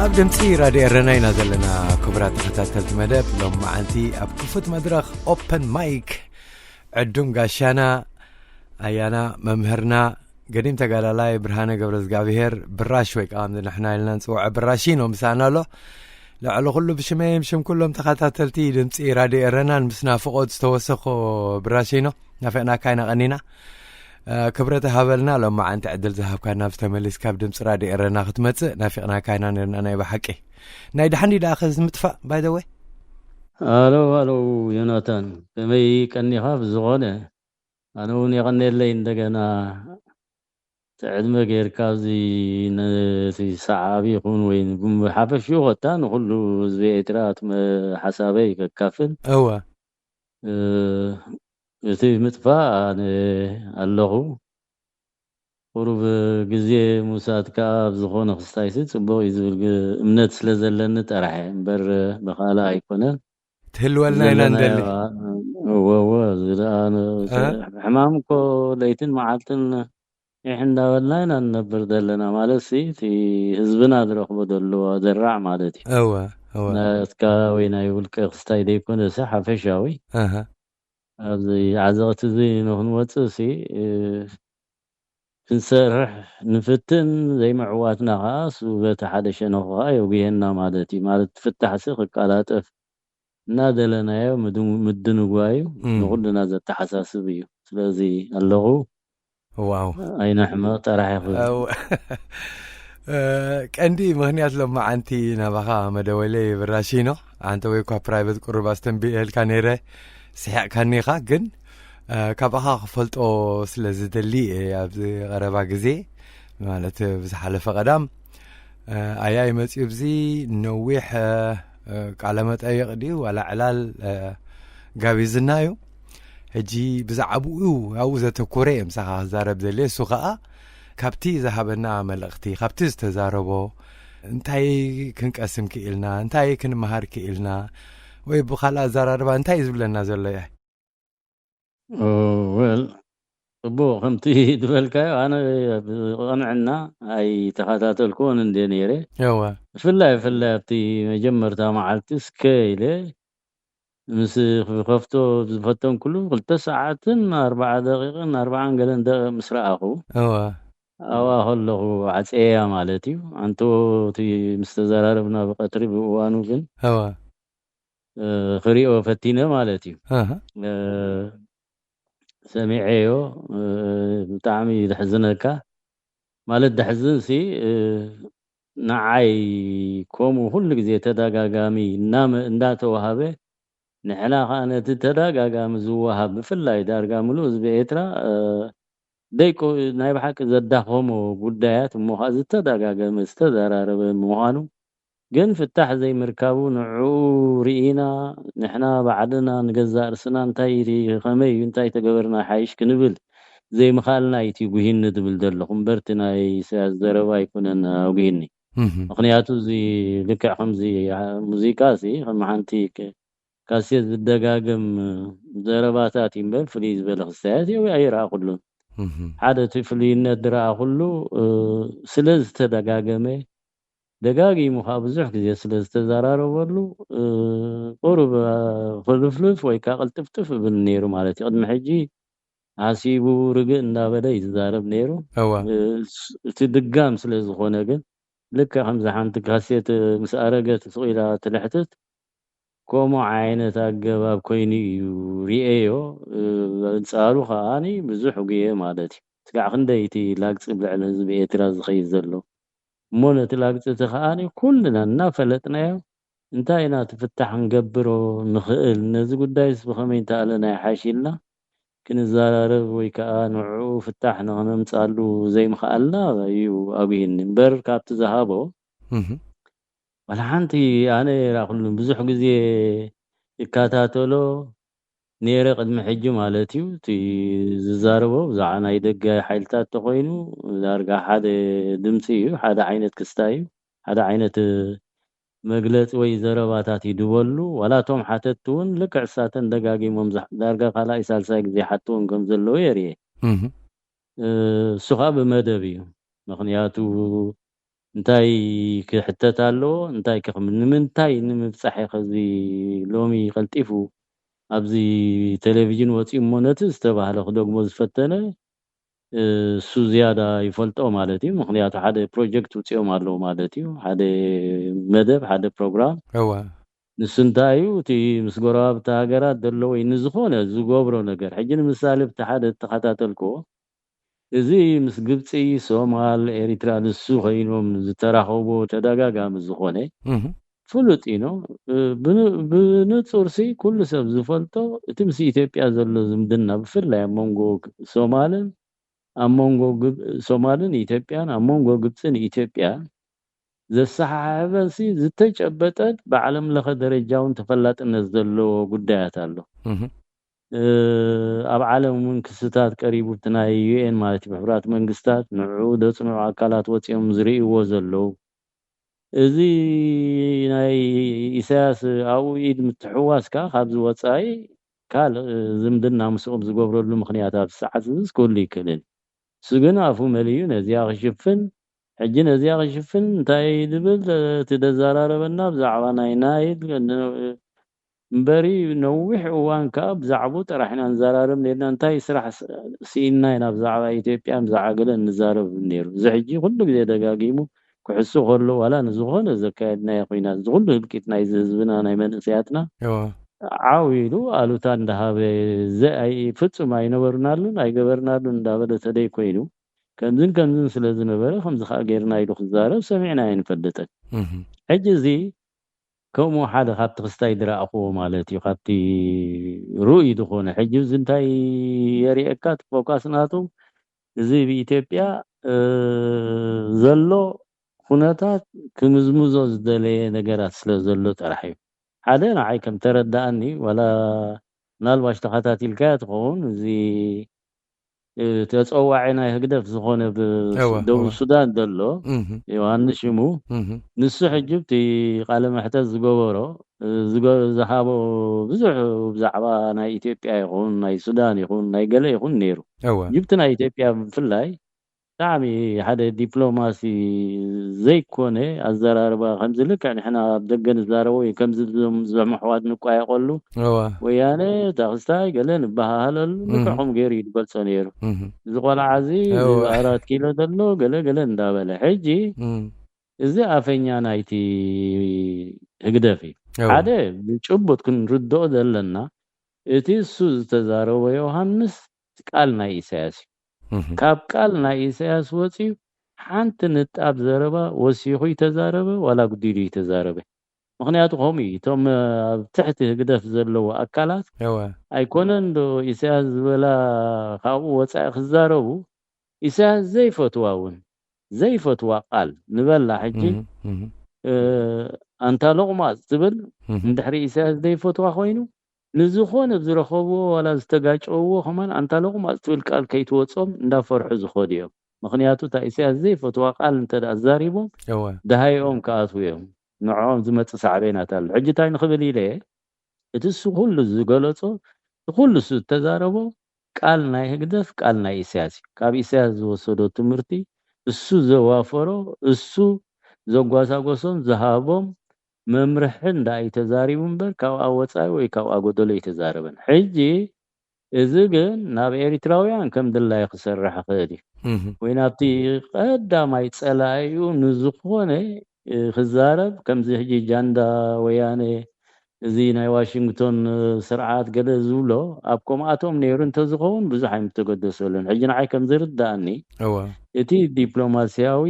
ኣብ ድምፂ ራድዮ ኤረና ኢና ዘለና። ክቡራት ተኸታተልቲ መደብ፣ ሎም መዓልቲ ኣብ ክፉት መድረኽ ኦፐን ማይክ ዕዱም ጋሻና፣ ኣያና፣ መምህርና፣ ገዲም ተጋዳላይ ብርሃነ ገብረ እግዚኣብሔር ብራሽ፣ ወይ ከዓ ንሕና ኢልና ንፅውዖ ብራሺኖ ምሳና ኣሎ። ልዕሊ ኩሉ ብሽመይም ሽም ኩሎም ተኸታተልቲ ድምፂ ራድዮ ኤረናን ምስ ናፍቖት ዝተወሰኾ ብራሺኖ፣ ናፊቕናካ ኢና ቀኒና። ክብረት ሃበልና ሎም መዓንቲ ዕድል ዝሃብካና፣ ብተመሊስ ካብ ድምፂ ራድዮ ኤረና ክትመፅእ ናፊቕናካ ኢና ነርና። ናይ ብሓቂ ናይ ድሓን ደኣ ከዚ ምጥፋእ ባይደወይ። ኣሎ ኣሎ፣ ዮናታን፣ ከመይ ቀኒኻ? ብዝኾነ ኣነ እውን የቐኔለይ እንደገና ትዕድመ ጌርካ ኣብዚ ነቲ ሰዓቢ ይኹን ወይ ሓፈሽኡ ኮታ ንኩሉ ህዝቢ ኤርትራ ሓሳበይ ከካፍል። እወ። እቲ ምጥፋእ ኣነ ኣለኹ። ቁሩብ ግዜ ምውሳድ ከኣ ኣብ ዝኾነ ክስታይሲ ጽቡቕ እዩ ዝብል ግ- እምነት ስለ ዘለኒ ጥራሕ እየ እምበር ብኻልእ ኣይኮነን። ትህልወልና ኢና እንደሊ። እወ እወ፣ እዚ ደኣ ን- ሕማም እኮ ለይትን መዓልትን ይሕ እንዳበልና ኢና ንነብር ዘለና። ማለት ሲ እቲ ህዝብና ዝረኽቦ ዘሎ ዘራዕ ማለት እዩ። እወ እወ። ናትካ ወይ ናይ ውልቀ ክስታይ ዘይኮነ ሲ ሓፈሻዊ ኣብዚ ዓዘቕቲ እዚ ንክንወፅእ ሲ ክንሰርሕ ንፍትን፣ ዘይምዕዋትና ከዓ ሱ በቲ ሓደ ሸነኹ ከዓ የጉየና ማለት እዩ። ማለት ፍታሕ ሲ ክቀላጠፍ እናደለናዮ ምድንጓዩ ንኩልና ዘተሓሳስብ እዩ። ስለዚ ኣለኹ። ዋው። ኣይነሕመቕ ጥራሕ ይኽእል። ቀንዲ ምኽንያት ሎማዓንቲ ናባኻ መደወለይ ብራሺኖ፣ ኣንተ ወይ እኳ ፕራይቨት ቁሩብ ኣስተንቢኤልካ ነይረ፣ ስሒቕካኒ ኢኻ። ግን ካብኻ ክፈልጦ ስለ ዝደሊ እየ ኣብዚ ቀረባ ግዜ፣ ማለት ብዝሓለፈ ቀዳም ኣያይ መፅዩ ብዚ ነዊሕ ቃለ መጠይቕ ድዩ ዋላ ዕላል ጋቢዝና እዩ። ሕጂ ብዛዕባኡ ኣብኡ ዘተኮረ እየ ምሳኻ ክዛረብ ዘልየ። እሱ ኸኣ ካብቲ ዝሃበና መልእኽቲ፣ ካብቲ ዝተዛረቦ እንታይ ክንቀስም ክኢልና፣ እንታይ ክንመሃር ክኢልና፣ ወይ ብኻልእ ኣዘራርባ እንታይ እዩ ዝብለና ዘሎ እየ? ወል ጽቡቕ፣ ከምቲ ዝበልካዮ ኣነ ብቕንዕና ኣይተኸታተልኩዎን እንደ ነይረ። እወ። ብፍላይ ብፍላይ ኣብቲ መጀመርታ መዓልቲ እስከ ኢለ ምስ ክኸፍቶ ዝፈተንኩሉ ክልተ ሰዓትን ኣርባዓ ደቂቕን ኣርባዓን ገለን ደቂቕ ምስ ረኣኹ፣ እወ። ኣብኣ ከለኹ ዓፀያ ማለት እዩ። ኣንቶ እቲ ምስ ተዘራረብና ብቐትሪ ብእዋኑ ግን እወ። እ፣ ክሪኦ ፈቲነ ማለት እዩ። ኣሃ። እ፣ ሰሚዐዮ፣ እ፣ ብጣዕሚ እዩ ዘሕዝነካ። ማለት ደሕዝን ሲ፣ እ፣ ንዓይ ከምኡ ኩሉ ግዜ ተደጋጋሚ እናመ-፣ እንዳተዋሃበ፣ ንሕና ኸዓ ነቲ ተደጋጋሚ ዝወሃብ፣ ብፍላይ ዳርጋ ምሉእ ህዝቢ ኤርትራ፣ እ፣ ደይኮ ናይ ብሓቂ ዘዳኸሞ ጉዳያት እሞ ኸዓ ዝተደጋገመ ዝተዘራረበ ምዃኑ፣ ግን ፍታሕ ዘይምርካቡ ንዕኡ ርኢና፣ ንሕና ባዕልና ንገዛእ ርስና እንታይ ሪ-፣ ከመይ እዩ፣ እንታይ ተገበርና ሓይሽ ክንብል ዘይምኻልና እዩ እቲ ጉሂኒ ዝብል ዘለኹ እምበር እቲ ናይ ኢሳያስ ዘረባ ኣይኮነን ኣጉሂኒ። እህ። ምኽንያቱ እዚ ልክዕ ከምዚ ሙዚቃ ሲ ከም ሓንቲ ክ-፣ ካሴት ዝደጋገም ዘረባታት እዩ እምበር ፍልይ ዝበለ ክስታያት የው ኣይረኣኹሉን። እህ። ሓደ እቲ ፍልይነት ዝረኣኹሉ፣ እ፣ ስለ ዝተደጋገመ፣ ደጋጊሙ ከዓ ብዙሕ ግዜ ስለ ዝተዘራረበሉ፣ እ፣ ቁሩብ፣ እ፣ ክልፍልፍ ወይ ከዓ ቅልጥፍጥፍ እብል ነይሩ ማለት እዩ። ቅድሚ ሕጂ ሓሲቡ ርግእ እንዳበለ እዩ ዝዛረብ ነይሩ። እወ። እ፣ ስ-፣ እቲ ድጋም ስለ ዝኾነ ግን ልክዕ ከምዚ ሓንቲ ካሴት ምስ ኣረገት ስቕ ኢላ ትልሕትት፣ ከምኡ ዓይነት ኣገባብ ኮይኑ እዩ ርእየዮ። እ፣ ኣንጻሩ ከኣኒ ብዙሕ ጉየ ማለት እዩ። ስጋዕ ክንደይ እቲ ላግጺ ኣብ ልዕሊ ህዝቢ ኤርትራ ዝኸይድ ዘሎ። እሞ ነቲ ላግጺ እቲ ከኣኒ ኩልና እናፈለጥናዮ እንታይ ኢና እቲ ፍታሕ ክንገብሮ ንኽእል? ነዚ ጉዳይስ ብኸመይ እንተኣለና ይሓይሽ ኢልና ክንዘራረብ ወይ ከኣ ንዕኡ ፍታሕ ንኽነምጽኣሉ ዘይምኽኣልና እዩ ኣጉሂኒ። እምበር ካብቲ ዝሃቦ እህ። ዋላ ሓንቲ ኣነ ይረኣኹሉን ብዙሕ ግዜ ይከታተሎ ነይረ ቅድሚ ሕጂ ማለት እዩ። እቲ ዝዛረቦ ብዛዕባ ናይ ደገ ሓይልታት ተኾይኑ ዳርጋ ሓደ ድምፂ እዩ፣ ሓደ ዓይነት ክስታይ እዩ፣ ሓደ ዓይነት መግለፂ ወይ ዘረባታት ይድበሉ። ዋላ እቶም ሓተትቲ እውን ልክዕ እሳተን ደጋጊሞም ዝሓ- ዳርጋ ካልኣይ ሳልሳይ ግዜ ሓትዎም ከም ዘለዉ የርእየ። እህ። እሱ ከዓ ብመደብ እዩ። ምኽንያቱ እንታይ ክሕተት ኣለዎ? እንታይ ክኽም ንምንታይ ንምብጻሕ እዩ ከዚ ሎሚ ቀልጢፉ ኣብዚ ቴሌቪዥን ወጺኡ እሞ ነቲ ዝተባህለ ክደግሞ ዝፈተነ እሱ ዝያዳ ይፈልጦ ማለት እዩ። ምኽንያቱ ሓደ ፕሮጀክት ውፅኦም ኣለዉ ማለት እዩ። ሓደ መደብ፣ ሓደ ፕሮግራም። እዋ። ንሱ እንታይ እዩ እቲ ምስ ጎረባብቲ ሃገራት ዘሎ ወይ ንዝኾነ ዝገብሮ ነገር። ሕጂ ንምሳሌ ብቲ ሓደ እተኸታተልክዎ እዚ ምስ ግብፂ፣ ሶማል፣ ኤሪትራ ንሱ ኮይኖም ዝተራኸብዎ ተደጋጋሚ ዝኾነ እህ። ፍሉጥ እዩ ነው። ብን- ብንጹር ሲ ኩሉ ሰብ ዝፈልጦ እቲ ምስ ኢትዮጵያ ዘሎ ዝምድና ብፍላይ ኣብ መንጎ ሶማልን ኣብ መንጎ ግብ- ሶማልን ኢትዮጵያን ኣብ መንጎ ግብፅን ኢትዮጵያን ዘሰሓሕበን ሲ ዝተጨበጠን ብዓለም ለኸ ደረጃ እውን ተፈላጥነት ዘለዎ ጉዳያት ኣሎ። እህ። እ፣ ኣብ ዓለም እውን ክስታት ቀሪቡ እቲ ናይ ዩ ኤን ማለት እዩ፣ ብሕቡራት መንግስታት ንዕኡ ዘጽንዑ ኣካላት ወጺኦም ዝርእይዎ ዘለዉ። እዚ ናይ ኢሳያስ ኣብኡ ኢድ ምትሕዋስ ከኣ ካብዚ ወጻኢ ካልእ ዝምድና ምስኦም ዝገብረሉ ምኽንያት ኣብዚ ሰዓት እዚ ክህሉ ይክእልን። እሱ ግን ኣፉ መሊኡ ነዚኣ ክሽፍን፣ ሕጂ ነዚኣ ክሽፍን እንታይ ድብል እቲ ደዘራረበና ብዛዕባ ናይ ናይል እምበሪ ነዊሕ እዋን ከኣ ብዛዕቡ ጥራሕ ኢና ንዘራረብ ነርና። እንታይ ስራሕ ስ- ስኢንና ኢና ብዛዕባ ኢትዮጵያ ብዛዕባ ገለ እንዛረብ ነይሩ። እዚ ሕጂ ኩሉ ግዜ ደጋጊሙ ክሕሱ ከሎ ዋላ ንዝኾነ ዘካየድናዮ ኩናት እዚ ኩሉ ህልቂት ናይዚ ህዝብና ናይ መንእሰያትና እዋ። ዓው ኢሉ ኣሉታ እንዳሃበ ዘ- ኣይ- ፍጹም ኣይነበርናሉን ኣይገበርናሉን እንዳበለ ተደይ ኮይኑ ከምዝን ከምዝን ስለ ዝነበረ ከምዚ ከዓ ጌርና ኢሉ ክዛረብ ሰሚዕና ኣይንፈልጥን። እህ። ሕጂ እዚ ከምኡ ሓደ ካብቲ ክስታይ ዝረኣኽዎ ማለት እዩ፣ ካብቲ ርኡይ ዝኾነ። ሕጂ እዚ እንታይ የርእየካ? እቲ ፎካስ ናቱ እዚ ብኢትዮጵያ እ፣ ዘሎ ኩነታት ክምዝምዞ ዝደለየ ነገራት ስለ ዘሎ ጥራሕ እዩ። ሓደ ንዓይ ከም ተረዳኣኒ ዋላ ምናልባሽ ተኸታቲልካዮ ትኸውን እዚ እ፣ ተጸዋዒ ናይ ህግደፍ ዝኾነ ብ- እወ፣ ደቡብ እወ። ሱዳን ዘሎ እህ፣ ዮሃንስ ሽሙ እህ። ንሱ ሕጂ እቲ ቃለ መሕተት ዝገበሮ እ፣ ዝገ- ዝሃቦ ብዙሕ ብዛዕባ ናይ ኢትዮጵያ ይኹን ናይ ሱዳን ይኹን ናይ ገለ ይኹን ነይሩ። እወ። ጅብቲ ናይ ኢትዮጵያ ብፍላይ ብጣዕሚ ሓደ ዲፕሎማሲ ዘይኮነ ኣዘራርባ ከምዚ ልክዕ ንሕና ኣብ ደገ ንዛረቦ እዩ ከምዚ ዞም- ዞም ኣሕዋት ንቋየቀሉ እዋ። ወያነ ታኽስታይ ገለ ንበሃሃለሉ እህ። ልክዕኹም ገይሩ እዩ ዝገልጾ ነይሩ። እህ። እዚ ቆልዓ እዚ እዋ። ኣራት ኪሎ ዘሎ ገለ ገለ እንዳበለ ሕጂ እም። እዚ ኣፈኛ ናይቲ ህግደፍ እዩ። እዋ። ሓደ ብጭቡጥ ክንርድኦ ዘለና እቲ እሱ ዝተዛረቦ ዮሃንስ ቃል ናይ ኢሳያስ እዩ። እህ። ካብ ቃል ናይ ኢሳያስ ወፂኡ ሓንቲ ንጣብ ዘረባ ወሲኹ ይተዛረበ ዋላ ጉዲሉ ይተዛረበ። ምኽንያቱ ከምኡ እዩ። እቶም ኣብ ትሕቲ ህግደፍ ዘለዉ ኣካላት እወ። ኣይኮነን ዶ ኢሳያስ ዝበላ ካብኡ ወፃኢ ክዛረቡ ኢሳያስ ዘይፈትዋ እውን ዘይፈትዋ ቃል ንበላ ሕጂ እህ፣ እህ። እ፣ ኣንታ ሎቕማፅ ትብል እህ። እንድሕሪ ኢሳያስ ዘይፈትዋ ኮይኑ ንዝኾነ ዝረኸብዎ ዋላ ዝተጋጨውዎ ከማን ኣንታ ሎቕማፅ ትብል ቃል ከይትወፆም እንዳፈርሑ ዝኸዱ እዮም። ምኽንያቱ እታ ኢሳያስ ዘይፈትዋ ቃል እንተ ደኣ ዛሪቦም እወ። ደሃይኦም ክኣትዉ እዮም። ንዕኦም ዝመፅእ ሳዕቤናት ኣሎ። ሕጂ እንታይ ንኽብል ኢለ እቲ እሱ ኩሉ ዝገለጾ እቲ ኩሉ እሱ ዝተዛረቦ ቃል ናይ ህግደፍ ቃል ናይ ኢሳያስ እዩ። ካብ ኢሳያስ ዝወሰዶ ትምህርቲ እሱ ዘዋፈሮ እሱ ዘጓሳጎሶም ዝሃቦም መምርሒ እንዳ እዩ ተዛሪቡ እምበር ካብኣ ወፃኢ ወይ ካብኣ ጎደሎ ኣይተዛረበን። ሕጂ እዚ ግን ናብ ኤሪትራውያን ከም ድላዩ ክሰርሕ ይኽእል እዩ እህ። ወይ ናብቲ ቀዳማይ ጸላኢኡ ንዝኾነ እ፣ ክዛረብ ከምዚ ሕጂ ጃንዳ ወያነ እዚ ናይ ዋሽንግቶን እ፣ ስርዓት ገለ ዝብሎ ኣብ ከምኣቶም ነይሩ እንተዝኸውን ብዙሕ ኣይምተገደሰሉን። ሕጂ ንዓይ ከም ዝርዳእኒ እወ። እቲ ዲፕሎማስያዊ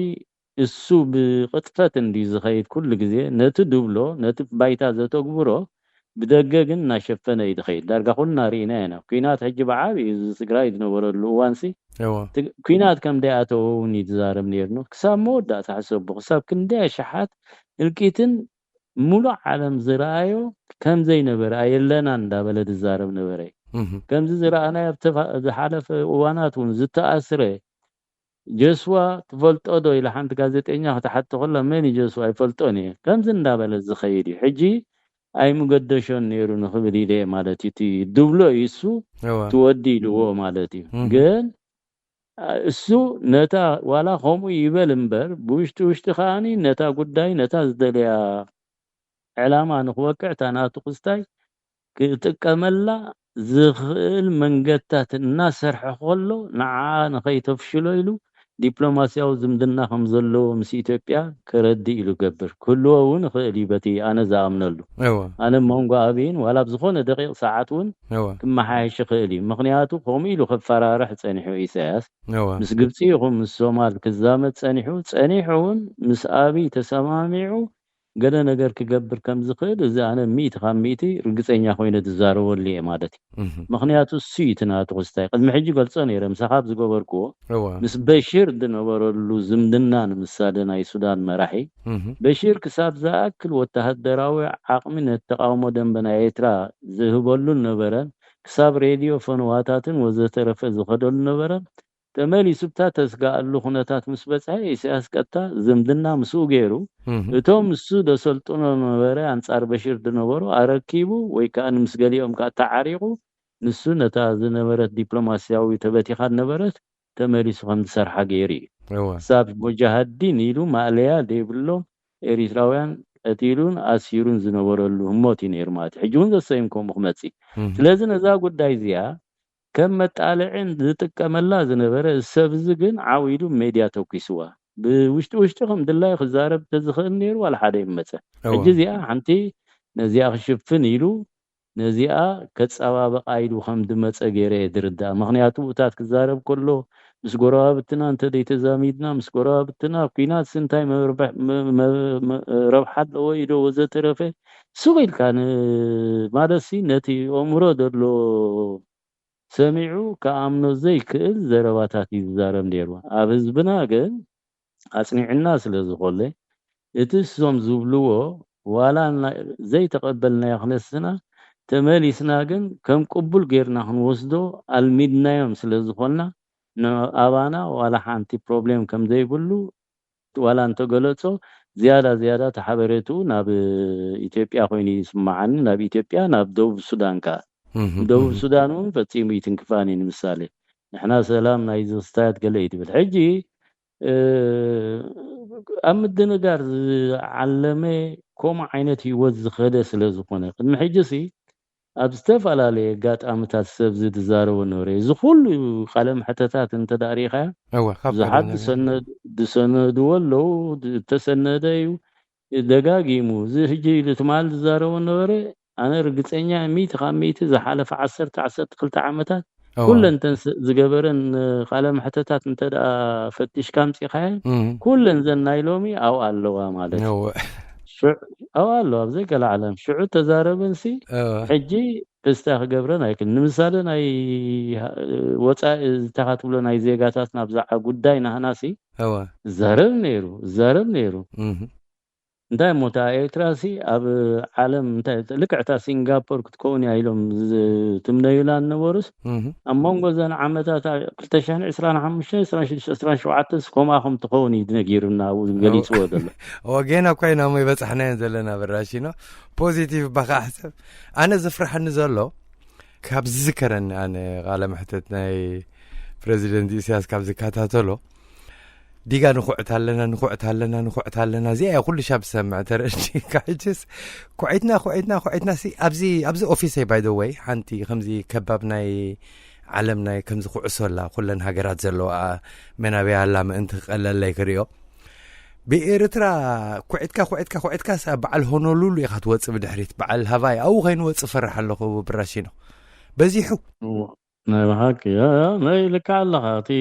እሱ ብቕጥፈት እንድዩ ዝኸይድ ኩሉ ግዜ። ነቲ ድብሎ፣ ነቲ ባይታ ዘተግብሮ ብደገ ግን እናሸፈነ እዩ ዝኸይድ። ዳርጋ ኩልና ርኢና ኢና። ኲናት ሕጂ ብዓቢ እዩ፣ እዚ ትግራይ ዝነበረሉ እዋንሲ። እወ። እቲ ኲናት ከም ደይኣተወ እውን እዩ ዝዛረብ ነይሩ። ክሳብ መወዳእታ ሕሰቡ። ክሳብ ክንደይ ኣሽሓት እልቂትን ሙሉእ ዓለም ዝረኣዮ ከም ዘይነበረ፣ ኣየለናን እንዳበለ ዝዛረብ ነበረ። እህ። ከምዚ ዝረኣናዮ ኣብ ተፋ-፣ ዝሓለፈ እዋናት እውን ዝተኣስረ ጀስዋ ትፈልጦ ዶ ኢላ ሓንቲ ጋዜጠኛ ክትሓቶ ከላ፣ መን እዩ ጀስዋ? ኣይፈልጦን እየ። ከምዚ እንዳበለ ዝኸይድ እዩ። ሕጂ ኣይምገደሾን ነይሩ ንኽብል ኢለ እየ ማለት እዩ። እቲ ድብሎ እዩ እሱ፣ እወ። ትወዲ ኢልዎ ማለት እዩ። እህ። ግን፣ አ፣ እሱ ነታ ዋላ ከምኡ ይበል እምበር፣ ብውሽጢ ውሽጢ ከኣኒ ነታ ጉዳይ፣ ነታ ዝደለያ ዕላማ ንኽወቅዕ፣ እታ ናቱ ክስታይ ክጥቀመላ ዝኽእል መንገድታት እናሰርሐ ከሎ፣ ንዓ ንኸይተፍሽሎ ኢሉ ዲፕሎማስያዊ ዝምድና ከም ዘለዎ ምስ ኢትዮጵያ ከረድእ ኢሉ ገብር። ክህልዎ እውን ይኽእል እዩ፣ በቲ ኣነ ዝኣምነሉ። እወ። ኣነ መንጎ ኣብይን ዋላ ኣብ ዝኾነ ደቂቕ ሰዓት እውን እወ። ክመሓየሽ ይኽእል እዩ። ምኽንያቱ ከምኡ ኢሉ ከፈራርሕ ጸኒሑ ኢሳያስ። እወ። ምስ ግብጺ ይኹን ምስ ሶማል ክዛመድ ጸኒሑ፣ ጸኒሑ እውን ምስ ኣብይ ተሰማሚዑ ገለ ነገር ክገብር ከም ዝኽእል፣ እዚ ኣነ ሚእቲ ካብ ሚእቲ ርግጸኛ ኮይነ ዝዛረበሉ እየ ማለት እዩ። እህ። ምኽንያቱ እሱ እዩ እቲ ናቱ ክስታይ። ቅድሚ ሕጂ ገልጾ ነይረ፣ ምሳኻ ኣብ ዝገበርክዎ፣ እወ። ምስ በሽር ዝነበረሉ ዝምድና ንምሳሌ ናይ ሱዳን መራሒ፣ እህ። በሽር ክሳብ ዝኣክል ወተሃደራዊ ዓቕሚ ነቲ ተቃውሞ ደንበ ናይ ኤርትራ ዝህበሉ ነበረን፣ ክሳብ ሬድዮ ፈንዋታትን ወዘተረፈ ዝኸደሉ ነበረን። ተመሊሱ ብታ ተስጋኣሉ ኩነታት ምስ በጽሐ፣ ኢሳያስ ቀጥታ ዝምድና ምስኡ ገይሩ፣ እህ። እቶም ንሱ ደሰልጥኖ ነበረ ኣንጻር በሽር ዝነበሩ ኣረኪቡ፣ ወይ ከኣ ምስ ገሊኦም ከኣ ተዓሪቑ፣ ንሱ ነታ ዝነበረት ዲፕሎማስያዊ ተበቲኻ ነበረት፣ ተመሊሱ ከም ዝሰርሓ ገይሩ እዩ። እወ። ክሳብ ሙጃሃዲን ኢሉ ማእለያ ዘይብሎም ኤሪትራውያን ቀቲሉን ኣሲሩን ዝነበረሉ ህሞት እዩ ነይሩ ማለት እዩ። ሕጂ እውን ዘሰይም ከምኡ ክመጽእ እዩ። እህ። ስለዚ ነዛ ጉዳይ እዚኣ ከም መጣልዒን ዝጥቀመላ ዝነበረ፣ እዚ ሰብ እዚ ግን ዓው ኢሉ ሜድያ ተኲስዋ። ብውሽጢ ውሽጢ ከም ድላዩ ክዛረብ እንተዝኽእል ነይሩ፣ ዋላ ሓደ ይመጸ። እወ። ሕጂ እዚኣ ሓንቲ ነዚኣ ክሽፍን ኢሉ፣ ነዚኣ ከጸባብቓ ኢሉ ከም ዝመጸ ገይረ እየ ዝርዳእ። ምኽንያቱ እታት ክዛረብ ከሎ፣ ምስ ጎረባብትና እንተ ዘይተዛሚድና፣ ምስ ጎረባብትና ኲናት እንታይ መርበሕ-፣ መ-፣ መ-፣ መ-፣ ረብሓ ኣለዎ ኢዶ ወዘተረፈ፣ ሱቕ ኢልካ ን-፣ ማለትሲ ነቲ ኣእምሮ ዘሎ ሰሚዑ ክኣምኖ ዘይክእል ዘረባታት እዩ ዝዛረብ ነይሩ። ኣብ ህዝብና ግን ኣጽኒዕና ስለ ዝኾለ፣ እቲ እሶም ዝብልዎ ዋላ እና-፣ ዘይተቐበልናዮ ክነስና፣ ተመሊስና ግን ከም ቅቡል ጌርና ክንወስዶ ኣልሚድናዮም ስለ ዝኾንና፣ ንኣባና ዋላ ሓንቲ ፕሮብሌም ከም ዘይብሉ፣ ዋላ እንተገለጾ፣ ዝያዳ ዝያዳ እቲ ሓበሬትኡ ናብ ኢትዮጵያ ኮይኑ ይስምዓኒ፣ ናብ ኢትዮጵያ፣ ናብ ደቡብ ሱዳን ከኣ። እህ፣ ደቡብ እህ። ሱዳን እውን ፈጺሙ ይትንክፋን እዩ። ንምሳሌ፣ ንሕና ሰላም ናይ ዝኽስታያት ገለ እዩ ትብል። ሕጂ፣ እ፣ ኣብ ምድንጋር ዝዓለመ ከምኡ ዓይነት ህይወት ዝኸደ ስለ ዝኾነ፣ ቅድሚ ሕጂሲ ኣብ ዝተፈላለየ ኣጋጣሚታት ሰብ እዚ ዝዛረቦ ነበረ። እዚ ኩሉ ቃለ መሕተታት እንተ ደኣ ርኢኻዮ፣ እወ፣ ካብ ብዙሓት ቀደም ዝሰነድ-፣ ዝሰነድዎ ኣለዉ፣ ዝተሰነደ እዩ። ደጋጊሙ፣ እዚ ሕጂ ኢሉ ትማል ዝዛረቦ ነበረ፣ ኣነ ርግጸኛ እየ፣ ሚእቲ ካብ ሚእቲ ዝሓለፈ ዓሰርተ፣ ዓሰርተ ክልተ ዓመታት እወ። ኩለን እተን ስ-፣ ዝገበረን ቃለ መሕተታት እንተ ደኣ ፈቲሽካ ኣምጺኻየን፣ እም። ኩለን ዘን ናይ ሎሚ ኣብኡ ኣለዋ ማለት እዩ። እወ። ሽዑ፣ ኣብኡ ኣለዋ፣ ኣብ ዘይገለ ዓለም። ሽዑ ተዛረበንሲ፣ እወ። ሕጂ ክስታይ ክገብረን ኣይክእልን። ንምሳሌ፣ ናይ ወጻኢ፣ እንታይ ትብሎ፣ ናይ ዜጋታትና ብዛዕባ ጉዳይ ናህናሲ እወ። ይዛረብ ነይሩ፣ ይዛረብ ነይሩ። እም። እንታይ እሞ፣ እታ ኤርትራሲ ኣብ ዓለም እንታይ፣ ልክዕ እታ ሲንጋፖር ክትከውን እያ ኢሎም ዝትምነዩላ ዝነበሩስ፣ እህ። ኣብ መንጎ እዘን ዓመታት ክልተ ሽሕን ዕስራን ሓሙሽተን፣ ዕስራን ሽዱሽተን፣ ዕስራን ሸውዓተን ከምኣ ከም ትኸውን እዩ ነጊሩና፣ ኣብኡ ገሊጽዎ ዘሎ። እወ፣ ጌና እኳ ኢና እሞ ይበጻሕናየን ዘለና ብራሺኖ። ፖዚቲቭ ባኻ ሕሰብ። ኣነ ዝፍርሓኒ ዘሎ፣ ካብ ዝዝከረኒ ኣነ ቃለ መሕተት ናይ ፕረዚደንት ኢሳያስ ካብ ዝከታተሎ፣ ዲጋ ንኹዕት ኣለና፣ ንኹዕት ኣለና፣ ንኹዕት ኣለና። እዚኣ እያ ኩሉ ሻብ ዝሰምዕ፣ ተረድእካ? ሕጅስ ኩዒትና፣ ኩዒትና፣ ኩዒትና ሲ ኣብዚ፣ ኣብዚ ኦፊሰይ፣ ባይ ዘ ወይ፣ ሓንቲ ከምዚ ከባብ ናይ ዓለም ናይ ከምዚ ኩዕሶ ኣላ፣ ኩለን ሃገራት ዘለዋ፣ መናበያ ኣላ፣ ምእንቲ ክቀለለይ ክሪኦ። ብኤርትራ ኩዒትካ፣ ኩዒትካ፣ ኩዒትካ ሳ በዓል ሆኖሉሉ ኢኻ ትወጽእ ብድሕሪት። በዓል ሃቫይ ኣብኡ ከይንወጽእ ፈርሕ ኣለኹ ብራሺኖ። በዚሑ። እዎ፣ ናይ ብሓቂ። ያ፣ ያ፣ ናይ ልክዕ ኣለኻ። እቲ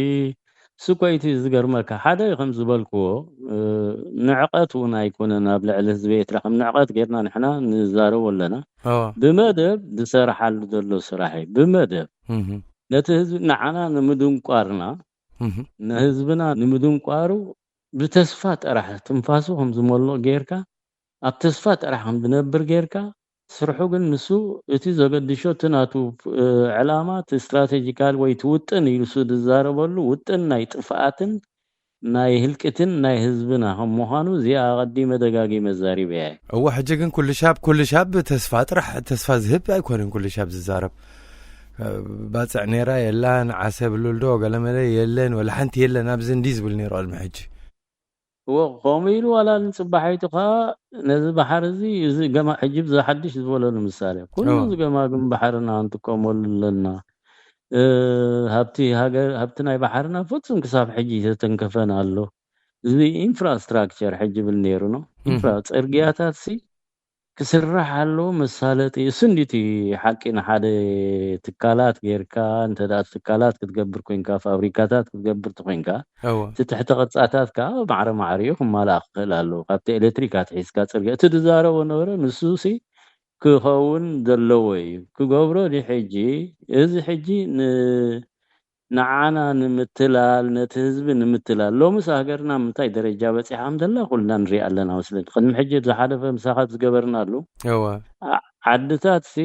እሱ እኮ እቲ ዝገርመካ ሓደ ከም ዝበልክዎ ንዕቐት እውን ኣይኮነን። ኣብ ልዕሊ ህዝቢ ኤርትራ ከም ንዕቐት ጌርና ንሕና ንዛረቦ ኣለና። ብመደብ ዝሰርሓሉ ዘሎ ስራሕ እዩ። ብመደብ ነቲ ህዝቢ ንዓና ንምድንቋርና ንህዝብና ንምድንቋሩ ብተስፋ ጥራሕ ትንፋሱ ከም ዝመልኦ ጌርካ ኣብ ተስፋ ጥራሕ ከም ዝነብር ጌርካ ስርሑ ግን ንሱ እቲ ዘገድሾ እቲ ናቱ ዕላማ እቲ ስትራቴጂካል ወይ እቲ ውጥን ኢሉ እሱ ዝዛረበሉ ውጥን ናይ ጥፍኣትን ናይ ህልቂትን ናይ ህዝብና ከም ምዃኑ እዚኣ ኣቐዲመ ደጋጊመ ዛሪበያ እየ። እወ ሕጂ ግን ኩሉ ሻብ ኩሉ ሻብ ተስፋ ጥራሕ ተስፋ ዝህብ ኣይኮነን ኩሉ ሻብ ዝዛረብ። ባፅዕ ነይራ የላን ዓሰብ ሉልዶ ገለመለ የለን ወላ ሓንቲ የለን ኣብዚ እንዲ ዝብል ነይሩ ቅድሚ ሕጂ። እወ ከምኡ ኢሉ ዋላ ንፅባሒቱ ከዓ ነዚ ባሕሪ እዚ እዚ ገማ ሕጂ ብዛ ሓድሽ ዝበሎ ንምሳሌ ኩሉ እዚ ገማግም ባሕርና እንትቀመሉ ኣለና። ሃብቲ ሃገር ሃብቲ ናይ ባሕርና ፍጹም ክሳብ ሕጂ ተተንከፈን ኣሎ። እዚ ኢንፍራስትራክቸር ሕጂ ብል ነይሩ ነው ኢንፍራ ፅርግያታት ሲ ክስራሕ ኣለዎ መሳለጢ እሱ እንዲቲ ሓቂ ንሓደ ትካላት ጌርካ እንተ ትካላት ክትገብር ኮንካ ፋብሪካታት ክትገብር ተኮንካ እቲ ትሕተ ቅርፃታት ከዓ ማዕረ ማዕሪኡ ክማልኣ ክኽእል ኣለዎ ካብቲ ኤሌክትሪክ ኣትሒዝካ ፅርግያ እቲ ዝዛረቦ ነበረ ንሱ ሲ ክኸውን ዘለዎ እዩ ክገብሮ ድሕጂ እዚ ሕጂ ንዓና ንምትላል ነቲ ህዝቢ ንምትላል ሎምስ ሃገርና ምንታይ ደረጃ በፂሓ ከም ዘላ ኩልና ንሪኣ ኣለና መስለኒ ቅድሚ ሕጂ ዝሓለፈ ምሳኻት ዝገበርናሉ ዓድታት ሲ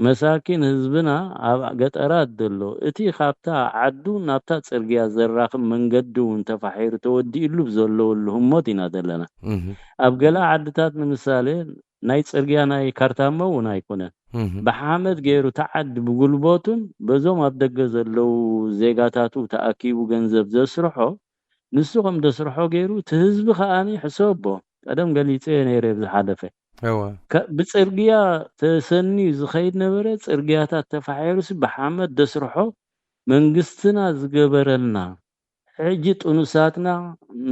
መሳኪን ህዝብና ኣብ ገጠራት ዘሎ እቲ ካብታ ዓዱ ናብታ ፅርግያ ዘራኽብ መንገዲ እውን ተፋሒሩ ተወዲእሉ ዘለወሉ ህሞት ኢና ዘለና ኣብ ገለ ዓድታት ንምሳሌ ናይ ጽርግያ ናይ ካርታሞ እውን ኣይኮነን። ብሓመድ ገይሩ ተዓዲ ብጉልበቱን በዞም ኣብ ደገ ዘለዉ ዜጋታቱ ተኣኪቡ ገንዘብ ዘስርሖ ንሱ ከም ደስርሖ ገይሩ እቲ ህዝቢ ከዓኒ ሕሰቦ ቀደም ገሊፀ ነይረ ብዝሓለፈ ብፅርግያ ተሰንዩ ዝኸይድ ነበረ ፅርግያታት ተፋሒሩሲ ብሓመድ ደስርሖ መንግስትና ዝገበረልና ሕጂ ጥኑሳትና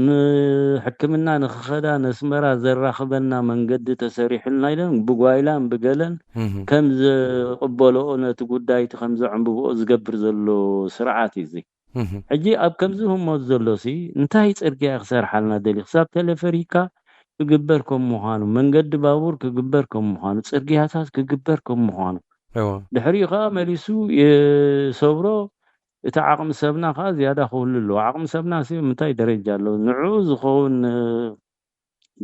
ንሕክምና ንኽኸዳ ነስመራ ዘራኽበና መንገዲ ተሰሪሑልና ኢለን ብጓይላን ብገለን ከም ዘቕበልኦ ነቲ ጉዳይቲ ከም ዘዕንብብኦ ዝገብር ዘሎ ስርዓት እዩ እዚ። ሕጂ ኣብ ከምዚ ህሞት ዘሎሲ እንታይ ፅርግያ ክሰርሓልና ደሊ ክሳብ ተለፈሪካ ክግበር ከም ምዃኑ መንገዲ ባቡር ክግበር ከም ምዃኑ ፅርግያታት ክግበር ከም ምዃኑ ድሕሪኡ ከዓ መሊሱ የሰብሮ እቲ ዓቕሚ ሰብና ከዓ ዝያዳ ክህሉ ኣለዎ። ዓቕሚ ሰብና ሲ ምንታይ ደረጃ ኣለዎ? ንዕኡ ዝኸውን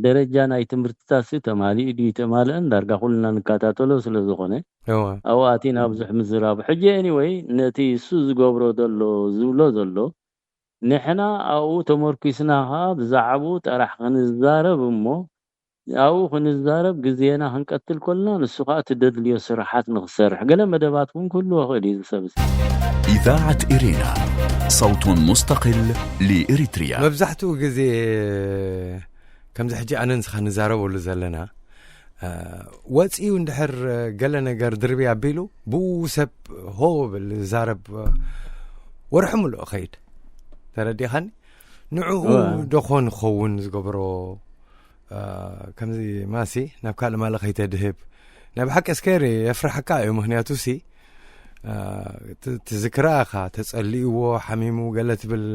ደረጃ ናይ ትምህርትታት ሲ ተማሊኡ ድዩ ተማልአን ዳርጋ ኩልና ንከታተሎ ስለ ዝኾነ ኣብኡ ኣቲና ብዙሕ ምዝራቡ። ሕጂ anyway ነቲ እሱ ዝገብሮ ዘሎ ዝብሎ ዘሎ ንሕና ኣብኡ ተመርኪስና ከዓ ብዛዕብኡ ጥራሕ ክንዛረብ እሞ ኣብኡ ክንዛረብ ግዜና ክንቀትል ከለና ንሱ ከዓ እቲ ደድልዮ ስራሓት ንክሰርሕ ገለ መደባት እውን ክህልዎ ክእል እዩ ዝሰብ እዚ። إذاعة إرينا صوت مستقل لإريتريا መብዛሕትኡ ግዜ ከምዚ ሕጂ ኣነ ንስኻ ንዛረበሉ ዘለና ወፂኡ እንድሕር ገለ ነገር ድርቢ ኣቢሉ ብኡ ሰብ ሆ ብል ዝዛረብ ወርሒ ሙሉእ ኸይድ ተረዲኻኒ ንዕኡ ዶኾ ንኸውን ዝገብሮ ከምዚ ማሲ ናብ ካልእ ማለ ከይተድህብ ናይ ብሓቂ እስከሪ የፍርሓካ እዩ ምክንያቱ ሲ ትዝክራ ኢኻ ተጸሊእዎ ሓሚሙ ገለ ትብል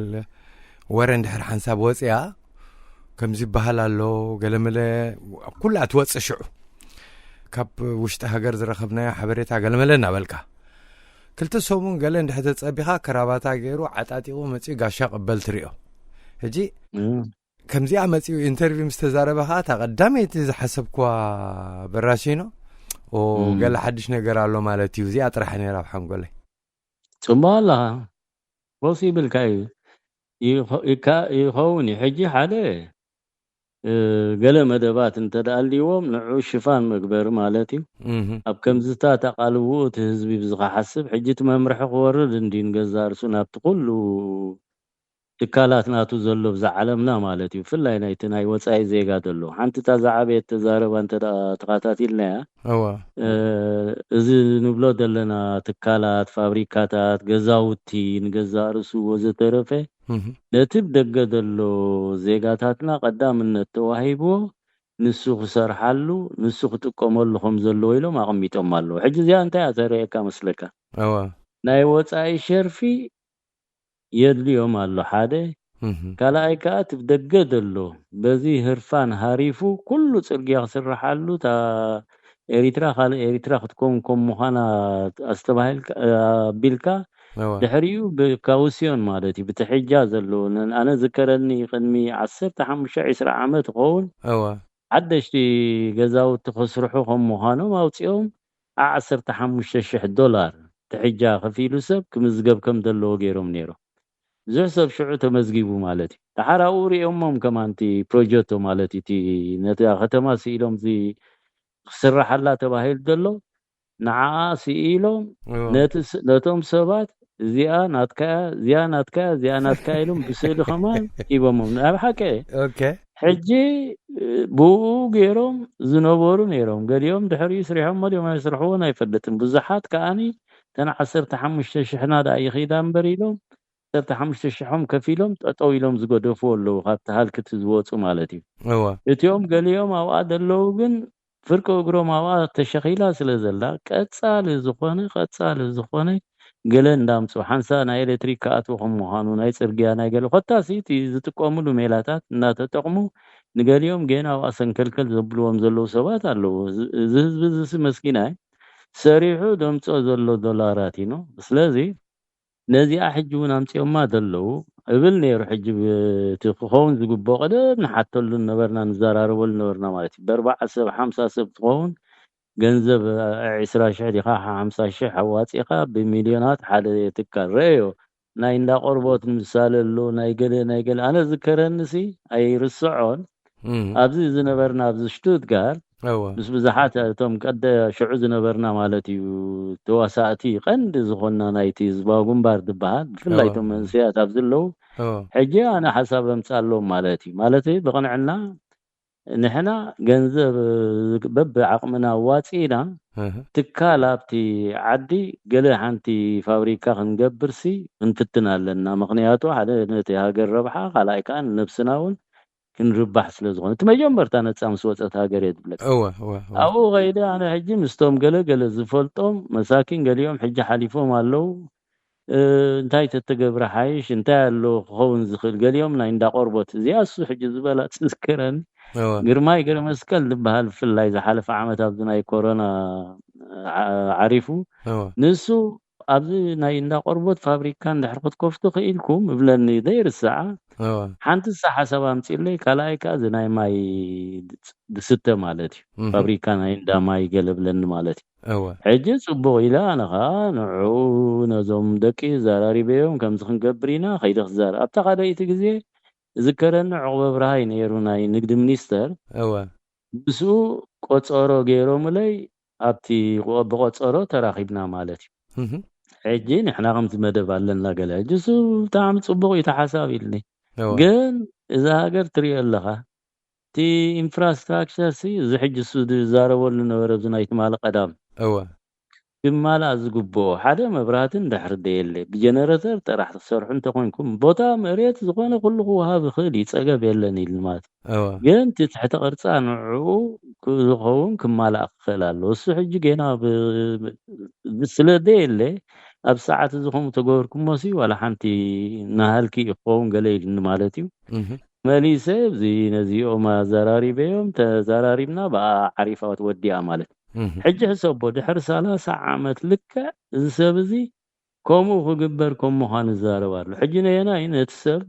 ወረ እንድሕር ሓንሳብ ወፅያ ከምዚ ይበሃል ኣሎ ገለመለ ኩላ ትወፅእ ሽዑ ካብ ውሽጢ ሃገር ዝረኸብናዮ ሓበሬታ ገለመለ እናበልካ ክልተ ሰሙን ገለ እንድሕር ተጸቢኻ ከራባታ ገይሩ ዓጣጢቑ መጺኡ ጋሻ ቅበል ትሪኦ ሕጂ ከምዚኣ መጺኡ ኢንተርቪው ምስ ተዛረበ ከዓ እታ ቀዳመይቲ ዝሓሰብኳ በራሲኖ ኦ ገለ ሓድሽ ነገር ኣሎ ማለት እዩ እዚኣ ጥራሕ ነይራ ኣብ ሓንጎለይ ጽቡቕ ኣለኻ ፖሲብል ካ እዩ ይኸውን እዩ ሕጂ ሓደ ገለ መደባት እንተ ኣልይዎም ንዑ ሽፋን መግበሪ ማለት እዩ ኣብ ከምዝታት ኣቓልብኡ እቲ ህዝቢ ብዝኸሓስብ ሕጂ እቲ መምርሒ ክወርድ እንዲ ንገዛ ርሱ ናብቲ ኩሉ ትካላት ናቱ ዘሎ ብዛ ዓለምና ማለት እዩ ብፍላይ ናይቲ ናይ ወፃኢ ዜጋ ዘሎ ሓንቲ እታ ዝዓበየት ተዛረባ እንተ ተኸታቲልናያ እዋ እዚ ንብሎ ዘለና ትካላት ፋብሪካታት ገዛውቲ ንገዛእ ርሱ ወዘተረፈ ነቲ ብደገ ዘሎ ዜጋታትና ቀዳምነት ተዋሂብዎ ንሱ ክሰርሓሉ ንሱ ክጥቀመሉ ከም ዘለዎ ኢሎም ኣቐሚጦም ኣለዉ ሕጂ እዚኣ እንታይ እያ ተርእየካ መስለካ ናይ ወፃኢ ሸርፊ የድልዮም ኣሎ ሓደ። ካልኣይ ከዓ እቲ ብደገ ዘሎ በዚ ህርፋን ሃሪፉ ኩሉ ፅርግያ ክስርሓሉ፣ እታ ኤሪትራ ካልእ ኤሪትራ ክትከውን ከም ምዃና ኣስተባሂልካ ኣቢልካ፣ ድሕሪኡ ብካውስዮን ማለት እዩ፣ ብትሕጃ ዘለዎ። ኣነ ዝከረኒ ቅድሚ ዓሰርተ ሓሙሽተ ዒስራ ዓመት ይኸውን፣ ሓደሽቲ ገዛውቲ ክስርሑ ከም ምዃኖም ኣውፂኦም ዓሰርተ ሓሙሽተ ሽሕ ዶላር ትሕጃ ከፊሉ ሰብ ክምዝገብ ከም ዘለዎ ገይሮም ነይሮም። ብዙሕ ሰብ ሽዑ ተመዝጊቡ ማለት እዩ። ደሓር ኣብኡ ሪኦሞም ከማን እቲ ፕሮጀቶ ማለት እዩ፣ እቲ ነታ ከተማ ስኢሎም እዚ ክስርሓላ ተባሂሉ ዘሎ ንዓኣ ስኢሎም ነቶም ሰባት እዚኣ ናትካያ፣ እዚኣ ናትካያ፣ እዚኣ ናትካያ ኢሎም ብስእሊ ከማን ሂቦሞም። ኣብ ሓቂ ሕጂ ብኡ ገይሮም ዝነበሩ ነይሮም። ገሊኦም ድሕሪኡ ስሪሖሞ ድዮም ኣይስርሕዎን ኣይፈልጥን። ብዙሓት ከኣኒ እተን ዓሰርተ ሓሙሽተ ሽሕና ደኣ ይኺዳ እምበር ኢሎም ዓሰርተ ሓሙሽተ ሽሖም ከፊሎም ጠጠው ኢሎም ዝገደፉ ኣለዉ፣ ካብቲ ሃልክቲ ዝወፁ ማለት እዩ። እቲኦም ገሊኦም ኣብኣ ዘለዉ ግን ፍርቂ እግሮም ኣብኣ ተሸኺላ ስለ ዘላ ቀፃሊ ዝኾነ ቀፃሊ ዝኾነ ገለ እንዳምፁ ሓንሳ ናይ ኤሌክትሪክ ክኣትዎ ከም ምዃኑ ናይ ፅርግያ ናይ ገለ ኮታሲ እቲ ዝጥቀሙሉ ሜላታት እናተጠቕሙ ንገሊኦም ጌና ኣብኣ ሰንከልከል ዘብልዎም ዘለዉ ሰባት ኣለዉ። እዚ ህዝቢ እዚሲ መስኪናይ ሰሪሑ ደምፆ ዘሎ ዶላራት እዩ። ስለዚ ነዚኣ ሕጂ እውን ኣምፂኦማ ዘለዉ እብል ነይሩ። ሕጂ እቲ ክኸውን ዝግብኦ ቀደም ንሓተሉ ነበርና፣ ንዘራረበሉ ነበርና ማለት እዩ። ብኣርባዓ ሰብ ሓምሳ ሰብ ትኸውን ገንዘብ ዕስራ ሽሕ ዲኻ ሓምሳ ሽሕ ኣዋፂኻ ብሚልዮናት ሓደ ትካል ረአዮ። ናይ እንዳ ቆርቦት ንምሳሌ ኣሎ፣ ናይ ገለ ናይ ገለ። ኣነ ዝከረንሲ ኣይርስዖን። ኣብዚ ዝነበርና ኣብዚ ሽቱትጋርት ምስ ብዙሓት እቶም ቀደ ሽዑ ዝነበርና ማለት እዩ ተዋሳእቲ ቀንዲ ዝኾንና ናይቲ ህዝባዊ ግንባር ዝበሃል ብፍላይ እቶም መንስያት ኣብዚ ኣለዉ ሕጂ ኣነ ሓሳብ ኣምፅኣሎም ማለት እዩ። ማለት ብቕንዕና ንሕና ገንዘብ በብዓቕምና ኣዋፂእና ትካል ኣብቲ ዓዲ ገለ ሓንቲ ፋብሪካ ክንገብርሲ ክንፍትን ኣለና። ምኽንያቱ ሓደ ነቲ ሃገር ረብሓ፣ ካልኣይ ከዓ ንነብስና እውን ክንርባሕ ስለ ዝኾነ እቲ መጀመርታ ነፃ ምስ ወፀት ሃገር እየ ዝብለካ። እወ እወ እወ። ኣብኡ ከይደ ኣነ ሕጂ ምስቶም ገለ ገለ ዝፈልጦም መሳኪን ገሊኦም ሕጂ ሓሊፎም ኣለዉ። እ፣ እንታይ ተተገብረ ሓይሽ እንታይ ኣሎ ክኸውን ዝኽእል ገሊኦም ናይ እንዳ ቆርቦት እዚኣ እሱ ሕጂ ዝበላ ትዝክረኒ። እወ። ግርማይ ገረ መስቀል ዝበሃል ብፍላይ ዝሓለፈ ዓመት ኣብዚ ናይ ኮሮና ዓ- ዓሪፉ እወ። ንሱ ኣብዚ ናይ እንዳ ቆርቦት ፋብሪካ እንድሕር ክትከፍቱ ክኢልኩም እብለኒ ዘይርስዓ። እወ። ሓንቲ ሳ ሓሳብ ኣምፂለይ ካልኣይ ከዓ እዚ ናይ ማይ ዝስተ ማለት እዩ እህ። ፋብሪካ ናይ እንዳ ማይ ገለ ብለኒ ማለት እዩ። እወ። ሕጂ ፅቡቅ ኢለ ኣነ ከዓ ንዑ ነዞም ደቂ ዘራሪበዮም ከምዚ ክንገብር ኢና ከይደ ክዛረብ ኣብታ ካልኣይቲ ግዜ ዝከረኒ ዕቁበ ብርሃይ ነይሩ ናይ ንግዲ ሚኒስተር እወ። ምስኡ ቆፀሮ ገይሮምለይ ኣብቲ ብቆፀሮ ተራኺብና ማለት እዩ። እህ። ሕጂ ንሕና ከምዚ መደብ ኣለና ገለ ሕጂ እሱ ብጣዕሚ ፅቡቅ እዩ ተሓሳብ ኢልኒ እወ። ግን እዛ ሃገር ትሪኦ ኣለኻ እቲ ኢንፍራስትራክቸር ሲ እዚ ሕጂ እሱ ዝዛረበሉ ነበረ ኣብዚ ናይ ትማሊ ቀዳም እወ። ክማላእ ዝግብኦ ሓደ መብራህቲ እንድሕር ደየለ ብጀነረተር ጥራሕ ትሰርሑ እንተኮይንኩም ቦታ መሬት ዝኾነ ኩሉ ክወሃብ ይኽእል እዩ ፀገብ የለን ኢሉ ማለት እዩ። እወ። ግን እቲ ትሕቲ ቅርፃ ንዕኡ ዝኸውን ክማላእ ክኽእል ኣለዎ እሱ ሕጂ ጌና ብ- ብ- ስለ ደየለ ኣብ ሰዓት እዚ ከምኡ ተገበርኩሞ ሲ ዋላ ሓንቲ ናሃልኪ እዩ ክኸውን ገለ ኢሉኒ ማለት እዩ እህ። መሊሰ እዚ ነዚኦም ኣዘራሪበዮም ተዘራሪብና ብኣ ዓሪፋ ወዲኣ ማለት እዩ። እህ። ሕጂ ሕሰቦ ድሕሪ ሰላሳ ዓመት ልክዕ እዚ ሰብ እዚ ከምኡ ክግበር ከም ምዃኑ ይዛረብ ኣሎ ሕጂ ነየናይ ነቲ ሰብ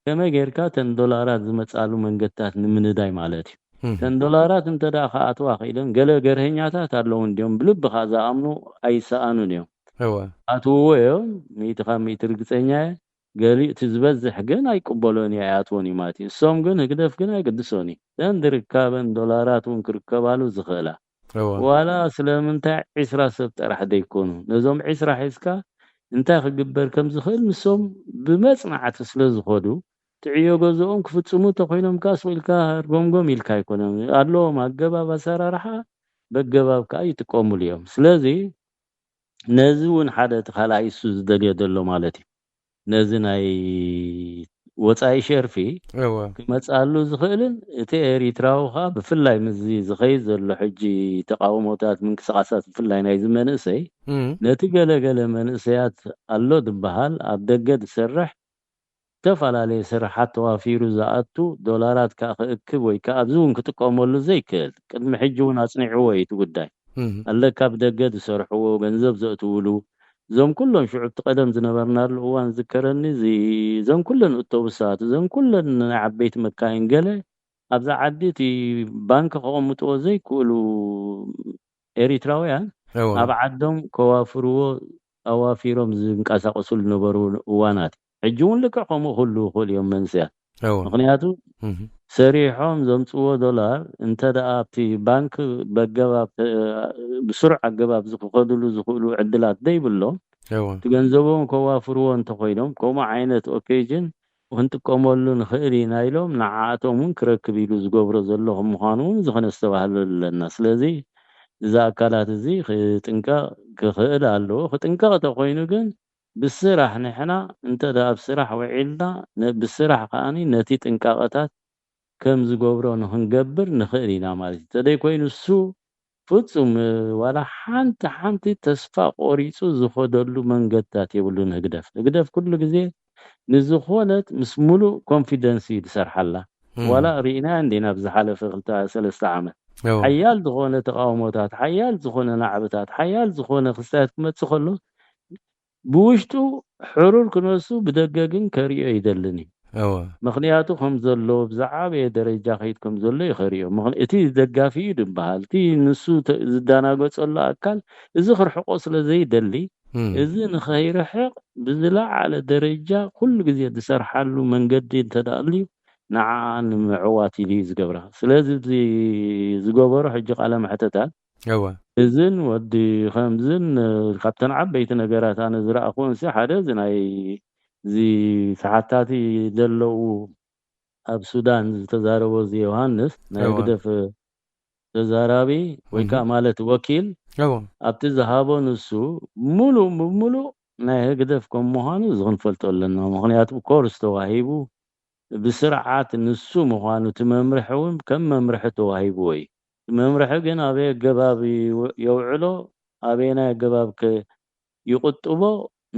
ከመይ ጌርካ ተን ዶላራት ዝመፃሉ መንገድታት ንምንዳይ ማለት እዩ እህ። ተን ዶላራት እንተ ደኣ ከኣትዋ ክኢለን ገለ ገርሀኛታት ኣለዉ እንዲዮም ብልብኻ ዝኣምኑ ኣይሰኣኑን እዮም እወ። ኣትውዎ እዮም ሚእቲ ካብ ሚእቲ ርግፀኛ እየ ገሊኡ እቲ ዝበዝሕ ግን ኣይቅበሎን እዩ ኣይኣትዎን እዩ ማለት እዩ እሶም ግን ህግደፍ ግን ኣይግድሶን እዩ ተን ዝርካበን ዶላራት እውን ክርከባሉ ዝኽእላ እወ። ዋላ ስለምንታይ ዒስራ ሰብ ጥራሕ ዘይኮኑ ነዞም ዒስራ ሒዝካ እንታይ ክግበር ከም ዝኽእል ንሶም ብመፅናዕቲ ስለ ዝኸዱ ጥዕዮ ገዝኦም ክፍፅሙ እንተኮይኖም ከዓ ስቕ ኢልካ ርጎምጎም ኢልካ ኣይኮነም ኣለዎም ኣገባብ ኣሰራርሓ በገባብ ከዓ ይጥቀሙሉ እዮም ስለዚ ነዚ እውን ሓደ እቲ ካልኣይ እሱ ዝደልዮ ዘሎ ማለት እዩ ነዚ ናይ ወፃኢ ሸርፊ ክመፅኣሉ ዝኽእልን፣ እቲ ኤሪትራዊ ከዓ ብፍላይ ምስዚ ዝኸይድ ዘሎ ሕጂ ተቃውሞታት፣ ምንቅስቃሳት፣ ብፍላይ ናይዚ መንእሰይ ነቲ ገለገለ መንእሰያት ኣሎ ዝበሃል ኣብ ደገ ዝሰርሕ ዝተፈላለየ ስርሓት ተዋፊሩ ዝኣቱ ዶላራት ከዓ ክእክብ ወይ ከዓ ኣብዚ እውን ክጥቀመሉ ዘይክእል፣ ቅድሚ ሕጂ እውን ኣፅኒዕዎ እዩ እቲ ጉዳይ። ኣለካ ብደገ ዝሰርሕዎ፣ ገንዘብ ዘእትውሉ፣ እዞም ኩሎም ሽዑ እቲ ቀደም ዝነበርናሉ እዋን ዝከረኒ፣ እዚ እዞም ኩለን እቶብሳት፣ እዞም ኩለን ናይ ዓበይቲ መካይን ገለ ኣብዛ ዓዲ እቲ ባንክ ከቐምጥዎ ዘይክእሉ ኤሪትራውያን ኣብ ዓዶም ከዋፍርዎ ኣዋፊሮም ዝንቀሳቀሱሉ ነበሩ እዋናት። ሕጂ እውን ልክዕ ከምኡ ክህሉ ይኽእሉ እዮም መንስያት። ምክንያቱ ሰሪሖም ዘምፅዎ ዶላር እንተ ደኣ ኣብቲ ባንክ በገባብ ብስሩዕ ኣገባብ ዝክኸዱሉ ዝኽእሉ ዕድላት ዘይብሎም፣ እቲ ገንዘቦም ከዋፍርዎ እንተኮይኖም፣ ከምኡ ዓይነት ኦኬዥን ክንጥቀመሉ ንኽእል ኢና ኢሎም ንዓኣቶም እውን ክረክብ ኢሉ ዝገብሮ ዘሎ ከም ምዃኑ እውን እዚ ከነስተባህለሉ ኣለና። ስለዚ እዚ ኣካላት እዚ ክጥንቀቕ ክኽእል ኣለዎ። ክጥንቀቕ ተኮይኑ ግን ብስራሕ ንሕና እንተ ደኣ ኣብ ስራሕ ውዒልና፣ ነ- ብስራሕ ከኣኒ ነቲ ጥንቃቐታት ከም ዝገብሮ ንክንገብር ንኽእል ኢና ማለት እዩ። እንተደይ ኮይኑ እሱ ፍጹም ዋላ ሓንቲ ሓንቲ ተስፋ ቆሪጹ ዝኸደሉ መንገድታት የብሉን ህግደፍ። ህግደፍ ኩሉ ግዜ ንዝኾነት ምስ ሙሉእ ኮንፊደንስ እዩ ዝሰርሓላ። ዋላ ርኢና እንዲና ብዝሓለፈ ክልተ ሰለስተ ዓመት ሓያል ዝኾነ ተቃውሞታት፣ ሓያል ዝኾነ ናዕብታት፣ ሓያል ዝኾነ ክስታያት ክመጽእ ከሎ ብውሽጡ ሕሩር ክነሱ ብደገ ግን ከርእዮ ይደልን እዩ። ምክንያቱ ከም ዘሎ ብዝዓበየ ደረጃ ከይድ ከም ዘሎ እዩ ከርእዮ። ምክን- እቲ ደጋፊ እዩ ዝበሃል፣ እቲ ንሱ ተ- ዝደናገጸሉ ኣካል እዚ ክርሕቆ ስለ ዘይደሊ፣ እዚ ንኸይርሕቕ ብዝለዓለ ደረጃ ኩሉ ግዜ ዝሰርሓሉ መንገዲ እንተደኣልዩ ንዓኣ ንምዕዋት ኢሉ እዩ ዝገብራ። ስለዚ እዚ ዝገበሮ ሕጂ ቃለ መሕተታት እዋ እዝን ወዲ ከምዝን ካብተን ዓበይቲ ነገራት ኣነ ዝረኣኹን ሲ ሓደ እዚ ናይ እዚ ተሓታቲ ዘለዉ ኣብ ሱዳን ዝተዛረቦ እዚ ዮሃንስ ናይ እዋ ህግደፍ ተዛራቢ ወይ እህ ከዓ ማለት ወኪል እዋ ኣብቲ ዝሃቦ ንሱ ሙሉእ ብምሉእ ናይ ህግደፍ ከም ምዃኑ እዚ ክንፈልጦ ኣለና። ምክንያቱ ኮርስ ተዋሂቡ ብስርዓት ንሱ ምዃኑ እቲ መምርሒ እውን ከም መምርሒ ተዋሂብዎ እዩ። እቲ መምርሒ ግን ኣበይ ኣገባብ ይው- የውዕሎ፣ ኣበየናይ ኣገባብ ከ ይቕጥቦ፣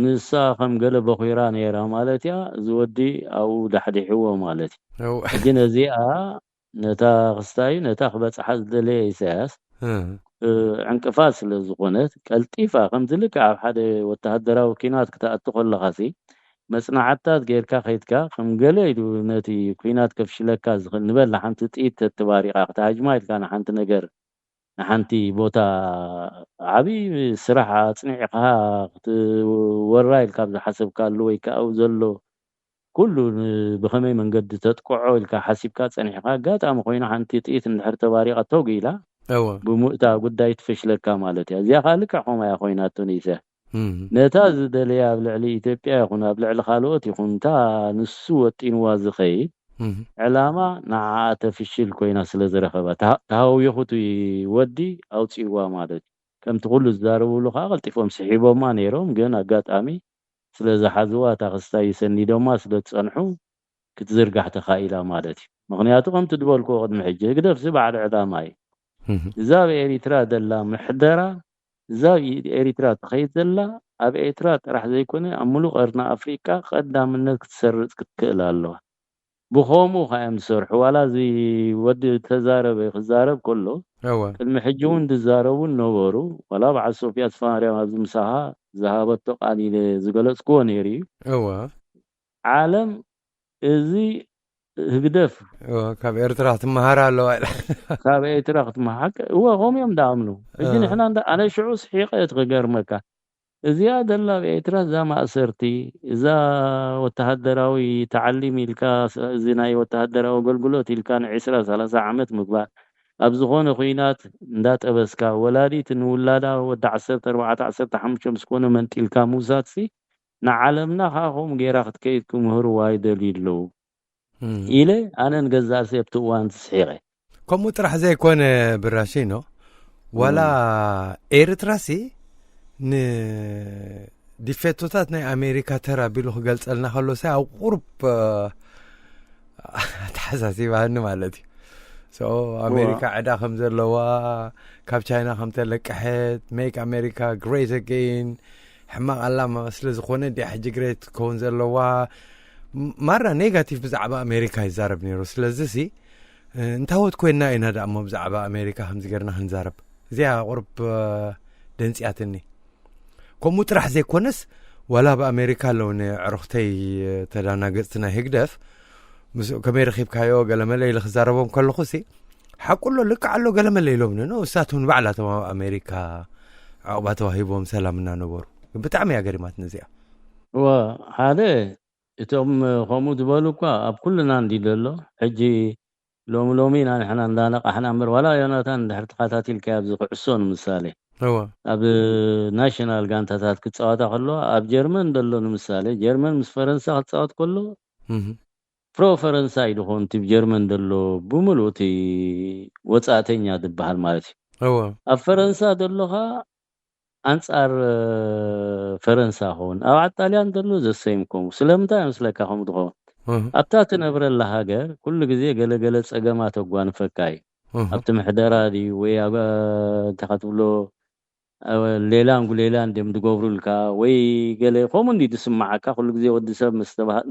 ንሳ ከም ገለ በኺራ ነይራ ማለት እያ። እዚ ወዲ ኣብኡ ዳሕዲሕዎ ማለት እዩ። ሕጂ ነዚኣ ነታ ክስታይ ነታ ክበጽሓ ዝደለየ ኢሳያስ ዕንቅፋት ስለ ዝኾነት ቀልጢፋ ከምዚ ልክዕ ኣብ ሓደ ወተሃደራዊ ኪናት ክትኣቱ ከለኻሲ መጽናዕትታት ጌርካ ከይድካ ከም ገለ ኢሉ ነቲ ኲናት ከፍሽለካ ዝኽእል ንበል ንሓንቲ ጥይት ተተባሪቓ ክትሃጅማ ኢልካ ንሓንቲ ነገር ንሓንቲ ቦታ ዓብዪ ስራሕ ኣጽኒዕኻ ክትወራ ኢልካ ኣብ ዝሓሰብካሉ ወይ ከዓ ኣብኡ ዘሎ ኩሉ ን- ብኸመይ መንገዲ ተጥቅዖ ኢልካ ሓሲብካ ጸኒሕካ ኣጋጣሚ ኮይና ሓንቲ ጥይት እንድሕር ተባሪቓ ቶግ ኢላ እወ ብሙእታ ጉዳይ ትፈሽለካ ማለት እያ። እዚኣ ከዓ ልክዕ ከምኣ እያ ኮይናቶ ንኢሳያስ። እም። ነታ ዝደለያ ኣብ ልዕሊ ኢትዮጵያ ይኹን ኣብ ልዕሊ ካልኦት ይኹን እታ ንሱ ወጢንዋ ዝኸይድ እም። ዕላማ ንዓኣ ተፍሽል ኮይና ስለ ዝረኸባ ተሃ- ተሃዊኹ እቲ ወዲ ኣውፂእዋ ማለት እዩ። ከምቲ ኩሉ ዝዛረብሉ ከዓ ቀልጢፎም ስሒቦማ ነይሮም፣ ግን ኣጋጣሚ ስለ ዝሓዝዋ እታ ክስታይ ሰኒዶማ ስለ ዝፀንሑ ክትዝርጋሕ ተኻኢላ ማለት እዩ። ምክንያቱ ከምቲ ዝበልክዎ ቅድሚ ሕጂ ህግደፍሲ በዓል ዕላማ እዩ። እዛ ኣብ ኤሪትራ ዘላ ምሕደራ እዛ ኣብ ኤሪትራ ትኸይድ ዘላ ኣብ ኤርትራ ጥራሕ ዘይኮነ ኣብ ሙሉእ ቀርኒ ኣፍሪቃ ቀዳምነት ክትሰርፅ ክትክእል ኣለዋ። ብኸምኡ ከዓ እዮም ዝሰርሑ። ዋላ እዚ ወዲ ተዛረበ ክዛረብ ከሎ እወ ቅድሚ ሕጂ እውን ዝዛረቡ ነበሩ። ዋላ በዓል ሶፍያ ተስፋማርያም ኣብዚ ምሳኻ ዝሃበቶ ቃል ኢለ ዝገለፅክዎ ነይሩ እዩ። እወ ዓለም እዚ ህግደፍ እወ ካብ ኤርትራ ትመሃር ኣለዋ ኢላ ካብ ኤርትራ ክትመሓቅ እወ ከምኡ እዮም ዳኣምኑ። ሕጂ እ። ንሕና እንዳ ኣነ ሽዑ ስሒቀ እቲ ክገርመካ እዚኣ ደላ ኣብ ኤርትራ እዛ ማእሰርቲ እዛ ወተሃደራዊ ተዓሊም ኢልካ እዚ ናይ ወተሃደራዊ ኣገልግሎት ኢልካ ንዒስራ ሰላሳ ዓመት ምግባር ኣብ ዝኾነ ኩናት እንዳጠበስካ ወላዲት ንውላዳ ወዲ ዓሰርተ ኣርባዕተ ዓሰርተ ሓሙሽተ ምስ ኮነ መንጢልካ ምውሳድሲ ንዓለምና ከዓ ከምኡ ገይራ ክትከይድ ክምህርዋ ይደልዩ ኣለዉ እም። ኢለ ኣነ ንገዛእ ርእሰይ ኣብቲ እዋን ስሒቐ። ከምኡ ጥራሕ ዘይኮነ ብራሺኖ ዋላ እም። ኤርትራሲ ንዲፌቶታት ናይ ኣሜሪካ ተራ ቢሉ ክገልጸልና ከሎ ሳይ ኣብ ቁሩብ እ፣ ኣተሓሳሲባኒ ማለት እዩ። So ኣሜሪካ ዕዳ ከም ዘለዋ፣ ካብ ቻይና ከም ተለቀሐት፣ make America great again፣ ሕማቕ ኣላማ ስለ ዝኾነ እንዲያ ሕጂ ግሬት ክኸውን ዘለዋ። ማራ ኔጋቲቭ ብዛዕባ ኣሜሪካ ይዛረብ ነይሩ። ስለዚ ሲ እንታወት ኮይና ኢና ደኣ እሞ ብዛዕባ ኣሜሪካ ከምዚ ገርና ክንዛረብ? እዚኣ ቁርብ ደንፅያትኒ። ከምኡ ጥራሕ ዘይኮነስ፣ ዋላ ኣብ ኣሜሪካ ኣለዉ ንዕሩኽተይ ተዳናገፅቲ ናይ ህግደፍ፣ ምስ ከመይ ረኺብካዮ ገለመለ ኢለ ክዛረቦም ከለኹ ሲ ሓቁ ኣሎ፣ ልክዕ ኣሎ፣ ገለመለ ኢሎምኒ። ንሳቶም ንባዕላቶም ኣብ ኣሜሪካ ዕቑባ ተዋሂቦም ሰላም እናነበሩ። ግን ብጣዕሚ እያ ገሪማትኒ እዚኣ። እወ፣ ሓደ እቶም ከምኡ ዝበሉ እኳ ኣብ ኩልና እንዲ ዘሎ። ሕጂ ሎሚ ሎሚ ኢና ንሕና እንዳነቃሕና እምበር፣ ዋላ ዮናታን እንድሕር ተኸታቲልካ ኣብዚ ክዕሶ ንምሳሌ እወ ኣብ ናሽናል ጋንታታት ክፃወታ ከሎ ኣብ ጀርመን ዘሎ ንምሳሌ ጀርመን ምስ ፈረንሳ ክፃወት ከሎ እህ ፕሮ ፈረንሳ እዩ ዝኾን እቲ ጀርመን ዘሎ ብምሉእ እቲ ወፃእተኛ ዝበሃል ማለት እዩ። እወ ኣብ ፈረንሳ ዘሎኻ ኣንፃር ፈረንሳ ኸውን ኣብ ጣልያን ዘሎ ዘሰይም ከምኡ ስለምንታይ ምስለካ ከምኡ ትኸውን? እህ ኣብታ ትነብረላ ሃገር ኩሉ ግዜ ገለገለ ፀገማት ኣጓንፈካ እዩ። እህ ኣብቲ ምሕደራ ድዩ ወይ ኣብ እንታይ ትብሎ ሌላን ጉሌላን ድም ዝገብሩልካ ወይ ገለ ከምኡ እንዲ ዝስማዓካ ኩሉ ግዜ ወዲ ሰብ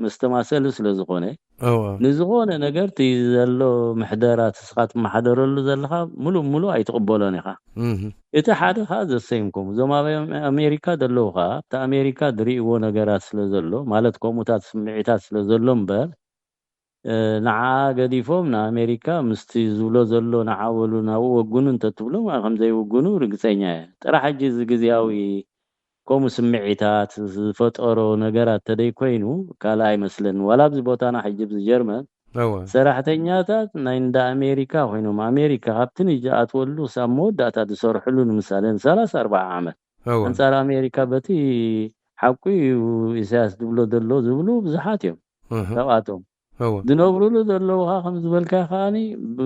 መስተማሰሊ ስለ ዝኾነ እወ ንዝኾነ ነገር እቲ ዘሎ ምሕደራ እቲ ስኻ ትመሓደረሉ ዘለኻ ሙሉእ ሙሉእ ኣይትቕበሎን ኢኻ። እህ እቲ ሓደ ከዓ ዘሰይምኩም እዞም ኣብ ኣሜሪካ ዘለዉ ከዓ ኣብቲ ኣሜሪካ ዝርእይዎ ነገራት ስለ ዘሎ ማለት ከምኡታት ስምዒታት ስለ ዘሎ እምበር ንዓ ገዲፎም ንኣሜሪካ ምስቲ ዝብሎ ዘሎ ንዓ በሉ ናብኡ ወግኑ እንተትብሎም ከምዘይውግኑ ርግፀኛ እየ። ጥራሕ ሕጂ እዚ ግዜያዊ ከምኡ ስምዒታት ዝፈጠሮ ነገራት ተደይ ኮይኑ ካልእ ኣይመስለኒ ዋላ ኣብዚ ቦታና ሕጂ ኣብዚ ጀርመን እወ ሰራሕተኛታት ናይ እንዳ ኣሜሪካ ኮይኖም ኣሜሪካ ካብቲ ንጅኣትወሉ ክሳብ መወዳእታ ዝሰርሕሉ ንምሳሌ ንሰላሳ ኣርባዓ ዓመት እወ ኣንፃር ኣሜሪካ በቲ ሓቁ እዩ ኢሳያስ ዝብሎ ዘሎ ዝብሉ ብዙሓት እዮም። እህ ካብኣቶም እወ ዝነብሩሉ ዘለዉ ከዓ ከም ዝበልካ ከዓኒ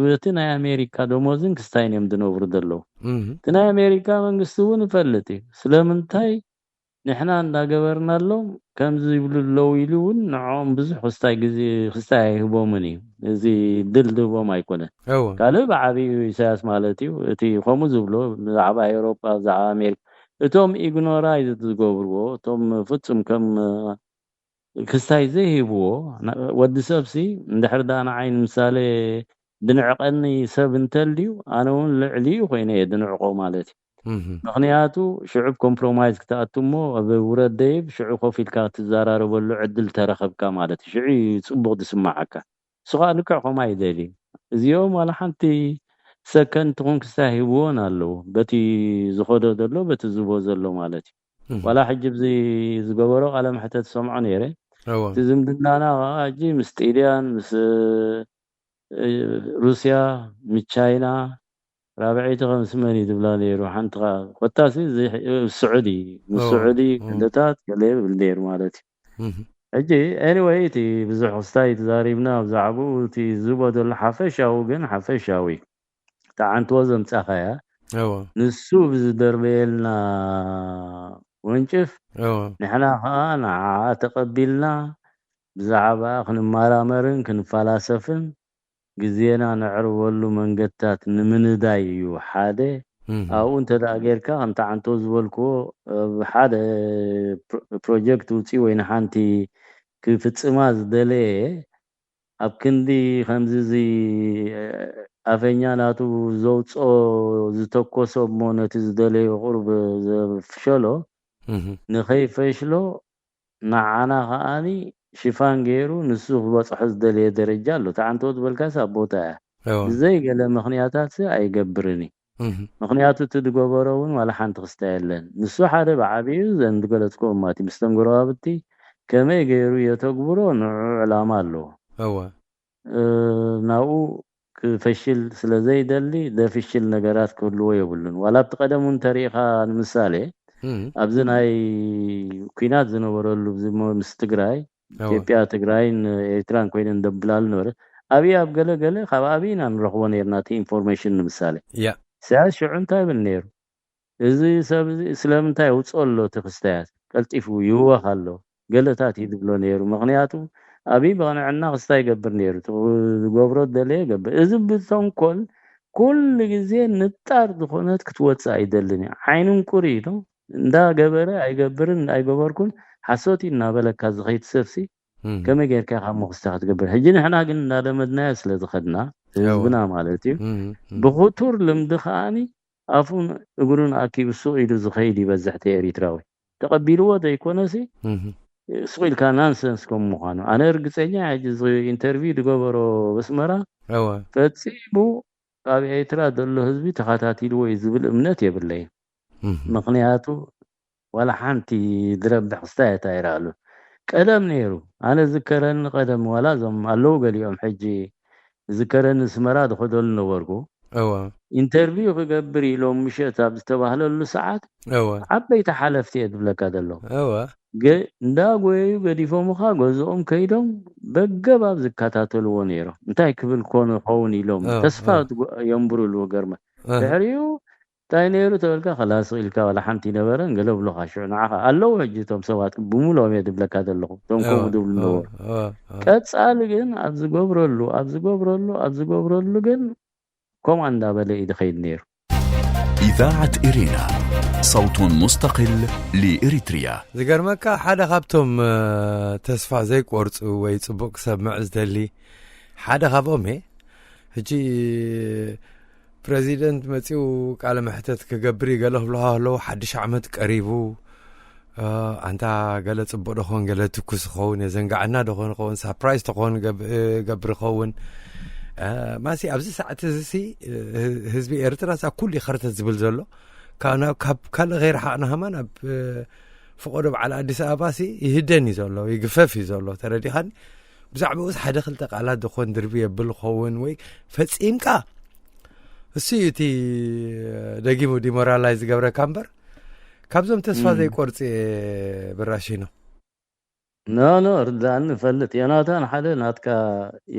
በቲ ናይ ኣሜሪካ ደሞዝን ክስታይን እዮም ዝነብሩ ዘለዉ። እህ እቲ ናይ ኣሜሪካ መንግስቲ እውን ይፈልጥ እዩ ስለምንታይ ንሕና እንዳገበርናሎም ከምዚ ይብሉ ኣለዉ ኢሉ እውን ንዕኦም ብዙሕ ክስታይ ግዜ ክስታይ ኣይህቦምን እዩ። እዚ ድል ዝህቦም ኣይኮነን። እወ ካልእ ብዓብዩ ኢሳያስ ማለት እዩ እቲ ከምኡ ዝብሎ ብዛዕባ ኤውሮጳ ብዛዕባ ኣሜሪካ እቶም ኢግኖራይዝ ዝገብርዎ እቶም ፍጹም ከም ክስታይ ዘይህብዎ ወዲ ሰብሲ እንድሕር ዳ ንዓይ ንምሳሌ ድንዕቐኒ ሰብ እንተልዩ ኣነ እውን ልዕሊኡ ኮይነ እየ ድንዕቆ ማለት እዩ። እህ ምክንያቱ ሽዑብ ኮምፕሮማይዝ ክትኣቱ እሞ ኣብ ውረድ ደይብ ሽዑ ኮፍ ኢልካ ክትዘራረበሉ ዕድል ተረኸብካ ማለት እዩ። ሽዑ እዩ ፅቡቅ ዝስማዓካ። እሱ ከዓ ልክዕ ከምኡ ኣይደልዩ። እዚኦም ዋላ ሓንቲ ሰከንድ ትኹን ክስታይ ሂብዎን ኣለዉ በቲ ዝኸዶ ዘሎ በቲ ዝቦ ዘሎ ማለት እዩ። እህ ዋላ ሕጂ ብዚ ዝገበሮ ቃለ መሕተት ዝሰምዖ ነይረ። እወ እቲ ዝምድናና ከዓ ሕጂ ምስ ጢልያን ምስ እ፣ ሩስያ ምስ ቻይና ራብዐይቲ ከምስ መን እዩ ዝብላ ነይሩ ሓንቲ ከዓ ኮታሲ እዚ ሕ- ስዑዲ ምስ እወ ስዑዲ እም ክንድታት ገለ ይብል ነይሩ ማለት እዩ። እህ ሕጂ ኤኒወይ እቲ ብዙሕ ክስታይ ተዛሪብና ብዛዕባኡ እቲ ዝቦ ዘሎ ሓፈሻዊ ግን ሓፈሻዊ ተዓንትዎ ዘምፃኻያ እወ ንሱ ብዝደርበየልና ወንጭፍ እወ ንሕና ከዓ ንዓኣ ተቐቢልና ብዛዕባኣ ክንመራመርን ክንፈላሰፍን ግዜና ነዕርበሉ መንገድታት ንምንዳይ እዩ። ሓደ እህ ኣብኡ እንተ ደኣ ጌርካ ከምቲ ዓንቶ ዝበልክዎ ኣብ ሓደ ፕሮ- ፕሮጀክት ውፅኢ ወይ ንሓንቲ ክፍፅማ ዝደለየ ኣብ ክንዲ ከምዚ እዚ ኣፈኛ ናቱ ዘውፅኦ ዝተኮሶ እሞ ነቲ ዝደለዮ ቁሩብ ዘፍሸሎ እህ ንኸይፈሽሎ ንዓና ከዓኒ ሽፋን ገይሩ ንሱ ክበፅሖ ዝደለየ ደረጃ ኣሎ። ተዓንቶ ዝበልካስ ኣብ ቦታ እያ። እወ ብዘይ ገለ ምኽንያታት ኣይገብርን እዩ። እህ ምኽንያቱ እቲ ዝገበሮ እውን ዋላ ሓንቲ ክስታ የለን። ንሱ ሓደ ብዓብዩ ዘን ዝገለፅክዎም ማለት እዩ። ምስተን ጎረባብቲ ከመይ ገይሩ የተግብሮ ንዑ ዕላማ ኣለዎ። እወ እ፣ ናብኡ ክፈሽል ስለ ዘይደሊ ዘፍሽል ነገራት ክህልዎ የብሉን። ዋላ ኣብቲ ቀደም እውን ተሪኢኻ ንምሳሌ እህ ኣብዚ ናይ ኩናት ዝነበረሉ እዚ ሞ- ምስ ትግራይ እወ ኢትዮጵያ ትግራይን ኤርትራን ኮይነን ደብላሉ ነበረ። ኣብይ ኣብ ገለ ገለ ካብ ኣብይ ኢና ንረኽቦ ነርና እቲ ኢንፎርሜሽን ንምሳሌ ያ ኢሳያስ ሽዑ እንታይ ይብል ነይሩ? እዚ ሰብ እዚ ስለምንታይ ውፅኦ ኣሎ እቲ ክስታያት ቀልጢፉ ይህወኽ ኣሎ ገለታት እዩ ዝብሎ ነይሩ። ምክንያቱ ኣብይ ብቕንዕና ክስታይ ይገብር ነይሩ። ዝገብሮ ደለየ ይገብር። እዚ ብተንኮል ኩሉ ግዜ ንጣር ዝኾነት ክትወፅእ ኣይደልን እዩ። ዓይኑን ቁሪ ኢሉ እንዳገበረ ኣይገብርን ኣይገበርኩን ሓሶት እዩ እናበለካ ዝኸይድ ሰብሲ ከመይ ጌርካ ካብ ምኽስታ ክትገብር? ሕጂ ንሕና ግን እንዳለመድናዮ ስለ ዝኸድና ህዝብና ማለት እዩ። ብኽቱር ልምዲ ከዓኒ ኣፉን እግሩን ኣኪቡ ሱቕ ኢሉ ዝኸይድ ይበዝሕ እቲ ኤሪትራዊ። ተቐቢልዎ ዘይኮነሲ ሱቕ ኢልካ ናንሰንስ ከም ምዃኑ። ኣነ እርግፀኛ ሕጂ እዚ ኢንተርቪው ዝገበሮ በስመራ ፈፂሙ ኣብ ኤርትራ ዘሎ ህዝቢ ተኸታቲልዎ እዩ ዝብል እምነት የብለይን። ምኽንያቱ ዋላ ሓንቲ ዝረብሕ ክስታይ ኣይረኣሉን። ቀደም ነይሩ። ኣነ ዝከረኒ ቀደም ዋላ እዞም ኣለዉ ገሊኦም ሕጂ ዝከረኒ ስመራ ዝኸደሉ ነበርኩ። ኢንተርቪው ክገብር ኢሎም ምሸት ኣብ ዝተባህለሉ ሰዓት ዓበይቲ ሓለፍቲ እየ ዝብለካ ዘለኹ። እንዳጎየዩ ገዲፎምኻ ገዝኦም ከይዶም በገባብ ዝከታተልዎ ነይሮም። እንታይ ክብል ኮን ኸውን ኢሎም ተስፋ የንብሩሉ። ገርመ ድሕሪኡ እንታይ ነይሩ ተበልካ ከላስ ኢልካ ዋላ ሓንቲ ነበረ ገለ ብሎኻ ሽዑ ንዓኻ ኣለዉ ሕጂ እቶም ሰባት ብሙሉኦም እየ ዝብለካ ዘለኹ እቶም ከምኡ ዝብሉ ነበሩ። ቀጻሊ ግን ኣብ ዝገብረሉ ኣብ ዝገብረሉ ኣብ ዝገብረሉ ግን ከምኡ እንዳበለ እዩ ዝኸይድ ነይሩ። إذاعة إرينا، صوت مستقل لإريتريا. ዝገርመካ ሓደ ካብቶም ተስፋ ዘይቆርፁ ወይ ፅቡቅ ክሰምዕ ዝደሊ ሓደ ካብኦም እየ። ሕጂ ፕረዚደንት መፂኡ ቃለ መሕተት ክገብር እዩ ገለ ክብልካ ከለዉ ሓድሽ ዓመት ቀሪቡ ኣንታ ገለ ፅቡቅ ዶኾን ገለ ትኩስ ኸውን የዘንጋዕና ዶኾን ኸውን ሳፕራይዝ ተኾን ገብር ኸውን ማሲ ኣብዚ ሰዓት እዚ ሲ ህዝቢ ኤርትራ ሳ ኩሉ ይኸርተት ዝብል ዘሎ ካብ ካልእ ከይረሓቕና ሃማ ናብ ፈቆዶ በዓል ኣዲስ ኣበባ ሲ ይህደን እዩ ዘሎ ይግፈፍ እዩ ዘሎ ተረዲኻኒ። ብዛዕባኡስ ሓደ ክልተ ቃላት ዝኾን ድርቢ የብል ኸውን ወይ ፈጺምካ እሱ እዩ እቲ ደጊሙ ዲሞራላይዝ ዝገብረካ እምበር ካብዞም ተስፋ ዘይቆርጽ እየ ብራሺኖ። ኖ ኖ ርዳእኒ እፈልጥ ዮናታን ሓደ ናትካ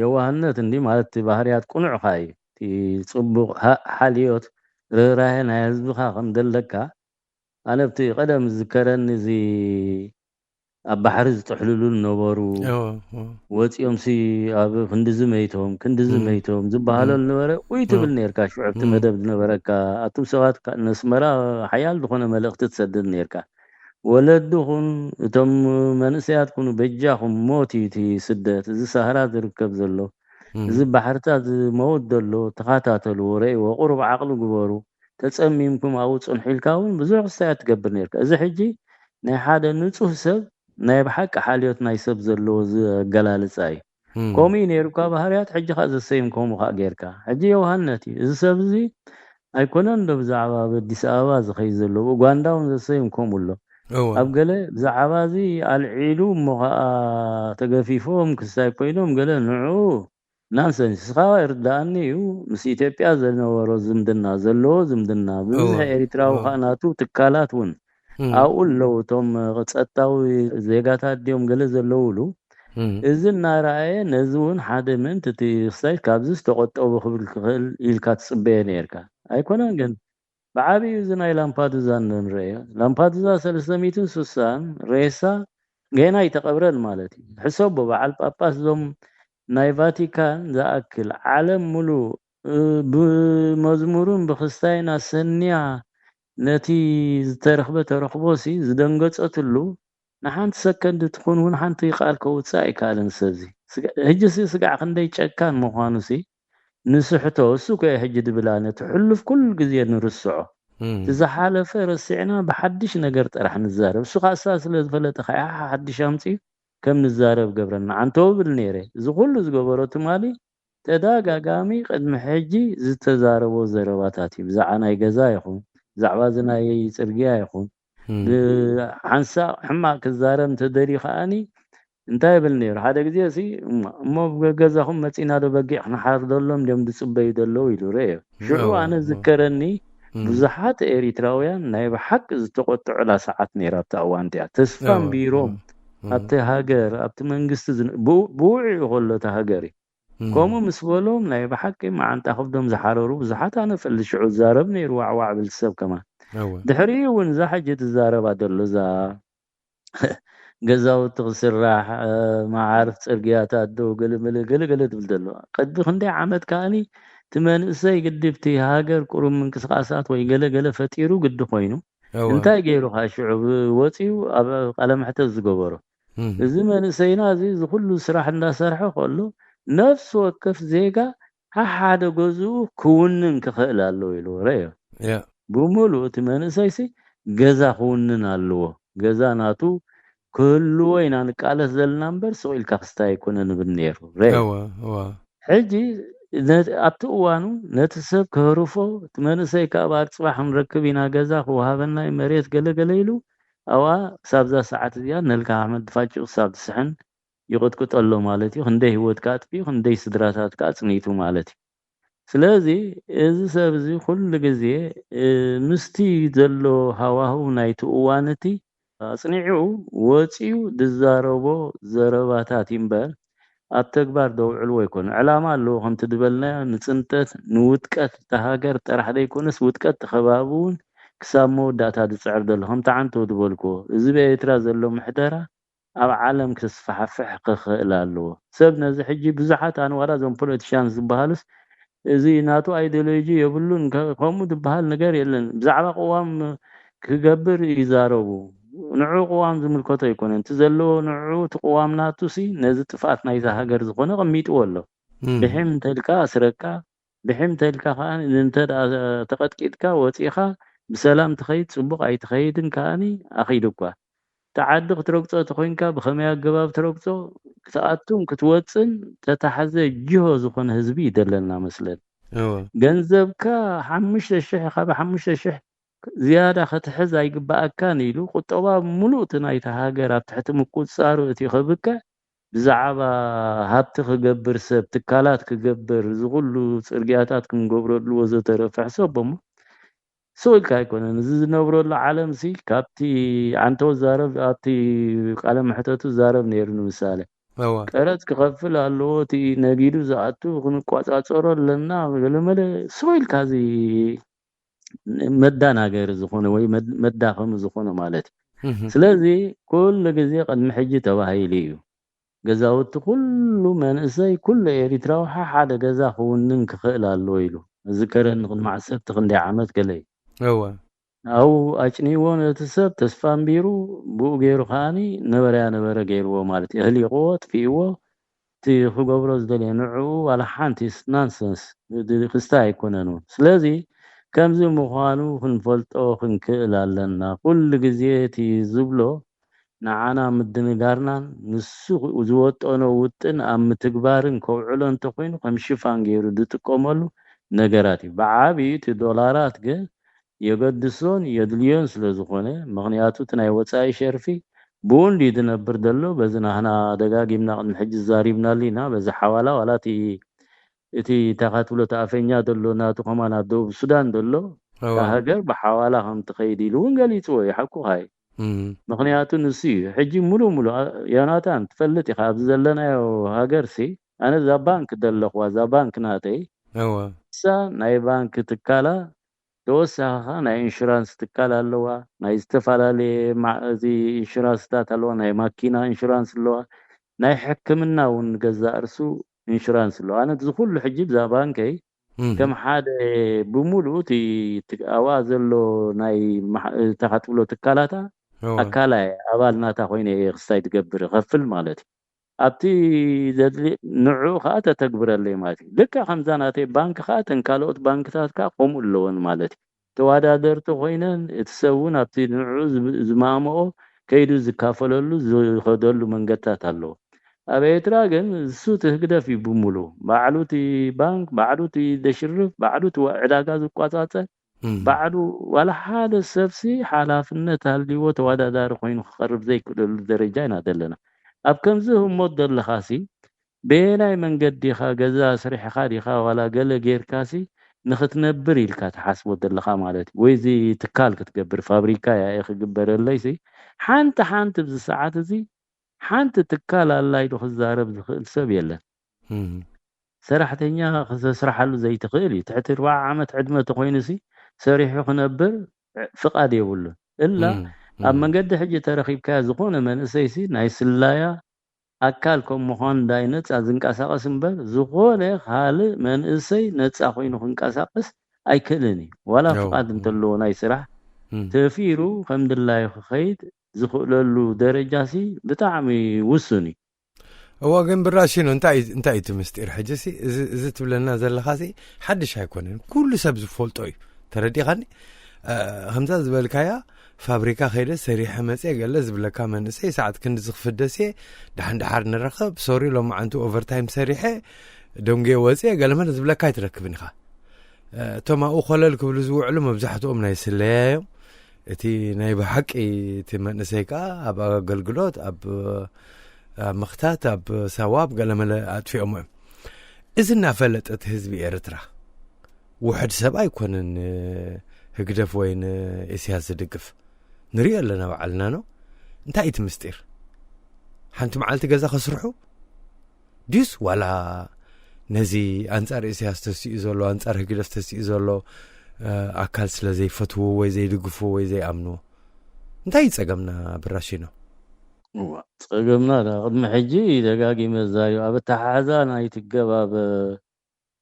የዋህነት እንዲ ማለት እቲ ባህርያት ቁኑዕካ እዩ። እቲ ጽቡቕ ሓልዮት ርህራሄ ናይ ህዝብኻ ከም ዘለካ ኣነ ኣብቲ ቀደም ዝዝከረኒ እዚ ኣብ ባሕሪ ዝጥሕልሉ ነበሩ። ወፂኦም ሲ ኣብ ክንድዚ መይቶም ክንድዚ መይቶም ዝበሃለሉ ነበረ። ውይ ትብል ነርካ ሽዑ ኣብቲ መደብ ዝነበረካ ኣቱም ሰባት ነስመራ ሓያል ዝኾነ መልእክቲ ትሰድድ ነርካ። ወለድኹም እቶም መንእሰያት ኩኑ በጃኹም ሞት እዩ እቲ ስደት እዚ ሳህራ ዝርከብ ዘሎ እዚ ባሕርታት ዝመውት ዘሎ ተኻታተልዎ ረእይዎ ቁሩብ ዓቕሊ ግበሩ። ተጸሚምኩም ኣብኡ ጽንሑ ኢልካ እውን ብዙሕ ክስታይ ትገብር ነርካ። እዚ ሕጂ ናይ ሓደ ንጹህ ሰብ ናይ ብሓቂ ሓልዮት ናይ ሰብ ዘለዎ ኣገላልጻ እዩ። ከምኡ እዩ ነይሩ እኳ ባህርያት ሕጂ ከዓ ዘሰይም ከምኡ ከዓ ጌርካ ሕጂ የውሃነት እዩ። እዚ ሰብ እዚ ኣይኮነን ዶ ብዛዕባ ኣብ ኣዲስ ኣበባ ዝኸይ ዘሎ ኡጋንዳ እውን ዘሰይም ከምኡ ኣሎ። ኣብ ገለ ብዛዕባ እዚ ኣልዒሉ እሞ ከዓ ተገፊፎም ክስታይ ኮይኖም ገለ ንዑ ናንሰንስ እስኻ ይርዳኣኒ እዩ ምስ ኢትዮጵያ ዝነበሮ ዝምድና ዘለዎ ዝምድና ብብዝሒ ኤሪትራዊ ከዓ ናቱ ትካላት እውን ኣብኡ ኣለዉ እቶም ጸጥታዊ ዜጋታት ድዮም ገለ ዘለውሉ እዚ እናረኣየ ነዚ እውን ሓደ ምእንቲ እቲ ክስታይ ካብዚ ዝተቆጠቡ ክብል ክኽእል ኢልካ ትጽበየ ነርካ ኣይኮነን ግን ብዓብዩ እዚ ናይ ላምፓዱዛ ንረእዮ ላምፓዱዛ ሰለስተ ሚእትን ስሳን ሬሳ ገና ኣይተቐብረን ማለት እዩ ሕሰቦ በዓል ጳጳስ እዞም ናይ ቫቲካን ዝኣክል ዓለም ሙሉእ ብመዝሙርን ብክስታይን ኣሰንያ ነቲ ዝተረኽበ ተረኽቦ ሲ ዝደንገጸትሉ ንሓንቲ ሰከንድ ትኹን እውን ሓንቲ ቃል ከውጽእ ኣይከኣለን ሰብ እዚ ሕጂ ሲ ስጋዕ ክንደይ ጨካን ምዃኑ ሲ ንስሕቶ እሱ ኮ ሕጂ ድብል ኣነ እቲ ሕሉፍ ኩሉ ግዜ ንርስዖ እቲ ዝሓለፈ ረሲዕና ብሓድሽ ነገር ጥራሕ ንዛረብ እሱ ካሳ ስለ ዝፈለጠ ከ ሓድሽ ኣምፅኡ ከም ንዛረብ ገብረና ኣንተው ብል ነይረ እዚ ኩሉ ዝገበሮ ትማሊ ተዳጋጋሚ ቅድሚ ሕጂ ዝተዛረቦ ዘረባታት እዩ ብዛዕባ ናይ ገዛ ይኹን ብዛዕባ እዚ ናይ ፅርግያ ይኹን ሓንሳእ ሕማቅ ክዛረብ እንተደልዩ ከዓኒ እንታይ ይብል ነይሩ ሓደ ግዜ ሲ እሞ ገዛኹም መፂና ዶ በጊዕ ክንሓርደሎም ድም ዝፅበዩ ዘለዉ ኢሉ ረዮ ሽዑ ኣነ ዝከረኒ ብዙሓት ኤሪትራውያን ናይ ብሓቂ ዝተቆጥዑላ ሰዓት ነይራ ኣብቲ ኣዋን እቲኣ ተስፋ ኣንቢሮም ኣብቲ ሃገር ኣብቲ መንግስቲ ብውዕዩ ከሎ እቲ ሃገር እዩ ከምኡ ምስ በሎም ናይ ብሓቂ መዓንጣ ከብዶም ዝሓረሩ ብዙሓት ኣነ ፈልጥ ሽዑ ዝዛረብ ነይሩ ዋዕዋዕ ብል ሰብ ከማን ድሕሪኡ እውን እዛ ሕጂ ትዛረባ ዘሎ እዛ ገዛውቲ ክስራሕ፣ እ፣ መዓርፍ ጽርግያታት ደው ገለመለ ገለገለ ትብል ዘሎ። ቅድሚ ክንደይ ዓመት ከኣኒ እቲ መንእሰይ ግድብቲ ሃገር ቁሩብ ምንቅስቃሳት ወይ ገለገለ ፈጢሩ ግዲ ኮይኑ። እወ። እንታይ ገይሩ ከኣ ሽዑ ወጺኡ ኣብ ቃለ መሕተት ዝገበሮ? እም። እዚ መንእሰይና እዚ፣ እዚ ኩሉ ስራሕ እንዳሰርሐ ከሎ፣ ነፍሲ ወከፍ ዜጋ ሓሓደ ገዝኡ ክውንን ክኽእል ኣለዎ ኢሉ። ረዮ። ያ። ብምሉእ እቲ መንእሰይሲ ገዛ ክውንን ኣለዎ። ገዛ ናቱ ክህልዎ ኢና ንቃለስ ዘለና እምበር፣ ስቕ ኢልካ ክስታይ ኣይኮነ ንብል ነይሩ። ረዮ። እወ፣ እወ። ሕጂ ነ-፣ ኣብቲ እዋኑ ነቲ ሰብ ከህርፎ፣ እቲ መንእሰይ ካብ ጽባሕ ክንረክብ ኢና፣ ገዛ ክወሃበና እዩ፣ መሬት ገለ ገለ ኢሉ፣ ኣብኣ ክሳብዛ ሰዓት እዚኣ ነልካ ኣሕመድ ፋጭ ክሳብ ትስሕን ይቕጥቅጠሎ ማለት እዩ። ክንደይ ህይወትካ ኣጥፊኡ፣ ክንደይ ስድራታትካ ኣጽኒቱ ማለት እዩ። ስለዚ እዚ ሰብ እዚ ኩሉ ግዜ፣ እ፣ ምስቲ ዘሎ ሃዋህው ናይቲ እዋን እቲ ኣጽኒዑ ወጺኡ ዝዛረቦ ዘረባታት እዩ እምበር፣ ኣብ ተግባር ደውዕልዎ ኣይኮነ። ዕላማ ኣለዎ፣ ከምቲ ዝበልናዮ፣ ንጽንተት፣ ንውድቀት እታ ሃገር ጥራሕ ዘይኮነስ፣ ውድቀት እቲ ከባቢ እውን ክሳብ መወዳእታ ዝጽዕር ዘሎ። ከምቲ ዓንቶ ዝበልክዎ፣ እዚ ብኤርትራ ዘሎ ምሕደራ ኣብ ዓለም ክስፋሕፍሕ ክኽእል ኣለዎ። ሰብ ነዚ ሕጂ ብዙሓት፣ ኣነ ዋላ እዞም ፖለቲሻን ዝበሃሉስ፣ እዚ ናቱ ኣይዲዮሎጂ የብሉን፣ ከ-፣ ከምኡ ዝበሃል ነገር የለን። ብዛዕባ ቅዋም ክገብር ይዛረቡ። ንዑ ቅዋም ዝምልከቶ ኣይኮነን። እቲ ዘለዎ ንዑ፣ እቲ ቅዋም ናቱ ሲ ነዚ ጥፍኣት ናይዛ ሃገር ዝኾነ ቀሚጥዎ ኣሎ። እም። ብሒም እንተልካ ኣስረካ፣ ብሒም እንተልካ ከኣ እንተ ደኣ ተቐጥቂጥካ ወጺኻ ብሰላም ትኸይድ፣ ጽቡቕ፣ ኣይትኸይድን ከኣኒ ኣኺዱ እኳ። እቲ ዓዲ ክትረግጾ ተኾይንካ ብኸመይ ኣገባብ ትረግጾ? ክትኣቱን ክትወጽን ተታሕዘ ጅሆ ዝኾነ ህዝቢ ይደለና መስለን። እወ። ገንዘብካ ሓሙሽተ ሽሕ፣ ካብ ሓሙሽተ ሽሕ ዝያዳ ክትሕዝ ኣይግባኣካን ኢሉ ቁጠባ ምሉእ እቲ ናይታ ሃገር ኣብ ትሕቲ ምቁጽጻሩ እቲ ከብቅዕ፣ ብዛዕባ ሃብቲ ክገብር ሰብ፣ ትካላት ክገብር፣ እዚ ኩሉ ጽርግያታት ክንገብረሉ ወዘተረፈ ሕሰቦ እሞ፣ ስቕ ኢልካ ኣይኮነን። እዚ ዝነብረሉ ዓለምሲ፣ ካብቲ ዓንቶ ዛረብ፣ ኣብቲ ቃለ መሕተቱ ዛረብ ነይሩ ንምሳሌ። እወ። ቀረጽ ክኸፍል ኣለዎ፣ እቲ ነጊዱ ዝኣቱ ክንቋጻጸሮ ኣለና፣ ገለመለ ስቕ ኢልካ እዚ መዳናገሪ ዝኾነ ወይ መድ-፣ መዳኸሚ ዝኾነ ማለት እዩ። እህ። ስለዚ ኩሉ ግዜ ቅድሚ ሕጂ ተባሂሉ እዩ። ገዛውቲ ኩሉ መንእሰይ፣ ኩሉ ኤሪትራዊ ሓደ ገዛ ክውንን ክኽእል ኣለዎ ኢሉ። ዝከረኒ ቅድሚ ዓሰርተ ክንደይ ዓመት ገለ እዩ። እወ። ኣብኡ ኣጭንይዎ ነቲ ሰብ ተስፋ ኣንቢሩ፣ ብኡ ገይሩ ከኣኒ ነበረያ ነበረ ገይርዎ ማለት እዩ። ኣህሊቕዎ፣ ኣጥፊእዎ፣ እቲ ክገብሮ ዝደለየ ንዕኡ ዋላ ሓንቲ ናንሰንስ ክስታይ ኣይኮነን እውን። ስለዚ ከምዚ ምዃኑ ክንፈልጦ ክንክእል ኣለና። ኩሉ ግዜ እቲ ዝብሎ ንዓና ምድንጋርናን ንሱ ዝወጠኖ ውጥን ኣብ ምትግባርን ከውዕሎ እንተኾይኑ ከም ሽፋን ገይሩ ዝጥቀመሉ ነገራት እዩ። ብዓብዩ እቲ ዶላራት ግን የገድሶን የድልዮን ስለ ዝኾነ፣ ምኽንያቱ እቲ ናይ ወጻኢ ሸርፊ ብኡ እንድዩ ዝነብር ዘሎ። በዚ ናህና ደጋጊምና ቅድሚ ሕጂ ዛሪብናሉ ኢና። በዚ ሓዋላ ዋላ እቲ፣ እቲ እንታይ ትብሎ እቲ ኣፈኛ ዘሎ ናቱ ከማን ኣብ ደቡብ ሱዳን ዘሎ እዋ። እታ ሃገር ብሓዋላ ከም ትኸይድ ኢሉ እውን ገሊጽዎ እዩ። ሓቁኻ እዩ። እም። ምኽንያቱ ንሱ እዩ። ሕጂ ሙሉ ሙሉ፣ አ-፣ ዮናታን ትፈልጥ ኢኻ፣ ኣብዚ ዘለናዮ ሃገር ሲ፣ ኣነ እዛ ባንክ ዘለኽዋ፣ እዛ ባንክ ናተይ፣ እዋ። እሳ ናይ ባንክ ትካላ ተወሳኺ ኸዓ ናይ ኢንሹራንስ ትካል ኣለዋ፣ ናይ ዝተፈላለየ ማ-፣ እዚ ኢንሹራንስታት ኣለዋ፣ ናይ ማኪና ኢንሹራንስ ኣለዋ፣ ናይ ሕክምና እውን ገዛእ ርሱ ኢንሹራንስ ኣለዋ። ኣነ እዚ ኩሉ ሕጂ ብዛ ባንከይ እም። ከም ሓደ ብምሉኡ እቲ ት-፣ ኣብኣ ዘሎ ናይ ማሕ-፣ እታ ኻትብሎ ትካላታ እዋ። ኣካላይ ኣባል ናታ ኮይነ እየ ክስታይ ትገብር፣ እኸፍል ማለት እዩ። ኣብቲ ዘድሊ ንዕኡ ኸዓ ተተግብረለይ ማለት እዩ። ልክዕ ከምዛ ናተይ ባንክ ኸዓ እተን ካልኦት ባንክታት ከኣ ከምኡ ኣለወን ማለት እዩ። ተወዳደርቲ ኮይነን እቲ ሰብ እውን ኣብቲ ንዕኡ ዝብ-፣ ዝማእምኦ ከይዱ ዝካፈለሉ ዝኸደሉ መንገድታት ኣለዎ። ኣብ ኤርትራ ግን እሱ እቲ ህግደፍ እዩ ብምሉ። ባዕሉ እቲ ባንክ፣ ባዕሉ እቲ ዘሽርፍ፣ ባዕሉ እቲ ወ-፣ ዕዳጋ ዝቋጻጸር፣ እም። ባዕሉ ዋላ ሓደ ሰብሲ ሓላፍነት ሃልይዎ ተወዳዳሪ ኮይኑ ክቐርብ ዘይክእለሉ ደረጃ ኢና ዘለና። ኣብ ከምዚ ህሞት ዘለኻሲ በየናይ መንገዲ ኢኻ ገዛ ኣስሪሕኻ ዲኻ ዋላ ገለ ጌርካሲ ንኽትነብር ኢልካ ትሓስቦ ዘለኻ ማለት እዩ። ወይ እዚ ትካል ክትገብር ፋብሪካ እያ እየ ክግበረለይሲ ሓንቲ ሓንቲ ኣብዚ ሰዓት እዚ ሓንቲ ትካል ኣላ ኢሉ ክዛረብ ዝኽእል ሰብ የለን። እም። ሰራሕተኛ ክተስርሓሉ ዘይትኽእል እዩ። ትሕቲ ኣርብዓ ዓመት ዕድመ ተኾይኑሲ ሰሪሑ ክነብር ፍቓድ የብሉን። እላ እም። ኣብ መንገዲ ሕጂ ተረኺብካያ ዝኾነ መንእሰይሲ ናይ ስላያ ኣካል ከም ምዃን ዳይ ነጻ ዝንቀሳቐስ እምበር፣ ዝኾነ ካልእ መንእሰይ ነጻ ኮይኑ ክንቀሳቐስ ኣይክእልን እዩ። ዋላ ፍቓድ እንተለዎ ናይ ስራሕ፣ ተፊሩ ከም ድላዩ ክኸይድ ዝኽእለሉ ደረጃሲ ብጣዕሚ ውሱን እዩ። እዋ፣ ግን ብራሺኖ፣ እንታይ እንታይ እቲ ምስጢር? ሕጂ ሲ እዚ እዚ ትብለና ዘለኻ ሲ ሓድሽ ኣይኮነን፣ ኩሉ ሰብ ዝፈልጦ እዩ። ተረዲኻኒ? ከምዛ ዝበልካያ፣ ፋብሪካ ከይደ ሰሪሐ መፅየ ገለ ዝብለካ መንእሰይ፣ ሰዓት ክንዲ ዝኽፍደስ እየ፣ ደሓን ደሓር ንረኸብ፣ ሶሪ ሎማዓንቲ ኦቨርታይም ሰሪሐ ደንጉየ ወፅየ ገለመለ ዝብለካ ኣይትረክብን ኢኻ። እቶም ኣብኡ ኮለል ክብሉ ዝውዕሉ መብዛሕትኦም ናይ ስለያ እዮም። እቲ ናይ ብሓቂ እቲ መንእሰይ ከኣ ኣብ ኣገልግሎት፣ ኣብ ኣብ ምኽታት፣ ኣብ ሰዋብ ገለመለ ኣጥፊኦሞ እዮም። እዚ እናፈለጠ እቲ ህዝቢ ኤርትራ ውሕድ ሰብ ኣይኮነን ንህግደፍ ወይ ንኢሳያስ ዝድግፍ። ንሪኦ ኣለና ባዕልና። ኖ እንታይ እቲ ምስጢር? ሓንቲ መዓልቲ ገዛ ከስርሑ ድዩስ ዋላ ነዚ ኣንጻር ኢሳያስ ተሲኡ ዘሎ፣ ኣንጻር ህግደፍ ተሲኡ ዘሎ ኣካል ስለ ዘይፈትዎ ወይ ዘይድግፍዎ ወይ ዘይኣምንዎ? እንታይ እዩ ጸገምና ብራሺኖ? ጸገምና ዳ ቅድሚ ሕጂ ደጋጊመ ዛዩ ኣብ ኣተሓሕዛ ናይቲ ገባብ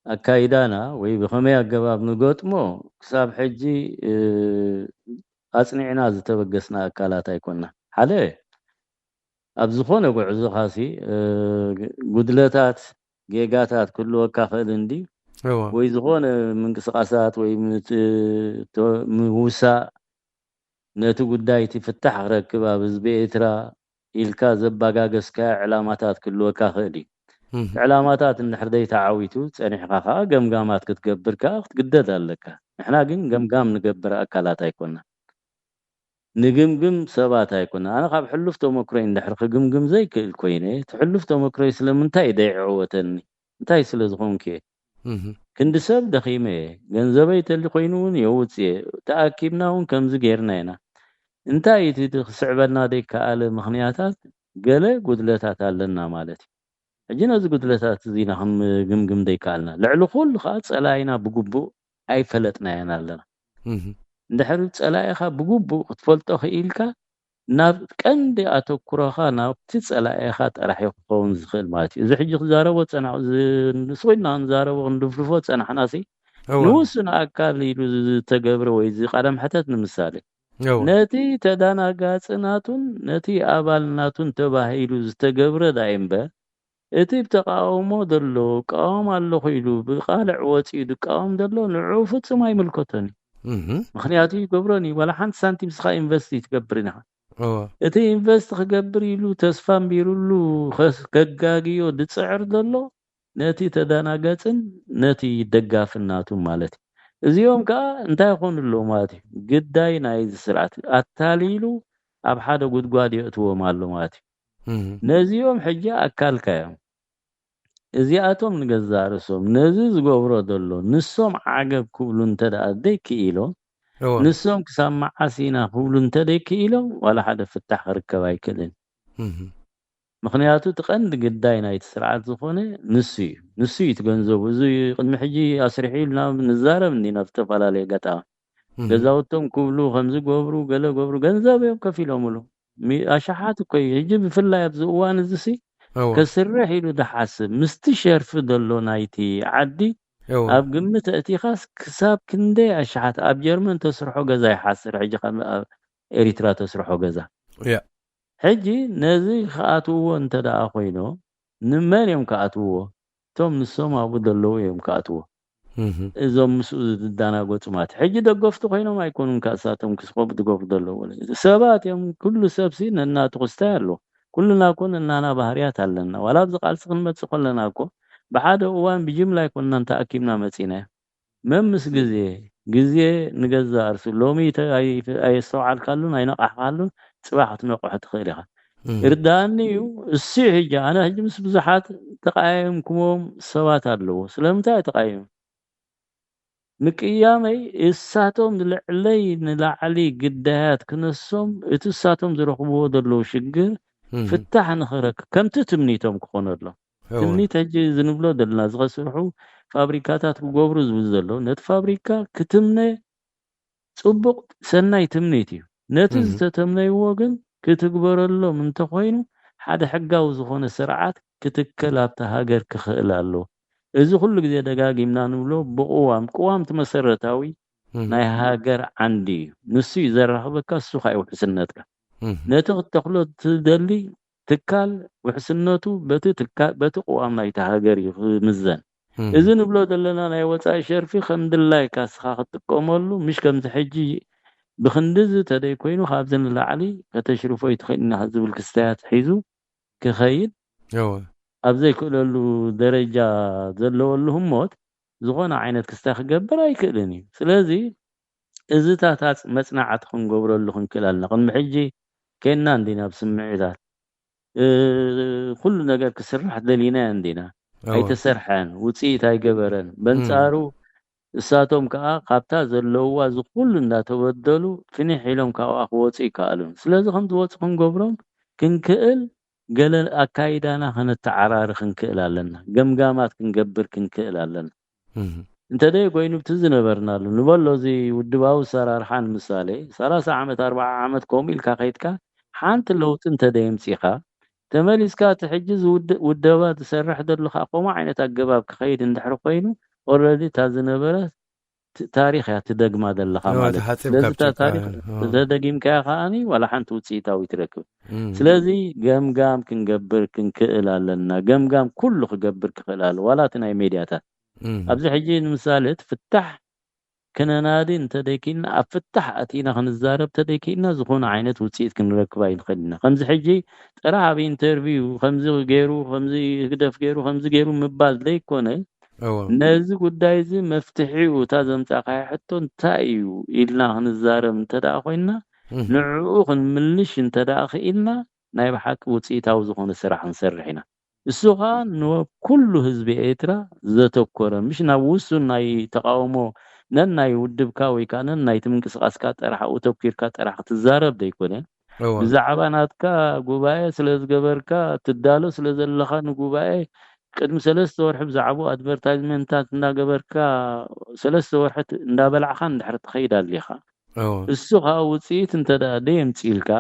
ኣካይዳና ወይ ብኸመይ ኣገባብ ንገጥሞ ክሳብ ሕጂ ኣጽኒዕና ዝተበገስና ኣካላት ኣይኮና። ሓደ ኣብ ዝኾነ ጉዕዞኻሲ ጉድለታት፣ ጌጋታት ክህልወካ ክእል እንዲ ወይ ዝኾነ ምንቅስቃሳት ወይ ምውሳእ ነቲ ጉዳይ እቲ ፍታሕ ክረክብ ኣብ ህዝቢ ኤርትራ ኢልካ ዘባጋገስካዮ ዕላማታት ክህልወካ ክእል እዩ። እቲ ዕላማታት እንድሕር ዘይተዓዊቱ ጸኒሕካ ከኣ ገምጋማት ክትገብር ከኣ ክትግደድ ኣለካ። ንሕና ግን ገምጋም ንገብር ኣካላት ኣይኮና። ንግምግም ሰባት ኣይኮና። ኣነ ካብ ሕሉፍ ተመክሮይ እንድሕር ክግምግም ዘይክእል ኮይነ፣ እቲ ሕሉፍ ተመክሮይ ስለምንታይ ደይዕወተኒ? እንታይ ስለ ዝኾንኩ እየ? ክንዲ ሰብ ደኺመ እየ። ገንዘበይ ተሊ ኮይኑ እውን የውጽእ እየ። ተኣኪብና እውን ከምዚ ጌርና ኢና። እንታይ እቲ ክስዕበልና ዘይከኣለ ምኽንያታት? ገለ ጉድለታት ኣለና ማለት እዩ። ሕጂ ነዚ ጉድለታት እዚ ኢና ክንግምግም ዘይከኣልና። ልዕሊ ኩሉ ከኣ ጸላኢና ብግቡእ ኣይፈለጥናዮን ኣለና። እንድሕር ጸላኢኻ ብግቡእ ክትፈልጦ ክኢልካ ናብ ቀንዲ ኣተኩሮኻ ናብቲ ጸላኢኻ ጥራሕ እዩ ክኸውን ዝኽእል ማለት እዩ። እዚ ሕጂ ክዛረቦ ጸናሕ ንስኹና ክንዛረቦ ክንድፍድፎ ጸናሕናሲ ንውሱን ኣካል ኢሉ ዝተገብረ ወይ እዚ ቀደም ሕተት ንምሳሌ ነቲ ተዳናጋጺ ናቱን ነቲ ኣባል ናቱን ተባሂሉ ዝተገብረ ዳይ እምበር እቲ ብተቃውሞ ዘሎ እቃወም ኣለኹ ኢሉ ብቃልዕ ወጺኡ ዝቃወም ዘሎ ንዕኡ ፍጹም ኣይምልከቶን እዩ። ምኽንያቱ ይገብሮን እዩ። ዋላ ሓንቲ ሳንቲም ስኻ ኢንቨስት ይትገብርን ኢኻ። እቲ ኢንቨስት ክገብር ኢሉ ተስፋ ኣንቢሩሉ ከጋግዮ ዝጽዕር ዘሎ ነቲ ተዳናገጽን ነቲ ደጋፍን ናቱ ማለት እዩ። እዚኦም ከኣ እንታይ ይኾኑ ኣለዉ ማለት እዩ? ግዳይ ናይዚ ስርዓት ኣታሊሉ ኣብ ሓደ ጉድጓድ የእትዎም ኣሎ ማለት እዩ። ነዚኦም ሕጂ ኣካልካ እዮም። እዚኣቶም ንገዛእ ርእሶም ነዚ ዝገብሮ ዘሎ ንሶም ዓገብ ክብሉ እንተ ደኣ ዘይክኢሎም፣ ንሶም ክሳብ መዓስ ኢና ክብሉ እንተ ዘይክኢሎም፣ ዋላ ሓደ ፍታሕ ክርከብ ኣይክእልን። ምኽንያቱ እቲ ቀንዲ ግዳይ ናይቲ ስርዓት ዝኾነ ንሱ እዩ። ንሱ እዩ እቲ ገንዘቡ። እዚ ቅድሚ ሕጂ ኣስሪሑ ኢልና ንዛረብ እንዲና ብዝተፈላለየ ኣጋጣሚ። ገዛውቶም ክብሉ ከምዚ ገብሩ ገለ ገብሩ ገንዘብ እዮም ከፊሎምሉ። ኣሽሓት እኮ እዩ። ሕጂ ብፍላይ ኣብዚ እዋን እዚ ሲ ከስርሕ ኢሉ ዝሓስብ ምስቲ ሸርፊ ዘሎ ናይቲ ዓዲ ኣብ ግምት ኣእቲኻስ ክሳብ ክንደይ ኣሽሓት ኣብ ጀርመን ተስርሖ ገዛ ይሓስር ሕጂ ካብ ኣብ ኤሪትራ ተስርሖ ገዛ። ሕጂ ነዚ ክኣትውዎ እንተ ደኣ ኮይኖም ንመን እዮም ክኣትውዎ? እቶም ንሶም ኣብኡ ዘለዉ እዮም ክኣትዎ። እዞም ምስኡ ዝዳናገጹ ማለት ሕጂ ደገፍቲ ኮይኖም ኣይኮኑን። ካሳቶም ክስቆቡ ዝገብሩ ዘለዉ ሰባት እዮም። ኩሉ ሰብሲ ነናቱ ክስታይ ኣለዎ። ኩልና እኮ ነናና ባህርያት ኣለና። ዋላ ኣብዚ ቃልሲ ክንመጽእ ከለና እኮ ብሓደ እዋን ብጅምላ ኣይኮንናን ተኣኪብና መጺና። መምስ ግዜ ግዜ ንገዛእ ርእሱ ሎሚ ኣየስተውዓልካሉን ኣይነቃሕካሉን፣ ጽባሕ ክትነቅሖ ትኽእል ኢኻ። እርዳእኒ እዩ እሱ ሕጂ ኣነ ሕጂ ምስ ብዙሓት ተቃየምኩሞም ሰባት ኣለዉ። ስለምንታይ ተቃየሙ? ምቅያመይ እሳቶም ልዕለይ ንላዕሊ ግዳያት ክነሶም እቲ እሳቶም ዝረኽብዎ ዘለዉ ሽግር ፍታሕ ንኽረክ ከምቲ ትምኒቶም ክኾነሎም ትምኒት ሕጂ ዝንብሎ ዘለና ዝኸስርሑ ፋብሪካታት ክገብሩ ዝብል ዘሎ ነቲ ፋብሪካ ክትምነ ጽቡቕ ሰናይ ትምኒት እዩ። ነቲ ዝተተምነይዎ ግን ክትግበረሎም እንተኾይኑ ሓደ ሕጋዊ ዝኾነ ስርዓት ክትከል ኣብታ ሃገር ክኽእል ኣለዎ። እዚ ኩሉ ግዜ ደጋጊምና ንብሎ ብቅዋም፣ ቅዋም እቲ መሰረታዊ ናይ ሃገር ዓንዲ እዩ። ንሱ እዩ ዘራኽበካ፣ እሱ ኸኣ እዩ ውሕስነትካ። ነቲ ክትተኽሎ ትደሊ ትካል ውሕስነቱ በቲ ትካ-፣ በቲ ቅዋም ናይቲ ሃገር እዩ ክምዘን። እዚ ንብሎ ዘለና ናይ ወጻኢ ሸርፊ ከም ድላይካ እስኻ ክትጥቀመሉ፣ ምሽ ከምዚ ሕጂ ብክንድዚ ተደይ ኮይኑ ካብዚ ንላዕሊ ከተሽርፎ ይትኽእል ኢና ዝብል ክስተያት ሒዙ ክኸይድ ኣብ ዘይክእለሉ ደረጃ ዘለወሉ ህሞት ዝኾነ ዓይነት ክስታይ ክገብር ኣይክእልን እዩ። ስለዚ እዚታት መጽናዕቲ ክንገብረሉ ክንክእል ኣለና። ቅድሚ ሕጂ ኬና እንዲና ብስምዒታት፣ እ፣ ኩሉ ነገር ክስራሕ ደሊና እንዲና። ኣይተሰርሐን፣ ውጽኢት ኣይገበረን። በንጻሩ እሳቶም ከኣ ካብታ ዘለውዋ እዚ ኩሉ እንዳተበደሉ ፍኒሕ ኢሎም ካብኣ ክወጹ ይከኣሉን። ስለዚ ከም ዝወጹ ክንገብሮም ክንክእል ገለ ኣካይዳና ከነተዓራሪ ክንክእል ኣለና። ገምጋማት ክንገብር ክንክእል ኣለና። እንተደይ ኮይኑ ብቲ ዝነበርናሉ ንበሎ፣ እዚ ውድባዊ ኣሰራርሓ ንምሳሌ ሰላሳ ዓመት፣ ኣርባዓ ዓመት ከምኡ ኢልካ ከይድካ ሓንቲ ለውጢ እንተደይ ኣምጺኻ፣ ተመሊስካ እቲ ሕጂ ዝውድ-፣ ውደባ ዝሰርሕ ዘሎ ከኣ ከምኡ ዓይነት ኣገባብ ክኸይድ እንድሕሪ ኮይኑ፣ ኦረዲ እታ ዝነበረ ት-፣ ታሪኽ እያ ትደግማ ዘለኻ ማለት እዩ። ስለዚ እታ ታሪኽ ተደጊምካያ ከኣኒ ዋላ ሓንቲ ውጽኢታዊ ትረክብ። ስለዚ ገምጋም ክንገብር ክንክእል ኣለና። ገምጋም ኩሉ ክገብር ክኽእል ኣለዎ፣ ዋላ እቲ ናይ ሜድያታት። ኣብዚ ሕጂ ንምሳሌ እቲ ፍታሕ ክነናዲ እንተደይክኢልና፣ ኣብ ፍታሕ ኣቲና ክንዛረብ ተደይክኢልና፣ ዝኾነ ዓይነት ውጽኢት ክንረክብ ኣይንኽእል ኢና። ከምዚ ሕጂ ጥራሕ ኣብ ኢንተርቪው ከምዚ ገይሩ፣ ከምዚ ህግደፍ ገይሩ፣ ከምዚ ገይሩ ምባል ዘይኮነ፣ ነዚ ጉዳይ እዚ መፍትሒኡ እታ ዘምጻእካዮ ሕቶ እንታይ እዩ ኢልና ክንዛረብ እንተ ደኣ ኮይንና፣ ንዕኡ ክንምልሽ እንተ ደኣ ክኢልና፣ ናይ ብሓቂ ውጽኢታዊ ዝኾነ ስራሕ ክንሰርሕ ኢና። እሱ ኸኣ ንኩሉ ህዝቢ ኤርትራ ዘተኮረ፣ ምሽ ናብ ውሱን ናይ ተቃውሞ ነናይ ውድብካ ወይ ከኣ ነናይቲ ምንቅስቃስካ ጥራሕ ኣብኡ ተኪርካ ጥራሕ ክትዛረብ ዘይኮነ፣ ብዛዕባ ናትካ ጉባኤ ስለ ዝገበርካ፣ ትዳሎ ስለ ዘለኻ ንጉባኤ ቅድሚ ሰለስተ ወርሒ ብዛዕባኡ ኣድቨርታይዝመንታት እንዳገበርካ፣ ሰለስተ ወርሒ ት-፣ እንዳበላዕኻ እንድሕር ትኸይድ ኣሊኻ፣ እሱ ኸኣ ውጽኢት እንተ ደኣ ደየምጽኢልካ፣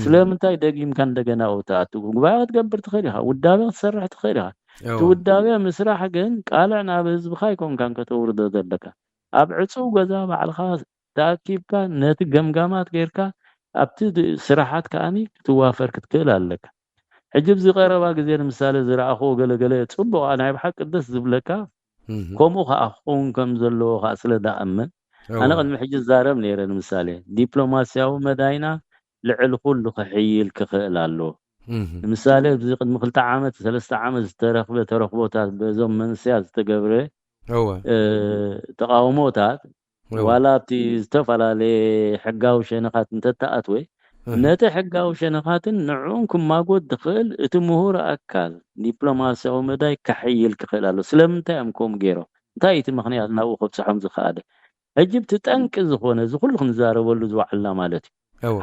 ስለምንታይ ደጊምካ እንደገና ኣብኡ ትኣቱ? ጉባኤ ክትገብር ትኽእል ኢኻ፣ ውዳበ ክትሰርሕ ትኽእል ኢኻ። እቲ ውዳበ ምስራሕ ግን ቃልዕ ናብ ህዝብኻ ኣይኮንካን ከተውርዶ ዘለካ። ኣብ ዕጹው ገዛ ባዕልኻ ተኣኪብካ ነቲ ገምጋማት ጌርካ ኣብቲ ድ-፣ ስራሓት ከኣኒ ክትዋፈር ክትክእል ኣለካ። ሕጂ ኣብዚ ቀረባ ግዜ ንምሳሌ ዝረኣኽዎ ገለ ገለ ጽቡቕ፣ ናይ ብሓቂ ደስ ዝብለካ፣ ከምኡ ከኣ ክኸውን ከም ዘለዎ ከኣ ስለ ደኣምን፣ ኣነ ቅድሚ ሕጂ ዝዛረብ ነይረ። ንምሳሌ ዲፕሎማስያዊ መዳይና ልዕሊ ኩሉ ክሕይል ክኽእል ኣለዎ። ንምሳሌ ኣብዚ ቅድሚ ክልተ ዓመት፣ ሰለስተ ዓመት ዝተረኽበ ተረኽቦታት በዞም መንስያት ዝተገብረ፣ እ፣ ተቃውሞታት ዋላ ኣብቲ ዝተፈላለየ ሕጋዊ ሸነኻት እንተተኣትወ፣ ነቲ ሕጋዊ ሸነኻትን ንዕኡን ክማጎት ዝኽእል እቲ ምሁር ኣካል ዲፕሎማስያዊ መዳይ ከሕይል ክኽእል ኣሎ። ስለምንታይ እዮም ከምኡ ገይሮም? እንታይ እዩ እቲ ምኽንያት ናብኡ ከብጽሖም ዝኸኣለ? ሕጂ እቲ ጠንቂ ዝኾነ፣ እዚ ኩሉ ክንዛረበሉ ዝወዓልና ማለት እዩ።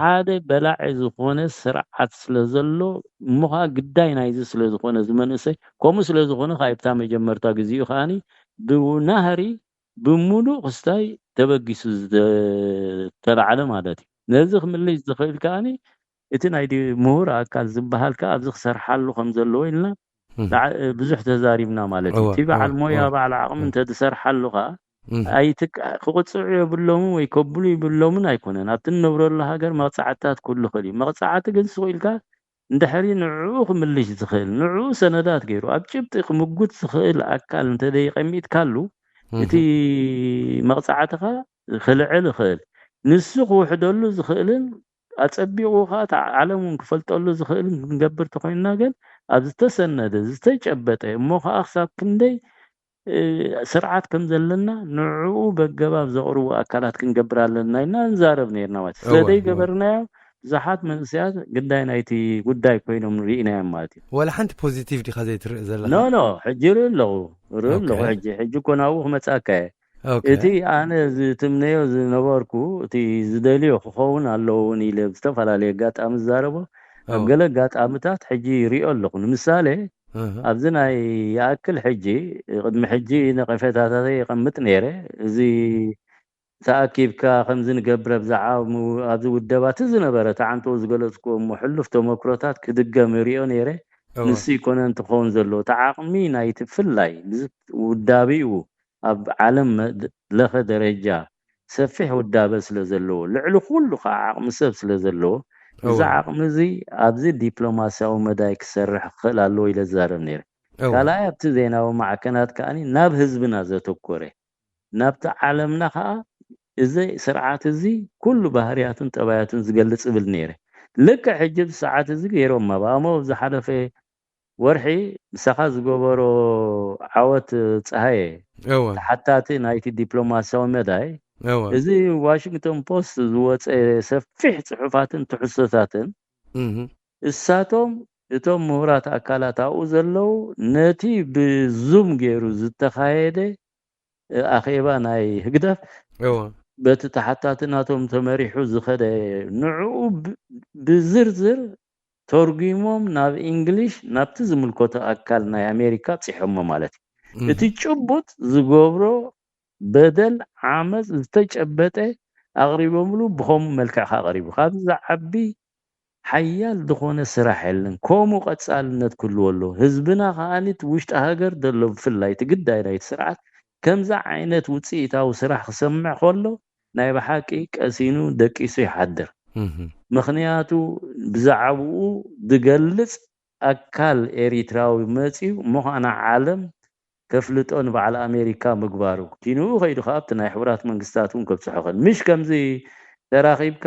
ሓደ በላዒ ዝኾነ ስርዓት ስለ ዘሎ፣ እሞ ኸኣ ግዳይ ናይዚ ስለ ዝኾነ፣ እዚ መንእሰይ ከምኡ ስለ ዝኾነ፣ ካብ ኣብታ መጀመርታ ግዜኡ ከኣኒ ብናህሪ ብምሉእ ክስታይ ተበጊሱ ዝተላዕለ ማለት እዩ። ነዚ ክምልሽ ዝኽእል ከኣኒ እቲ ናይ ዲ-፣ ምሁር ኣካል ዝበሃል ከኣ ኣብዚ ክሰርሓሉ ከም ዘለዎ ኢልና ላዕ-፣ ብዙሕ ተዛሪብና ማለት እዩ። እቲ በዓል ሞያ፣ በዓል ዓቕሚ እንተ ዝሰርሓሉ ከኣ ኣይትክ-፣ ክቕጽዑ የብሎምን ወይ ከብሉ ይብሎምን ኣይኮነን። ኣብቲ እንነብረሉ ሃገር መቕጻዕትታት ክህሉ ይኽእል እዩ። መቕጻዕቲ ግን ስቕ ኢልካ እንድሕሪ ንዕኡ ክምልሽ ዝኽእል፣ ንዕኡ ሰነዳት ገይሩ ኣብ ጭብጢ ክምጉት ዝኽእል ኣካል እንተደይቐሚጥካሉ፣ እቲ መቕጻዕትኻ ክልዕል ይኽእል። ንሱ ክውሕደሉ ዝኽእልን ኣጸቢቑ ኸኣ እታ ዓለም እውን ክፈልጠሉ ዝኽእልን ክንገብር ተኾይንና ግን፣ ኣብ ዝተሰነደ፣ ዝተጨበጠ፣ እሞ ኸኣ ክሳብ ክንደይ እ፣ ስርዓት ከም ዘለና ንዕኡ በገባብ ዘቕርቡ ኣካላት ክንገብር ኣለና ኢልና ንዛረብ ነይርና ማለት እዩ። ስለ ዘይገበርናዮ ብዙሓት መንእሰያት ግዳይ ናይቲ ጉዳይ ኮይኖም ርኢናዮም ማለት እዩ። ወላ ሓንቲ ፖዚቲቭ ዲኻ ዘይትርኢ ዘለኻ? ኖ፣ ኖ፣ ሕጂ ይርኢ ኣለኹ፣ ይርኢ ኣለኹ። ሕጂ፣ ሕጂ እኮ ናብኡ ክመጽኣካ እየ። እቲ ኣነ ዝትምነዮ ዝነበርኩ፣ እቲ ዝደልዮ ክኸውን ኣለዎ እውን ኢለ ብዝተፈላለየ ኣጋጣሚ ዝዛረቦ፣ ኣብ ገለ ኣጋጣምታት ሕጂ ይሪኦ ኣለኹ። ንምሳሌ፣ ኣብዚ ናይ ይኣክል ሕጂ፣ ቅድሚ ሕጂ ነቐፌታታተይ የቐምጥ ነይረ። እዚ ተኣኪብካ ከምዚ ንገብረ ብዛዕባ ኣብዚ ውደባ እቲ ዝነበረ ተዓንተው ዝገለጽኩዎ እሞ ሕሉፍ ተመክሮታት ክድገም ይሪኦ ነይረ። ንሱ ይኮነን ትኸውን ዘለዎ እቲ ዓቕሚ ናይቲ ፍላይ ውዳቢኡ ኣብ ዓለም ለኸ ደረጃ ሰፊሕ ውዳበ ስለ ዘለዎ፣ ልዕሊ ኩሉ ከዓ ዓቕሚ ሰብ ስለ ዘለዎ፣ እዚ ዓቕሚ እዚ ኣብዚ ዲፕሎማሲያዊ መዳይ ክሰርሕ ክኽእል ኣለዎ ኢለ ዝዛረብ ነይረ። ካልኣይ ኣብቲ ዜናዊ ማዕከናት ከዓኒ ናብ ህዝብና ዘተኮረ፣ ናብቲ ዓለምና ከዓ እዚ ስርዓት እዚ ኩሉ ባህርያቱን ጠባያቱን ዝገልጽ እብል ነይረ። ልክዕ ሕጂ ብሰዓት እዚ ገይሮም ኣባሞ ኣብ ዝሓለፈ ወርሒ ምሳኻ ዝገበሮ ዓወት ፀሃየ ተሓታቲ ናይቲ ዲፕሎማሲያዊ መዳይ እዚ ዋሽንግቶን ፖስት ዝወፀ ሰፊሕ ፅሑፋትን ትሕዝቶታትን እሳቶም እቶም ምሁራት ኣካላት ኣብኡ ዘለዉ ነቲ ብዙም ገይሩ ዝተኻየደ ኣኼባ ናይ ህግደፍ በቲ ተሓታቲ ናቶም ተመሪሑ ዝኸደ ንዕኡ ብዝርዝር ተርጉሞም ናብ እንግሊሽ ናብቲ ዝምልከቶ ኣካል ናይ ኣሜሪካ ኣብፂሖሞ ማለት እዩ። እቲ ጭቡጥ ዝገብሮ በደል ዓመፅ ዝተጨበጠ ኣቕሪቦምሉ ብኸምኡ መልክዕ ከዓ ቀሪቡ። ካብዚ ዝዓቢ ሓያል ዝኾነ ስራሕ የለን። ከምኡ ቀፃልነት ክህልዎ ኣለዎ። ህዝብና ከዓኒ እቲ ውሽጢ ሃገር ዘሎ ብፍላይ እቲ ግዳይ ናይቲ ስርዓት ከምዚ ዓይነት ውፅኢታዊ ስራሕ ክሰምዕ ከሎ ናይ ብሓቂ ቀሲኑ ደቂሱ ይሓድር። ምኽንያቱ ብዛዕባኡ ዝገልፅ ኣካል ኤሪትራዊ መፂኡ ምዃና ዓለም ከፍልጦ ንበዓል ኣሜሪካ ምግባሩ ኪንኡ ከይዱ ከዓ ኣብቲ ናይ ሕቡራት መንግስታት እውን ከብፅሖ ኽእል ምሽ ከምዚ ተራኺብካ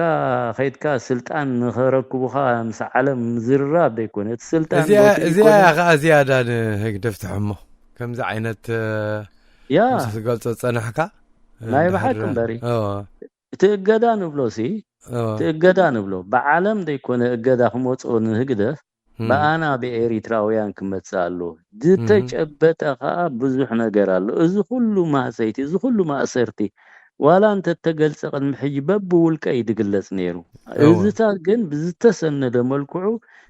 ከይድካ ስልጣን ንኸረክቡኻ ምስ ዓለም ምዝርራብ ዘይኮነ እቲ ስልጣን እዚኣ ቦትኡ እዚኣ ይኮነ። እያ ከዓ ዝያዳ ንህግደፍ ትሕሞ ከምዚ ዓይነት እ፣ ያ ምስ ትገልጾ ዝጸናሕካ እ፣ ናይ እንድሕር ብሓቂ እምበሪ እዎ፣ እቲ እገዳ ንብሎ ሲ እዎ፣ እቲ እገዳ ንብሎ ብዓለም ዘይኮነ እገዳ ክመፅኦ ንህግደፍ እም፣ ብኣና ብኤሪትራውያን ክመፅእ ኣለዎ። እም፣ ዝተጨበጠ ከዓ ብዙሕ ነገር ኣሎ። እዚ ኩሉ ማህሰይቲ፣ እዚ ኩሉ ማእሰርቲ ዋላ እንተተገልጸ ቅድሚ ሕጂ በብውልቀ እዩ ዝግለጽ ነይሩ። እዎ፣ እዚታት ግን ብዝተሰነደ መልክዑ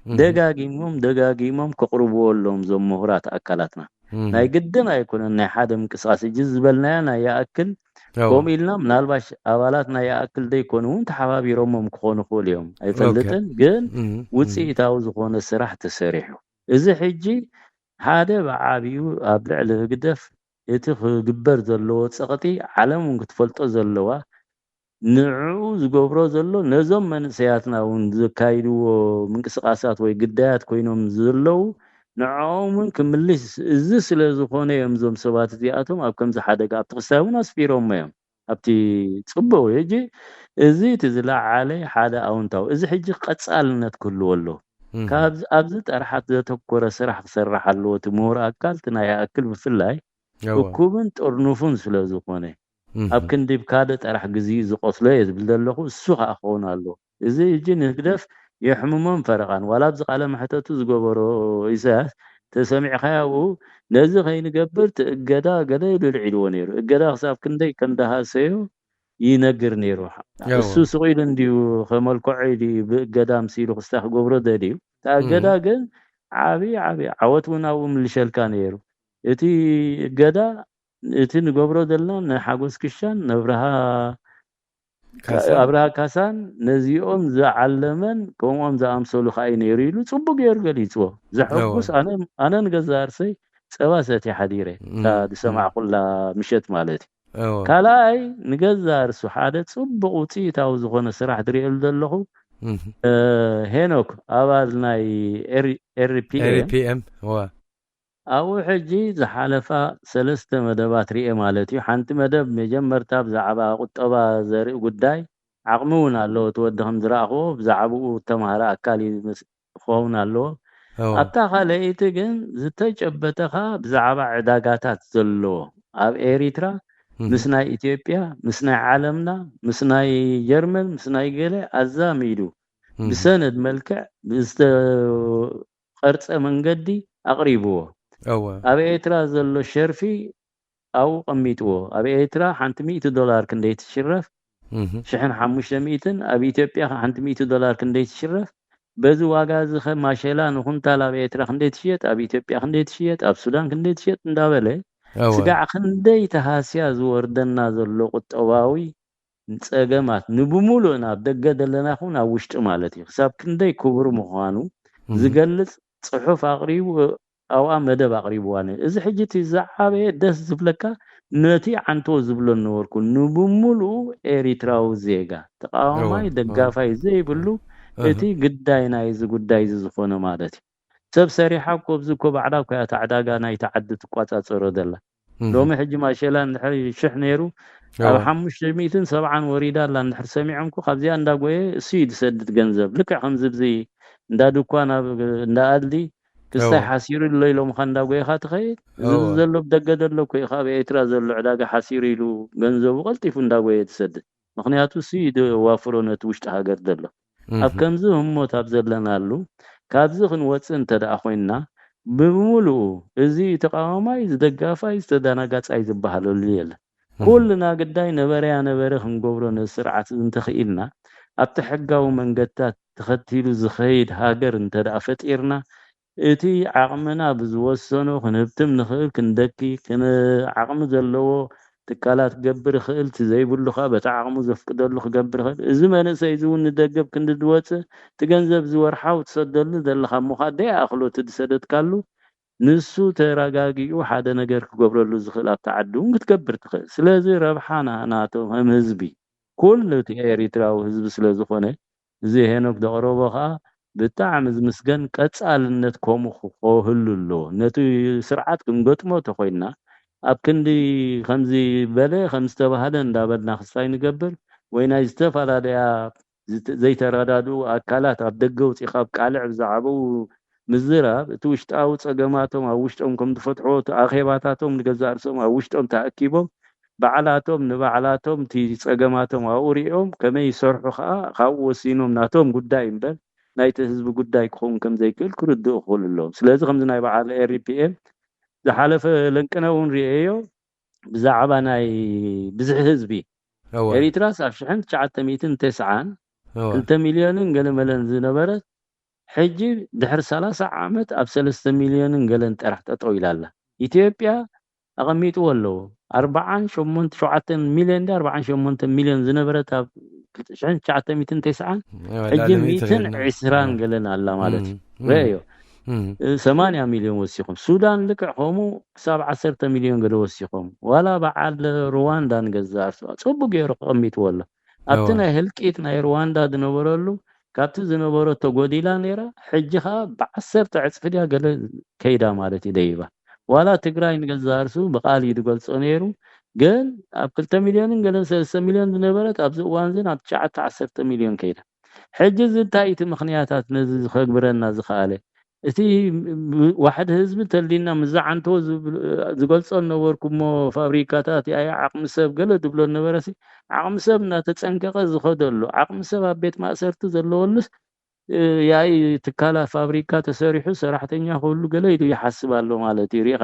እም፣ ደጋጊሞም ደጋጊሞም ከቕርብዎ ኣለዎም እዞም ምሁራት ኣካላትና። እም፣ ናይ ግድን ኣይኮነን ናይ ሓደ ምንቅስቃስ እጂ ዝበልናያ ናይ ይኣክል እዎ፣ ከምኡ ኢልና ምናልባሽ ኣባላት ናይ ይኣክል ዘይኮኑ እውን ተሓባቢሮሞም ክኾኑ ይኽእሉ እዮም ኦኬ፣ ኣይፈልጥን፣ ግን እም፣ እም፣ ውፅኢታዊ ዝኾነ ስራሕ ተሰሪሑ እዚ ሕጂ ሓደ ብዓብዩ ኣብ ልዕሊ ህግደፍ እቲ ክግበር ዘለዎ ጸቕጢ ዓለም እውን ክትፈልጦ ዘለዋ ንዕኡ ዝገብሮ ዘሎ ነዞም መንእሰያትና እውን ዘካይድዎ ምንቅስቃሳት ወይ ግዳያት ኮይኖም ዘለዉ ንዕኦም እውን ክምልስ እዚ ስለ ዝኾነ እዮም እዞም ሰባት እዚኣቶም ኣብ ከምዚ ሓደጋ ኣብቲ ክስታይ እውን ኣስፊሮሞ እዮም ኣብቲ ጽቡቅ እዩ ሕጂ እዚ እቲ ዝለዓለ ሓደ ኣውንታዊ እዚ ሕጂ ቀጻልነት ክህልዎ ኣለዎ እም፣ ካብ ኣብዚ ጠርሓት ዘተኮረ ስራሕ ክሰርሕ ኣለዎ እቲ ምሁር ኣካል እቲ ናይ ይኣክል ብፍላይ እዎ፣ እኩብን ጥርኑፉን ስለ ዝኾነ እም፣ ኣብ ክንዲ ብካደ ጠራሕ ግዜኡ ዝቐትሎ እየ ዝብል ዘለኹ እሱ ከዓ ክኸውን ኣለዎ እዚ ሕጂ ንህግደፍ የሕምሞን ፈረቓን ዋላ ኣብዚ ቃለ መሕተቱ ዝገበሮ ኢሳያስ ተሰሚዕካዮ ኣብኡ ነዚ ከይንገብር እቲ እገዳ ገለ ኢሉ ልዒልዎ ነይሩ እገዳ ክሳብ ክንደይ ከም ደሃሰዮ ይነግር ነይሩ እዎ፣ እሱ ስቕ ኢሉ እንድዩ ከመልክዖ ኢሉ እዩ ብእገዳ ምስ ኢሉ ክስታ ክገብሮ ደልዩ እታ እገዳ እም፣ ግን ዓብዪ ዓብዪ ዓወት እውን ኣብኡ ምልሸልካ ነይሩ እቲ እገዳ እቲ ንገብሮ ዘለና ንሓጎስ ክሻን ነብርሃ ካሳ ኣብርሃ ካሳን ነዚኦም ዝዓለመን ከምኦም ዝኣምሰሉ ከዓ እዩ ነይሩ ኢሉ ፅቡቅ ገይሩ ገሊፅዎ። ዘሐጉስ እወ። ኣነ ኣነ ንገዛ ርእሰይ ፀባ ሰትየ ሓዲረ እታ እም፣ ዝሰማዕኩላ ምሸት ማለት እዩ። እወ። ካልኣይ ንገዛ ርእሱ ሓደ ፅቡቅ ውፅኢታዊ ዝኮነ ስራሕ ዝርእየሉ ዘለኹ እም፣ እ፣ ሄኖክ ኣባል ናይ ኤሪ- ኤሪፒኤ ኤሪፒኤም እወ። ኣብኡ ሕጂ ዝሓለፋ ሰለስተ መደባት ርኤ ማለት እዩ። ሓንቲ መደብ መጀመርታ ብዛዕባ ቁጠባ ዘርኢ ጉዳይ፣ ዓቕሚ እውን ኣለዎ፣ እቲ ወዲ ከም ዝረኣኽዎ ብዛዕባኡ እተምሃረ ኣካል እዩ ዝመስ- ክኸውን ኣለዎ። እወ። ኣብታ ካልኣይቲ ግን ዝተጨበጠ ኸኣ ብዛዕባ ዕዳጋታት ዘለዎ ኣብ ኤሪትራ እህ፣ ምስ ናይ ኢትዮጵያ፣ ምስ ናይ ዓለምና፣ ምስ ናይ ጀርመን፣ ምስ ናይ ገለ ኣዛሚዱ እህ፣ ብሰነድ መልክዕ ብዝተ- ቀርጸ መንገዲ ኣቕሪብዎ። እወ። ኣብ ኤርትራ ዘሎ ሸርፊ ኣብኡ ቀሚጥዎ። ኣብ ኤርትራ ሓንቲ ሚእቲ ዶላር ክንደይ ትሽረፍ? እህ። ሽሕን ሓሙሽተ ሚእትን፣ ኣብ ኢትዮጵያ ሓንቲ ሚእቲ ዶላር ክንደይ ትሽረፍ? በዚ ዋጋ እዚ ኸ ማሸላ ንኹንታል ኣብ ኤርትራ ክንደይ ትሽየጥ? ኣብ ኢትዮጵያ ክንደይ ትሽየጥ? ኣብ ሱዳን ክንደይ ትሽየጥ? እንዳበለ እወ። ስጋዕ ክንደይ ተሃስያ ዝወርደና ዘሎ ቁጠባዊ ጸገማት ንብምሉእ ናብ ደገ ዘለና ይኹን ኣብ ውሽጢ ማለት እዩ ክሳብ ክንደይ ክቡር ምዃኑ ዝገልጽ ጽሑፍ ኣቕሪቡ ኣብኣ መደብ ኣቕሪብዋ ነይሩ። እዚ ሕጂ እቲ ዝዓበየ ደስ ዝብለካ ነቲ ዓንቶ ዝብሎ ነበርኩ ንብምሉኡ ኤሪትራዊ ዜጋ ተቃዋማይ ደጋፋይ ዘይብሉ እቲ ግዳይ ናይዚ ጉዳይ እዚ ዝኾነ ማለት እዩ። ሰብ ሰሪሓ እኮ ኣብዚ እኮ ባዕላ እኮ እያ እታ ዕዳጋ ናይቲ ዓዲ ትቋጻጸሮ ዘላ። ሎሚ ሕጂ ማሸላ እንድሕር ሽሕ ነይሩ ኣብ ሓሙሽተ ሚእትን ሰብዓን ወሪዳ ኣላ እንድሕር ሰሚዖምኩ ካብዚኣ እንዳጎየ እሱ እዩ ዝሰድድ ገንዘብ ልክዕ ከምዚ ብዚ እንዳ ድኳን ኣብ እንዳ ኣድሊ ክስታይ ሓሲሩ ኣሎ ኢሎምኻ እንዳጎየኻ ትኸይድ እዚ ዘሎ ብደገ ዘሎ እኮ እዩ ካብ ኤርትራ ዘሎ ዕዳጋ ሓሲሩ ኢሉ ገንዘቡ ቀልጢፉ እንዳጎየ ትሰድድ ምኽንያቱ እሱ እዩ ዝዋፍሮ ነቲ ውሽጢ ሃገር ዘሎ ኣብ ከምዚ ህሞት ኣብ ዘለናሉ ካብዚ ክንወፅእ እንተ ደኣ ኮይንና ብምሉኡ እዚ ተቃዋማይ ዝደጋፋይ ዝተደናጋፃይ ዝበሃለሉ የለን። ኩልና ግዳይ ነበረያ ነበረ ክንገብሮ ነዚ ስርዓት እዚ እንተኽኢልና ኣብቲ ሕጋዊ መንገድታት ተኸቲሉ ዝኸይድ ሃገር እንተ ደኣ ፈጢርና እቲ ዓቕምና ብዝወሰኖ ክንህብትም ንኽእል ክንደኪ ዓቕሚ ዘለዎ ትካላት ክገብር ይኽእል፣ እቲ ዘይብሉ ኸኣ በቲ ዓቕሙ ዘፍቅደሉ ክገብር ይኽእል። እዚ መንእሰይ እዚ እውን ንደገ ኣብ ክንዲ ዝወጽእ፣ እቲ ገንዘብ እዚ ወርሓዊ ትሰደሉ ዘለኻ እሞ ኸኣ ደይኣኽሎ እቲ ዝሰደድካሉ፣ ንሱ ተረጋጊኡ ሓደ ነገር ክገብረሉ ዝኽእል ኣብቲ ዓዲ እውን ክትገብር ትኽእል። ስለዚ ረብሓ ናህና እቶም ከም ህዝቢ፣ ኩሉ እቲ ኤሪትራዊ ህዝቢ ስለ ዝኾነ፣ እዚ ሄኖክ ዘቕረቦ ኸኣ ብጣዕሚ ዝምስገን ቀጻልነት ከምኡ ክህሉ ኣለዎ። ነቲ ስርዓት ክንገጥሞ ተኾይንና ኣብ ክንዲ ከምዚ በለ ከም ዝተባህለ እንዳበልና ክስታይ ንገብር ወይ ናይ ዝተፈላለያ ዝተ- ዘይተረዳድኡ ኣካላት ኣብ ደገ ውፂኻ ኣብ ቃልዕ ብዛዕባኡ ምዝራብ እቲ ውሽጣዊ ፀገማቶም ኣብ ውሽጦም ከም ዝፈትሕዎ እቲ ኣኼባታቶም ንገዛእ ርእሶም ኣብ ውሽጦም ተኣኪቦም ባዕላቶም ንባዕላቶም እቲ ጸገማቶም ኣብኡ ሪኦም ከመይ ይሰርሑ ከኣ ካብኡ ወሲኖም ናቶም ጉዳይ እምበር ናይቲ ህዝቢ ጉዳይ ክኸውን ከም ዘይክእል ክርድኡ ክኽእሉ ኣለዎም። ስለዚ ከምዚ ናይ በዓል ኤሪፒኤም ዝሓለፈ ለንቅነ እውን ርእየዮ ብዛዕባ ናይ ብዝሒ ህዝቢ እወ ኤሪትራስ ኣብ ሽሕን ትሽዓተ ሚእትን ተስዓን እወ ክልተ ሚልዮንን ገለ መለን ዝነበረት ሕጂ ድሕሪ ሰላሳ ዓመት ኣብ ሰለስተ ሚልዮንን ገለን ጥራሕ ጠጠው ኢላ ኣላ። ኢትዮጵያ ኣቐሚጥዎ ኣለዎ። ኣርባዓን ሸሞንተ ሸውዓተ ሚልዮን ድዩ ኣርባዓን ሸሞንተ ሚልዮን ዝነበረት ኣብ ሽሕን ትሽዓተ ሚእትን ተስዓን ሕጂ ሚእትን ዕስራን ገለን ኣላ ማለት እዩ። ረአዮ። ሰማንያ ሚልዮን ወሲኹም። ሱዳን ልክዕ ከምኡ ክሳብ ዓሰርተ ሚልዮን ገለ ወሲኾም። ዋላ በዓል ሩዋንዳ ንገዛእ ርእሱ ጽቡቅ ገይሩ ኣቐሚጥዎ ኣሎ። ኣብቲ ናይ ህልቂት ናይ ሩዋንዳ ዝነበረሉ ካብቲ ዝነበሮ ተጎዲላ ነይራ ሕጂ ከዓ ብዓሰርተ ዕፅፊ ድያ ገለ ከይዳ ማለት እዩ ደይባ ዋላ ትግራይ ንገዛርሱ ብቃል እዩ ዝገልፆ ነይሩ ግን ኣብ ክልተ ሚልዮንን ገለን ሰለስተ ሚልዮን ዝነበረት ኣብዚ እዋን ዝን ኣብ ትሽዓተ ዓሰርተ ሚልዮን ከይዳ ሕጂ እዚ እንታይ እቲ ምክንያታት ነዚ ዝከግብረና ዝከኣለ እቲ ዋሕዲ ህዝቢ ተሊና ምስ ዝዓንተዎ ዝገልጾ ነበርኩ እሞ ፋብሪካታት ያየ ዓቕሚ ሰብ ገለ ዝብሎ ነበረ ዓቕሚ ሰብ እናተጸንቀቐ ዝኸደሉ ዓቕሚ ሰብ ኣብ ቤት ማእሰርቲ ዘለወሉስ ያይ ትካላት ፋብሪካ ተሰሪሑ ሰራሕተኛ ክህሉ ገለ ኢሉ ይሓስብ ኣሎ ማለት እዩ ሪኢኻ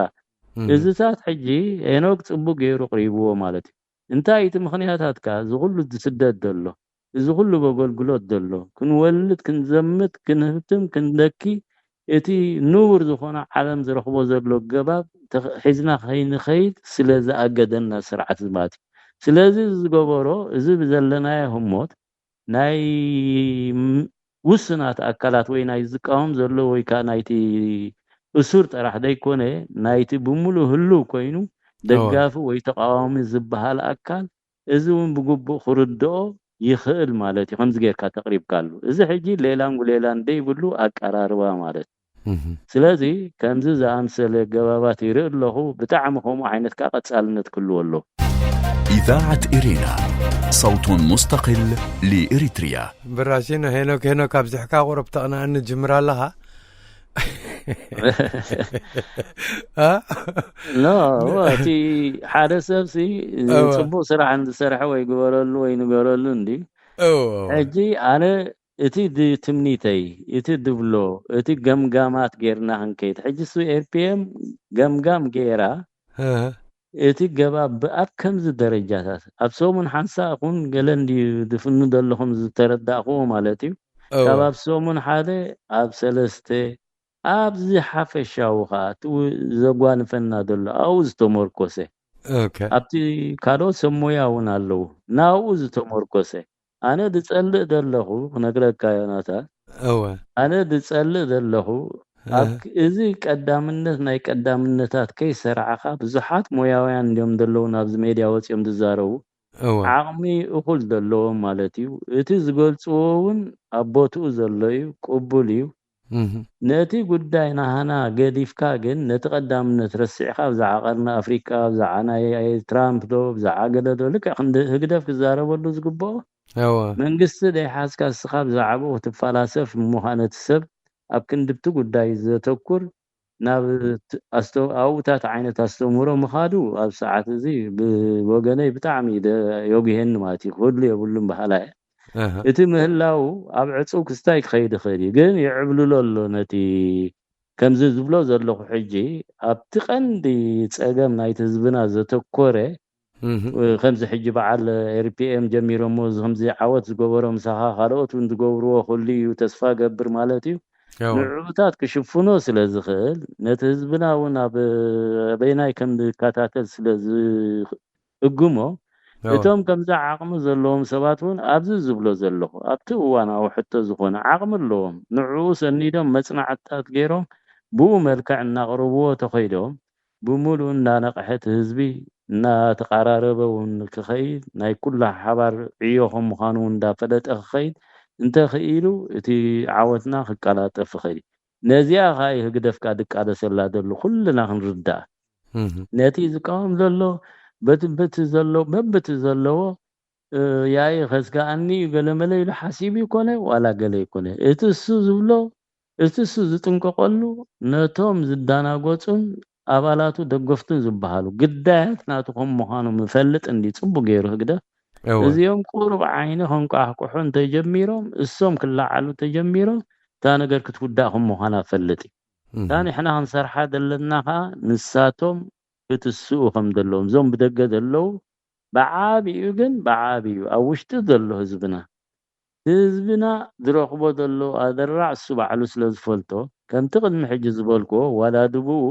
እዝታት ሕጂ ሄኖክ ጽቡቅ ገይሩ ቅሪብዎ ማለት እዩ እንታይ እቲ ምኽንያታትካ ዝኹሉ ዝስደድ ዘሎ እዚ ኩሉ በገልግሎት ዘሎ ክንወልድ ክንዘምት ክንህብትም ክንደኪ እቲ ንቡር ዝኾነ ዓለም ዝረኽቦ ዘሎ ገባብ ሒዝና ከይንኸይድ ስለ ዝኣገደና ስርዓት ዝማት እዩ። ስለዚ ዝገበሮ እዚ ብዘለናዮ ህሞት ናይ ውስናት ኣካላት ወይ ናይ ዝቃወም ዘሎ ወይ ከዓ ናይቲ እሱር ጥራሕ ዘይኮነ ናይቲ ብምሉእ ህልው ኮይኑ ደጋፊ ወይ ተቃዋሚ ዝበሃል ኣካል እዚ እውን ብግቡእ ክርድኦ ይኽእል ማለት እዩ ከምዚ ጌርካ ተቕሪብካሉ እዚ ሕጂ ሌላን ጉሌላን ደይብሉ ኣቀራርባ ማለት እዩ ስለዚ ከምዚ ዝኣምሰለ ገባባት ይርኢ ኣለኹ ብጣዕሚ ከምኡ ዓይነት ከዓ ቀፃልነት ክህልዎ ኣለዎ إذاعة إرينا صوت مستقل لإريتريا ብራሲኖ ሄኖክ ሄኖክ ኣብዚሕካ ቁረብ ተቕንኣኒ ጅምር ኣለኻ ኖ እቲ ሓደ ሰብ ሲ ጽቡቅ ስራሕ እንዝሰርሐ ወይ ግበረሉ ወይ ንገረሉ እንዲ ሕጂ ኣነ እቲ ትምኒተይ እቲ ድብሎ እቲ ገምጋማት ጌርና ክንከይድ ሕጂ ሱ ኤርፒኤም ገምጋም ጌራ እቲ ገባብ ኣብ ከምዚ ደረጃታት ኣብ ሰሙን ሓንሳ ኩን ገለ እንድዩ ዝፍኑ ዘለኹም ዝተረዳእክዎ ማለት እዩ ካብ ኣብ ሰሙን ሓደ ኣብ ሰለስተ ኣብዚ ሓፈሻዊ ከዓ እቲ ዘጓንፈና ዘሎ ኣብኡ ዝተመርኮሰ ኦኬ። ኣብቲ ካልኦት ሰብ ሞያ እውን ኣለዉ። ናብኡ ዝተመርኮሰ። ኣነ ዝጸልእ ዘለኹ፣ ክነግረካ ዮናታን፣ እወ። ኣነ ዝጸልእ ዘለኹ፣ ኣብ እ። ክ-፣ እዚ ቀዳምነት ናይ ቀዳምነታት ከይሰራዕኻ፣ ብዙሓት ሞያውያን እንዲዮም ዘለዉ ናብዚ ሜድያ ወጺኦም ዝዛረቡ። እወ። ዓቕሚ እኹል ዘለዎም ማለት እዩ። እቲ ዝገልጽዎ እውን ኣብ ቦትኡ ዘሎ እዩ፣ ቅቡል እዩ። እህ። ነቲ ጉዳይ ናህና ገዲፍካ ግን፣ ነቲ ቀዳምነት ረሲዕካ፣ ብዛዕባ ቀርኒ ኣፍሪቃ፣ ብዛዕባ ናይ ትራምፕ ዶ፣ ብዛዕባ ገለ ዶ፣ ልክዕ ክንዲ ህግደፍ ክዛረበሉ ዝግብኦ፣ እወ። መንግስቲ ደይሓዝካ፣ እስኻ ብዛዕባኡ ክትፈላሰፍ እሞ፣ ነቲ ሰብ ኣብ ክንድብቲ ጉዳይ ዘተኩር፣ ናብ ት-፣ ኣስተ-፣ ኣብኡታት ዓይነት ኣስተምህሮ ምኻዱ፣ ኣብ ሰዓት እዚ ብወገነይ ብጣዕሚ ደ-፣ የጉሄኒ ማለት እዩ። ክህሉ የብሉን በሃላ እየ። ኣሃ። እቲ ምህላው ኣብ ዕጹው ክስታይ ክኸይድ ይኽእል እዩ፣ ግን ይዕብልሎ ኣሎ ነቲ፣ ከምዚ ዝብሎ ዘለኹ ሕጂ፣ ኣብቲ ቀንዲ ጸገም ናይቲ ህዝብና ዘተኮረ፣ እህ። እ፣ ከምዚ ሕጂ በዓል ኤር ፒ ኤም ጀሚሮሞ፣ እዚ ከምዚ ዓወት ዝገበሮ ምሳኻ፣ ካልኦት እውን ዝገብርዎ ክህሉ እዩ፣ ተስፋ ገብር ማለት እዩ። እወ። ንዕኡታት ክሽፍኖ ስለ ዝኽእል፣ ነቲ ህዝብና እውን ኣብ በይናይ ከም ዝከታተል ስለ ዝእግሞ፣ እወ። እቶም ከምዚ ዓቕሚ ዘለዎም ሰባት እውን ኣብዚ ዝብሎ ዘለኹ፣ ኣብቲ እዋናዊ ሕቶ ዝኾነ ዓቕሚ ኣለዎም። ንዕኡ ሰኒዶም መጽናዕትታት ገይሮም፣ ብኡ መልክዕ እናቕረብዎ ተኸይዶም፣ ብምሉኡ እናነቕሐ እቲ ህዝቢ እናተቓራረበ እውን ክኸይድ፣ ናይ ኩሉ ሓባር ዕዮ ከም ምዃኑ እውን እንዳፈለጠ ክኸይድ እንተኽኢሉ፣ እቲ ዓወትና ክቀላጠፍ ይኽእል እዩ። ነዚኣ ኸኣ እዩ ህግደፍ ከኣ ዝቃለሰላ ዘሎ፣ ኩልና ክንርዳእ። እህ። ነቲ ዝቃወም ዘሎ፣ በቲ፣ በቲ ዘሎ፣ በብቲ ዘለዎ፣ እ፣ ያኢ ከስጋኣኒ እዩ፣ ገለመለ ኢሉ ሓሲቡ ይኮነ፣ ዋላ ገለ ይኮነ። እቲ እሱ ዝብሎ፣ እቲ እሱ ዝጥንቀቐሉ፣ ነቶም ዝዳናጎጹን ኣባላቱ ደገፍቱን ዝበሃሉ ግዳያት ናቱ ከም ምዃኑ ምፈልጥ እንዲ ጽቡቅ ገይሩ ህግደፍ። እወ። እዚኦም ቁሩብ ዓይኒ ከንቋሕቁሑ እንተጀሚሮም፣ እሶም ክለዓሉ እንተጀሚሮም፣ እታ ነገር ክትውዳእ ከም ምዃና ፈልጥ እዩ። እህ። እታ ንሕና ክንሰርሓ ዘለና ኸኣ ንሳቶም ክትስኡ ከም ዘለዎም፣ እዞም ብደገ ዘለዉ ብዓቢኡ ግን፣ ብዓቢኡ ኣብ ውሽጢ ዘሎ ህዝብና፣ ህዝብና ዝረኽቦ ዘሎ ኣደራዕ እሱ ባዕሉ ስለ ዝፈልጦ፣ ከምቲ ቅድሚ ሕጂ ዝበልክዎ፣ ዋላ ድብኡ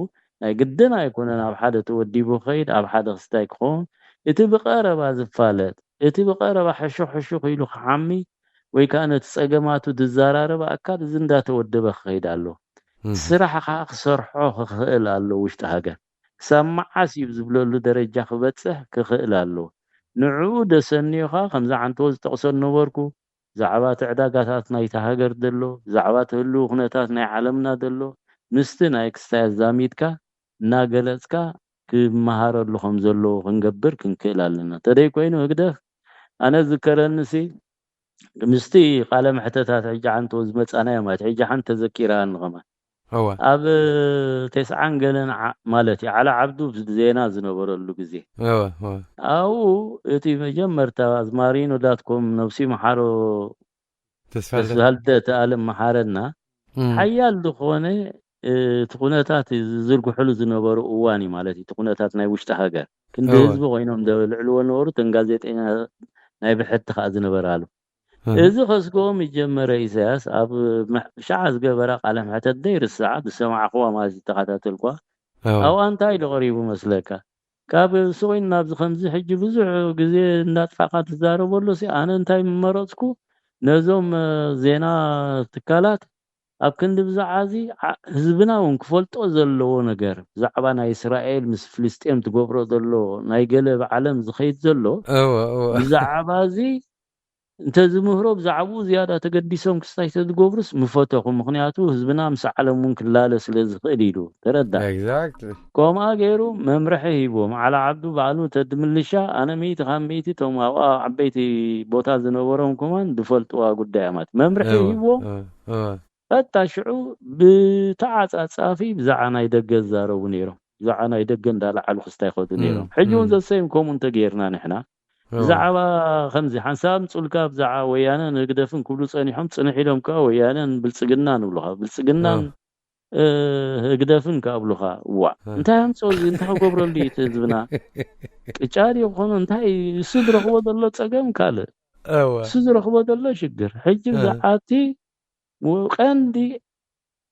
ናይ ግድን ኣይኮነን ኣብ ሓደ ተወዲቡ ክኸይድ፣ ኣብ ሓደ ክስታይ ክኸውን፣ እቲ ብቐረባ ዝፋለጥ፣ እቲ ብቐረባ ሕሹኽ ሕሹኽ ኢሉ ክሓሚ ወይ ከኣ ነቲ ጸገማቱ ዝዘራረብ ኣካል እዚ እንዳተወደበ ክኸይድ ኣለዎ። እህ። ስራሕ ከኣ ክሰርሖ ክኽእል ኣለዎ ውሽጢ ሃገር። ክሳብ መዓስ እዩ ዝብለሉ ደረጃ ክበጽሕ ክኽእል ኣለዎ። ንዕኡ ደሰንዮ ከኣ ከምዚ ዓንተቦ ዝጠቕሶ ዝነበርኩ፣ ብዛዕባ እቲ ዕዳጋታት ናይታ ሃገር ዘሎ፣ ብዛዕባ እቲ ህልው ኩነታት ናይ ዓለምና ዘሎ፣ ምስቲ ናይ ክስታይ ኣዛሚድካ እናገለጽካ ክመሃረሉ ከም ዘለዎ ክንገብር ክንክእል ኣለና። እንተደይ ኮይኑ ህግደፍ፣ ኣነ ዝከረንሲ፣ ምስቲ ቃለ መሕተታት ሕጂ ሓንቲ ዝመጻናዮ ማለት፣ ሕጂ ሓንቲ ተዘኪራኒ ከማን። እወ። ኣብ ተስዓን ገለን ዓ-፣ ማለት እዩ፣ ዓሊ ዓብዱ ዜና ዝነበረሉ ግዜ። እወ፣ እወ። ኣብኡ እቲ መጀመርታ ኣዝማሪኖ ዳት ኮም ነብሲ መሓሮ ተስፋልደ። ተስፋልደ ተኣለም መሓረና፣ እም። ሓያል ዝኾነ፣ እ፣ እቲ ኩነታት ዝዝርግሕሉ ዝነበሩ እዋን እዩ ማለት እዩ። እቲ ኩነታት ናይ ውሽጢ ሃገር። ክንዲ እወ። ህዝቢ ኮይኖም ዘልዕልዎ ነበሩ፣ እተን ጋዜጠኛ ናይ ብሕቲ ከኣ ዝነበራሉ። እህ። እዚ ከስግኦም ዝጀመረ ኢሳያስ ኣብ መ-፣ ሻዓ ዝገበራ ቃለ መሕተት ዘይርስዓ ዝሰማዕኽዋ ማለት ዝተኸታተልኳ። እወ። ኣብኣ እንታይ ኢሉ ቀሪቡ መስለካ? ካብ ስቑይ ናብዚ ከምዚ ሕጂ ብዙሕ ግዜ እንዳጥፋእካ ትዛረበሉ ሲ፣ ኣነ እንታይ ምመረጽኩ፣ ነዞም፣ እ፣ ዜና ትካላት ኣብ ክንዲ ብዛዕባ እዚ ዓ-፣ ህዝብና እውን ክፈልጦ ዘለዎ ነገር፣ ብዛዕባ ናይ እስራኤል ምስ ፍልስጤም ትገብሮ ዘሎ፣ ናይ ገለ ብዓለም ዝኸይድ ዘሎ፣ እወ፣ እወ። ብዛዕባ እዚ እንተ ዝምህሮ፣ ብዛዕባኡ ዝያዳ ተገዲሶም ክስታይ ተዝገብሩስ ምፈተኹ። ምኽንያቱ ህዝብና ምስ ዓለም እውን ክላለ ስለ ዝኽእል ኢሉ። ተረዳእ? ኤግዛክትሊ። ከምኣ ገይሩ መምርሒ ሂብዎም። ዓሊ ዓብዱ ባዕሉ ተድምልሻ፣ ኣነ ሚእቲ ካብ ሚእቲ እቶም ኣብኣ ዓበይቲ ቦታ ዝነበሮም ከማን ዝፈልጥዋ ጉዳይ እያ ማለት። መምርሒ እወ፣ ሂብዎም። እወ፣ እወ። ቀጥታ ሽዑ ብተዓጻጻፊ ብዛዕባ ናይ ደገ ዝዛረቡ ነይሮም። ብዛዕባ ናይ ደገ እንዳለዓሉ ክስታይ ይኸዱ እም፣ ነይሮም። ሕጂ እውን እም። ዘሰይም ከምኡ እንተገይርና ንሕና፣ እወ። ብዛዕባ ከምዚ ሓንሳብ ምጹልካ ብዛዕባ ወያነን ህግደፍን ክብሉ ጸኒሖም፣ ጽንሕ ኢሎም ከኣ ወያነን ብልጽግናን ይብሉኻ። ብልጽግናን፣ እወ። እ፣ ህግደፍን ከኣ ይብሉኻ። ዋእ፣ እወ። እንታይ ኣምጽኦ እዚ? እንታይ ክገብረሉ እዩ እቲ ህዝብና? ቅጫ ድዩ ክኾኖ? እንታይ እሱ ዝረኽቦ ዘሎ ጸገም ካልእ። እወ። እሱ ዝረኽቦ ዘሎ ሽግር። ሕጂ እወ። ብዛዕባ እቲ ቀንዲ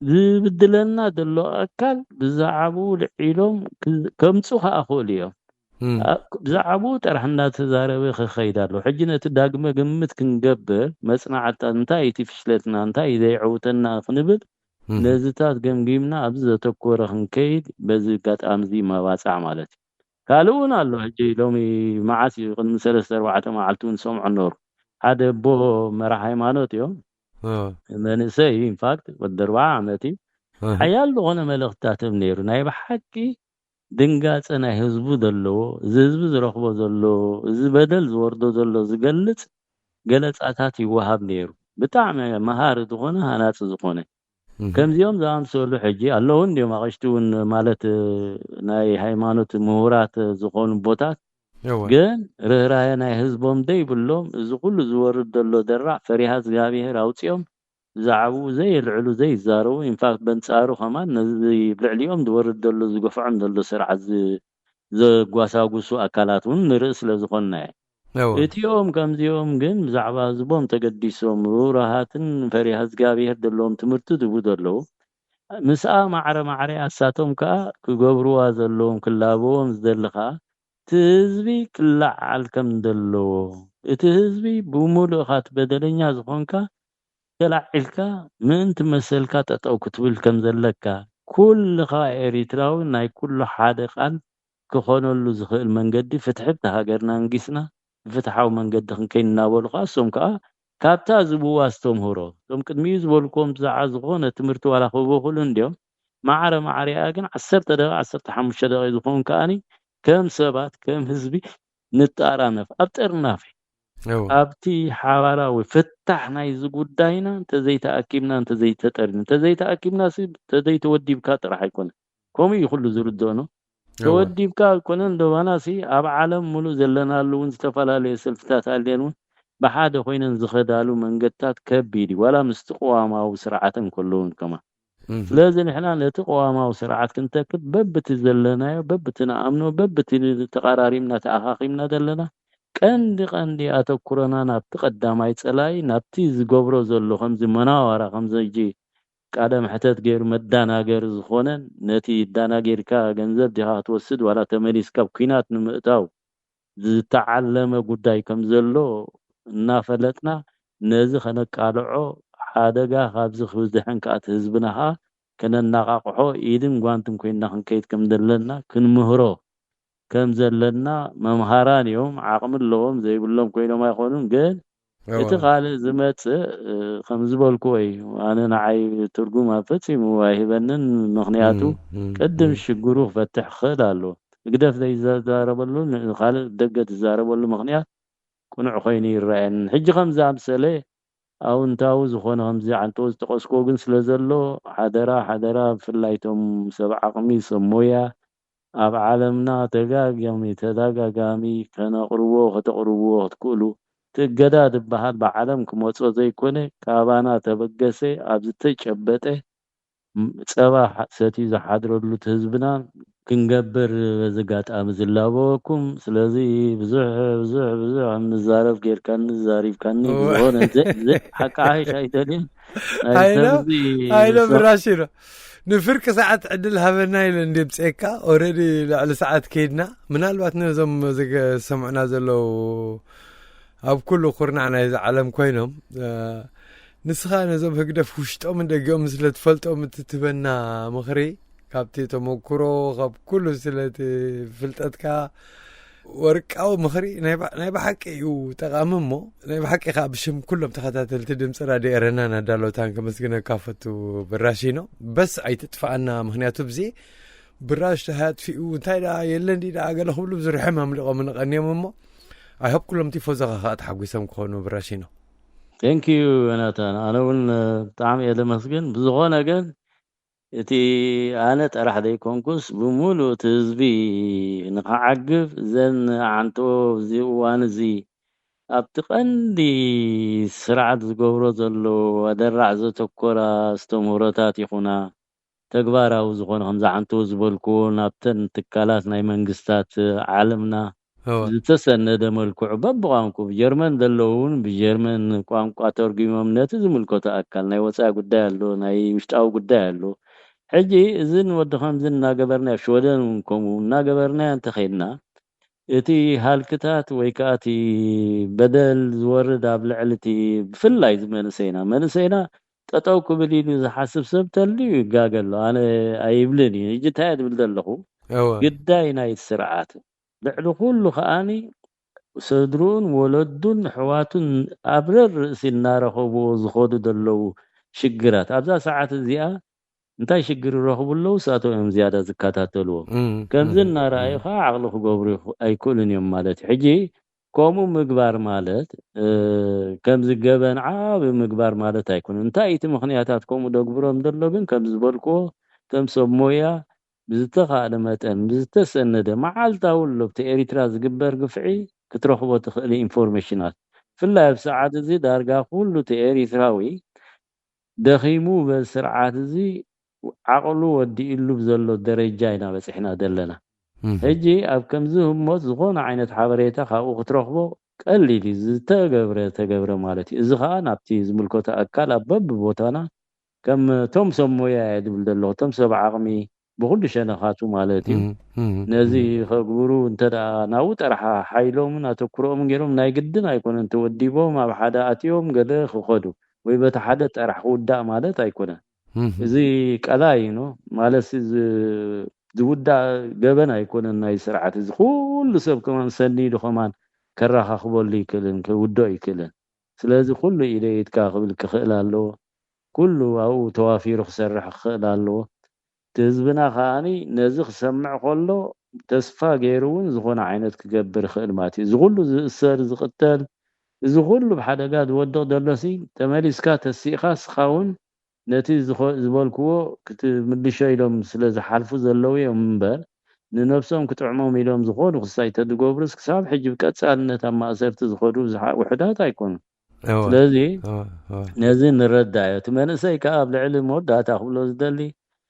ዝብድለና ዘሎ ኣካል ብዛዕባኡ ልዒሎም ክ-፣ ከምጹ ከኣ ክእሉ እዮም። እም፣ ኣ- ብዛዕባኡ ጥራሕ እንዳተዛረበ ክኸይድ ኣሎ። ሕጂ ነቲ ዳግመ ግምት ክንገብር መጽናዕታ፣ እንታይ እቲ ፍሽለትና፣ እንታይ ዘይዕውተና ክንብል፣ እም፣ ነዚታት ገምጊምና ኣብዚ ዘተኮረ ክንከይድ በዚ ኣጋጣሚ እዚ መባጻዕ ማለት እዩ። ካልእ እውን ኣሎ። ሕጂ ሎሚ መዓስ እዩ፣ ቅድሚ ሰለስተ ኣርባዕተ መዓልቲ እውን ሰምዖ ነበሩ። ሓደ ኣቦ መራሕ ሃይማኖት እዮም፣ እ፣ መንእሰይ እዩ፣ ኢንፋክት ወዲ ኣርባዓ ዓመት እዩ። እህ፣ ሓያል ዝኾነ መልእኽትታት እዮም ነይሩ። ናይ ብሓቂ ድንጋጸ ናይ ህዝቡ ዘለዎ፣ እዚ ህዝቢ ዝረኽቦ ዘሎ፣ እዚ በደል ዝወርዶ ዘሎ ዝገልጽ ገለጻታት ይወሃብ ነይሩ። ብጣዕሚ መሃሪ ዝኾነ፣ ሃናጺ ዝኾነ። እህ፣ ከምዚኦም ዝኣምሰሉ ሕጂ ኣለዉ እንዲዮም፣ ኣቕሽቲ እውን ማለት፣ እ፣ ናይ ሃይማኖት ምሁራት ዝኾኑ ቦታት፣ እወ፣ ግን ርህራሄ ናይ ህዝቦም ደይብሎም፣ እዚ ኩሉ ዝወርድ ዘሎ ደራዕ ፈሪሃ እግዚኣብሔር ኣውጺኦም ብዛዕባኡ ዘየልዕሉ፣ ዘይዛረቡ፣ ኢንፋክት በንጻሩ ከማን ነዚ ልዕሊኦም ዝወርድ ዘሎ፣ ዝገፍዖም ዘሎ ስርዓት ዝ-፣ ዘጓሳጉሱ ኣካላት እውን ንርኢ ስለ ዝኾንና እየ። እወ፣ እቲኦም ከምዚኦም ግን ብዛዕባ ህዝቦም ተገዲሶም፣ ርህሩሃትን ፈሪሃ እግዚኣብሔር ዘለዎም ትምህርቲ ዝህቡ ዘለዉ፣ ምስኣ ማዕረ ማዕረ ኣሳቶም ከኣ ክገብርዋ ዘለዎም ክላበዎም ዝደሊ ከኣ እቲ ህዝቢ ክለዓል ከም ዘለዎ፣ እቲ ህዝቢ ብምሉእ ኢኻ እቲ በደለኛ ዝኾንካ ተላዒልካ ምእንቲ መሰልካ ጠጠው ክትብል ከም ዘለካ፣ ኩልኻ ኤሪትራዊ ናይ ኩሉ ሓደ ቃል ክኾነሉ ዝኽእል መንገዲ ፍትሒ ኣብታ ሃገርና ኣንጊስና ብፍትሓዊ መንገዲ ክንከይድ እናበሉ ከኣ፣ እሶም ከኣ ካብታ ዝህብዋ ኣስተምህሮ፣ እቶም ቅድሚኡ ዝበልኩዎም ብዛዕባ ዝኾነ ትምህርቲ ዋላ ክህበኹሉ እንድዮም፣ ማዕረ ማዕሪኣ ግን ዓሰርተ ደቂቕ፣ ዓሰርተ ሓሙሽተ ደቂቕ ዝኾን ከኣኒ ከም ሰባት፣ ከም ህዝቢ ንጣራነፍ ኣብ ጥርናፈ እወ፣ ኣብቲ ሓባራዊ ፍታሕ ናይዚ ጉዳይና እንተዘይተኣኪብና፣ እንተዘይተጠሪና፣ እንተዘይተኣኪብና ሲ እንተዘይተወዲብካ ጥራሕ ኣይኮነ። ከምኡ እዩ ኩሉ ዝርድኦ ነው። እወ፣ ተወዲብካ ኣይኮነን ዶባና ሲ ኣብ ዓለም ሙሉእ ዘለናሉ እውን ዝተፈላለዩ ሰልፍታት ኣልየን እውን ብሓደ ኮይነን ዝኸዳሉ መንገድታት ከቢድ እዩ። ዋላ ምስቲ ቅዋማዊ ስርዓት እንከለውን ከማ እህ፣ ስለዚ ንሕና ነቲ ቅዋማዊ ስርዓት ክንተክል በብቲ ዘለናዮ፣ በብቲ ንኣምኖ፣ በብቲ ተቐራሪብና ተኣኻኺብና ዘለና ቀንዲ ቀንዲ ኣተኩሮና ናብቲ ቀዳማይ ጸላኢ፣ ናብቲ ዝገብሮ ዘሎ ከምዚ መናዋራ፣ ከምዚ ሕጂ ቃለ መሕተት ገይሩ መዳናገሪ ዝኾነን፣ ነቲ ይዳናጌርካ ገንዘብ ዲኻ ክትወስድ ዋላ ተመሊስካ ኣብ ኲናት ንምእታው ዝተዓለመ ጉዳይ ከም ዘሎ እናፈለጥና፣ ነዚ ከነቃልዖ፣ ሓደጋ ካብዚ ክብዝሕን ከኣ እቲ ህዝብና ከኣ ከነነቓቕሖ ኢድን ጓንትን ኮይንና ክንከይድ ከም ዘለና ክንምህሮ ከም ዘለና መምሃራን እዮም። ዓቕሚ ኣለዎም፣ ዘይብሎም ኮይኖም ኣይኾኑን። ግን እወ፣ እቲ ካልእ ዝመጽእ፣ እ፣ ከም ዝበልክዎ እዩ። ኣነ ንዓይ ትርጉም ኣብ ፈጺሙ ኣይህበንን። ምኽንያቱ እም፣ እም፣ ቅድም እም፣ ሽግሩ ክፈትሕ ክኽእል ኣለዎ። ህግደፍ ዘይዛረበሉ፣ ን-፣ ካልእ ደገ ዝዛረበሉ ምኽንያት ቅኑዕ ኮይኑ ይረኣየኒ። ሕጂ ከም ዝኣምሰለ ኣውንታዊ ዝኾነ ከምዚ ዓንተዎ ዝጠቐስክዎ ግን ስለ ዘሎ፣ ሓደራ፣ ሓደራ፣ ብፍላይ እቶም ሰብ ዓቕሚ፣ ሰብ ሞያ ኣብ ዓለምና ተጋጋሚ፣ ተደጋጋሚ ከነቕርቦ፣ ከተቕርብዎ ክትክእሉ፣ እቲ እገዳ ዝበሃል ብዓለም ክመጾ ዘይኮነ፣ ካባና ተበገሰ፣ ኣብ ዝተጨበጠ ም-፣ ጸባ ሓ-፣ ሰትዩ ዝሓድረሉ እቲ ህዝብና ክንገብር በዚ ኣጋጣሚ ዝላበወኩም። ስለዚ ብዙሕ፣ ብዙሕ፣ ብዙሕ ንዛረብ ጌርካኒ፣ ዛሪብካኒ። እወ። ብዝኾነ፣ ዘ-፣ ዘ-፣ ሓቂ ሓይሽ ኣይደልየን። ናይ ኣይኖ፣ ሰብ እዚ ኣይኖ፣ ሰ-፣ ብራሽ ኢሎ። ንፍርቂ ሰዓት ዕድል ሃበና ኢለ እንድምፅኤካ። ኦረዲ ልዕሊ ሰዓት ከይድና። ምናልባት ነዞም ዝገ-፣ ዝሰምዑና ዘለዉ ኣብ ኩሉ ኩርናዕ ናይዚ ዓለም ኮይኖም፣ እ፣ ንስኻ ነዞም ህግደፍ ውሽጦምን ደጊኦም ስለ ትፈልጦም እትትበና ምኽሪ፣ ካብቲ ተመኩሮ፣ ካብ ኩሉ ስለ እቲ ፍልጠትካ፣ ወርቃዊ ምኽሪ ናይ ባ-፣ ናይ ብሓቂ እዩ ጠቓሚ። እሞ ናይ ብሓቂ ከዓ ብሽም ኩሎም ተኸታተልቲ ድምፂ ራድዮ ኤረናን ኣዳለውታን ከመስግነካ ፈቱ። ብራሺኖ፣ በስ ኣይትጥፍኣና። ምኽንያቱ ብዚ ብራሽ ተሃያ ኣጥፊኡ እንታይ ደኣ የለን ዲ ደኣ ገለ ክብሉ ብዙርሕም ኣምሊቖም ንቐንዮም። እሞ ኣይሆፕ ኩሎም ቲፎዞኻ ከዓ ተሓጒሶም ክኾኑ። ብራሺኖ። ቴንክ ዩ ዮናታን፣ ኣነ እውን ብጣዕሚ እየ ለመስግን። ብዝኾነ ግን እቲ ኣነ ጥራሕ ዘይኮንኩስ ብምሉእ እቲ ህዝቢ ንኽዓግብ፣ እዘን ዓንቶ እዚ እዋን እዚ ኣብቲ ቀንዲ ስርዓት ዝገብሮ ዘሎ ኣደራዕ ዘተኮራ ኣስተምህሮታት ይኹና፣ ተግባራዊ ዝኾነ ከምዚ ዓንቶ ዝበልክዎ ናብተን ትካላት ናይ መንግስታት ዓለምና እወ። ዝተሰነደ መልክዑ በብቋንቁ ብጀርመን ዘለዉ እውን ብጀርመን ቋንቋ ተርጉሞም ነቲ ዝምልከቶ ኣካል ናይ ወፃኢ ጉዳይ ኣሎ፣ ናይ ውሽጣዊ ጉዳይ ኣሎ። ሕጂ እዝን ወዲ ከምዚ እናገበርና ኣብ ሽወደን እውን ከምኡ እናገበርና እንተኸይድና እቲ ሃልክታት ወይ ከዓ እቲ በደል ዝወርድ ኣብ ልዕሊ እቲ ብፍላይ እዚ መንእሰይና መንእሰይና ጠጠው ክብል ኢሉ ዝሓስብ ሰብ ተልዩ ይጋገ ኣሎ። ኣነ ኣይብልን እዩ። ሕጂ እንታይ እየ ዝብል ዘለኹ? እወ ግዳይ ናይ ስርዓት ልዕሊ ኩሉ ከዓኒ ስድርኡን ወለዱን ኣሕዋቱን ኣብ ረር ርእሲ እናረኸብዎ ዝኸዱ ዘለዉ ሽግራት ኣብዛ ሰዓት እዚኣ እንታይ ሽግር ይረኽቡ ኣለዉ? እሳቶም እዮም ዝያዳ ዝከታተልዎም። እም፣ ከምዚ እም፣ እናረኣዩ እም። ከዓ ዓቕሊ ክገብሩ ይኽ- ኣይክእሉን እዮም ማለት እዩ። ሕጂ ከምኡ ምግባር ማለት እ፣ ከምዚ ገበን ዓቢ ምግባር ማለት ኣይኮነን። እንታይ እቲ ምኽንያታት ከምኡ ደግብሮም ዘሎ ግን ከም ዝበልክዎ ከም ሰብ ሞያ ብዝተኻእለ መጠን ብዝተሰነደ መዓልታዊ ኣሎ ኣብቲ ኤሪትራ ዝግበር ግፍዒ ክትረኽቦ ትኽእል ኢንፎርሜሽናት ብፍላይ ኣብ ሰዓት እዚ ዳርጋ ኩሉ እቲ ኤሪትራዊ ደኺሙ በዚ ስርዓት እዚ ዓቕሉ ወዲእሉ ብዘሎ ደረጃ ኢና በፂሕና ዘለና። ሕጂ ኣብ ከምዚ ህሞት ዝኾነ ዓይነት ሓበሬታ ካብኡ ክትረኽቦ ቀሊል እዩ። ዝተገብረ ተገብረ ማለት እዩ። እዚ ከዓ ናብቲ ዝምልከቶ ኣካል ኣብ በብቦታና ከም እቶም ሰብ ሞያ እየ ዝብል ዘለኹ እቶም ሰብ ዓቕሚ ብኩሉ ሸነኻቱ ማለት እዩ። ነዚ ከግብሩ እንተ ደኣ ናብኡ ጠርሓ ሓይሎምን ኣተኩሮኦምን ገይሮም ናይ ግድን ኣይኮነን ተወዲቦም ኣብ ሓደ ኣትዮም ገለ ክኸዱ ወይ በቲ ሓደ ጠራሕ ክውዳእ ማለት ኣይኮነን። እዚ ቀላይ ነው ማለት እዚ ዝውዳእ ገበን ኣይኮነን። ናይ ስርዓት እዚ ኩሉ ሰብ ከማን ሰኒዱ ከማን ከራኻኽበሉ ይክእልን ክውዶ ይክእልን። ስለዚ ኩሉ ኢደ ኢድካ ክብል ክኽእል ኣለዎ። ኩሉ ኣብኡ ተዋፊሩ ክሰርሕ ክኽእል ኣለዎ። እቲ ህዝብና ከዓኒ ነዚ ክሰምዕ ከሎ ተስፋ ገይሩ እውን ዝኾነ ዓይነት ክገብር ይኽእል ማለት እዩ። እዚ ኩሉ ዝእሰር ዝቕተል እዚ ኩሉ ብሓደጋ ዝወድቕ ዘሎሲ ተመሊስካ ተሲእኻ ስኻ እውን ነቲ ዝኸ- ዝበልክዎ ክትምልሾ ኢሎም ስለ ዝሓልፉ ዘለዉ እዮም እምበር ንነብሶም ክጥዕሞም ኢሎም ዝኾኑ ክሳይ ተዝገብሩስ ክሳብ ሕጂ ብቀጻልነት ኣብ ማእሰርቲ ዝኸዱ ብዙሓ- ውሑዳት ኣይኮኑን። እወ፣ ስለዚ እወ፣ እወ። ነዚ ንረዳእ እዩ። እቲ መንእሰይ ከዓ ኣብ ልዕሊ መወዳእታ ክብሎ ዝደሊ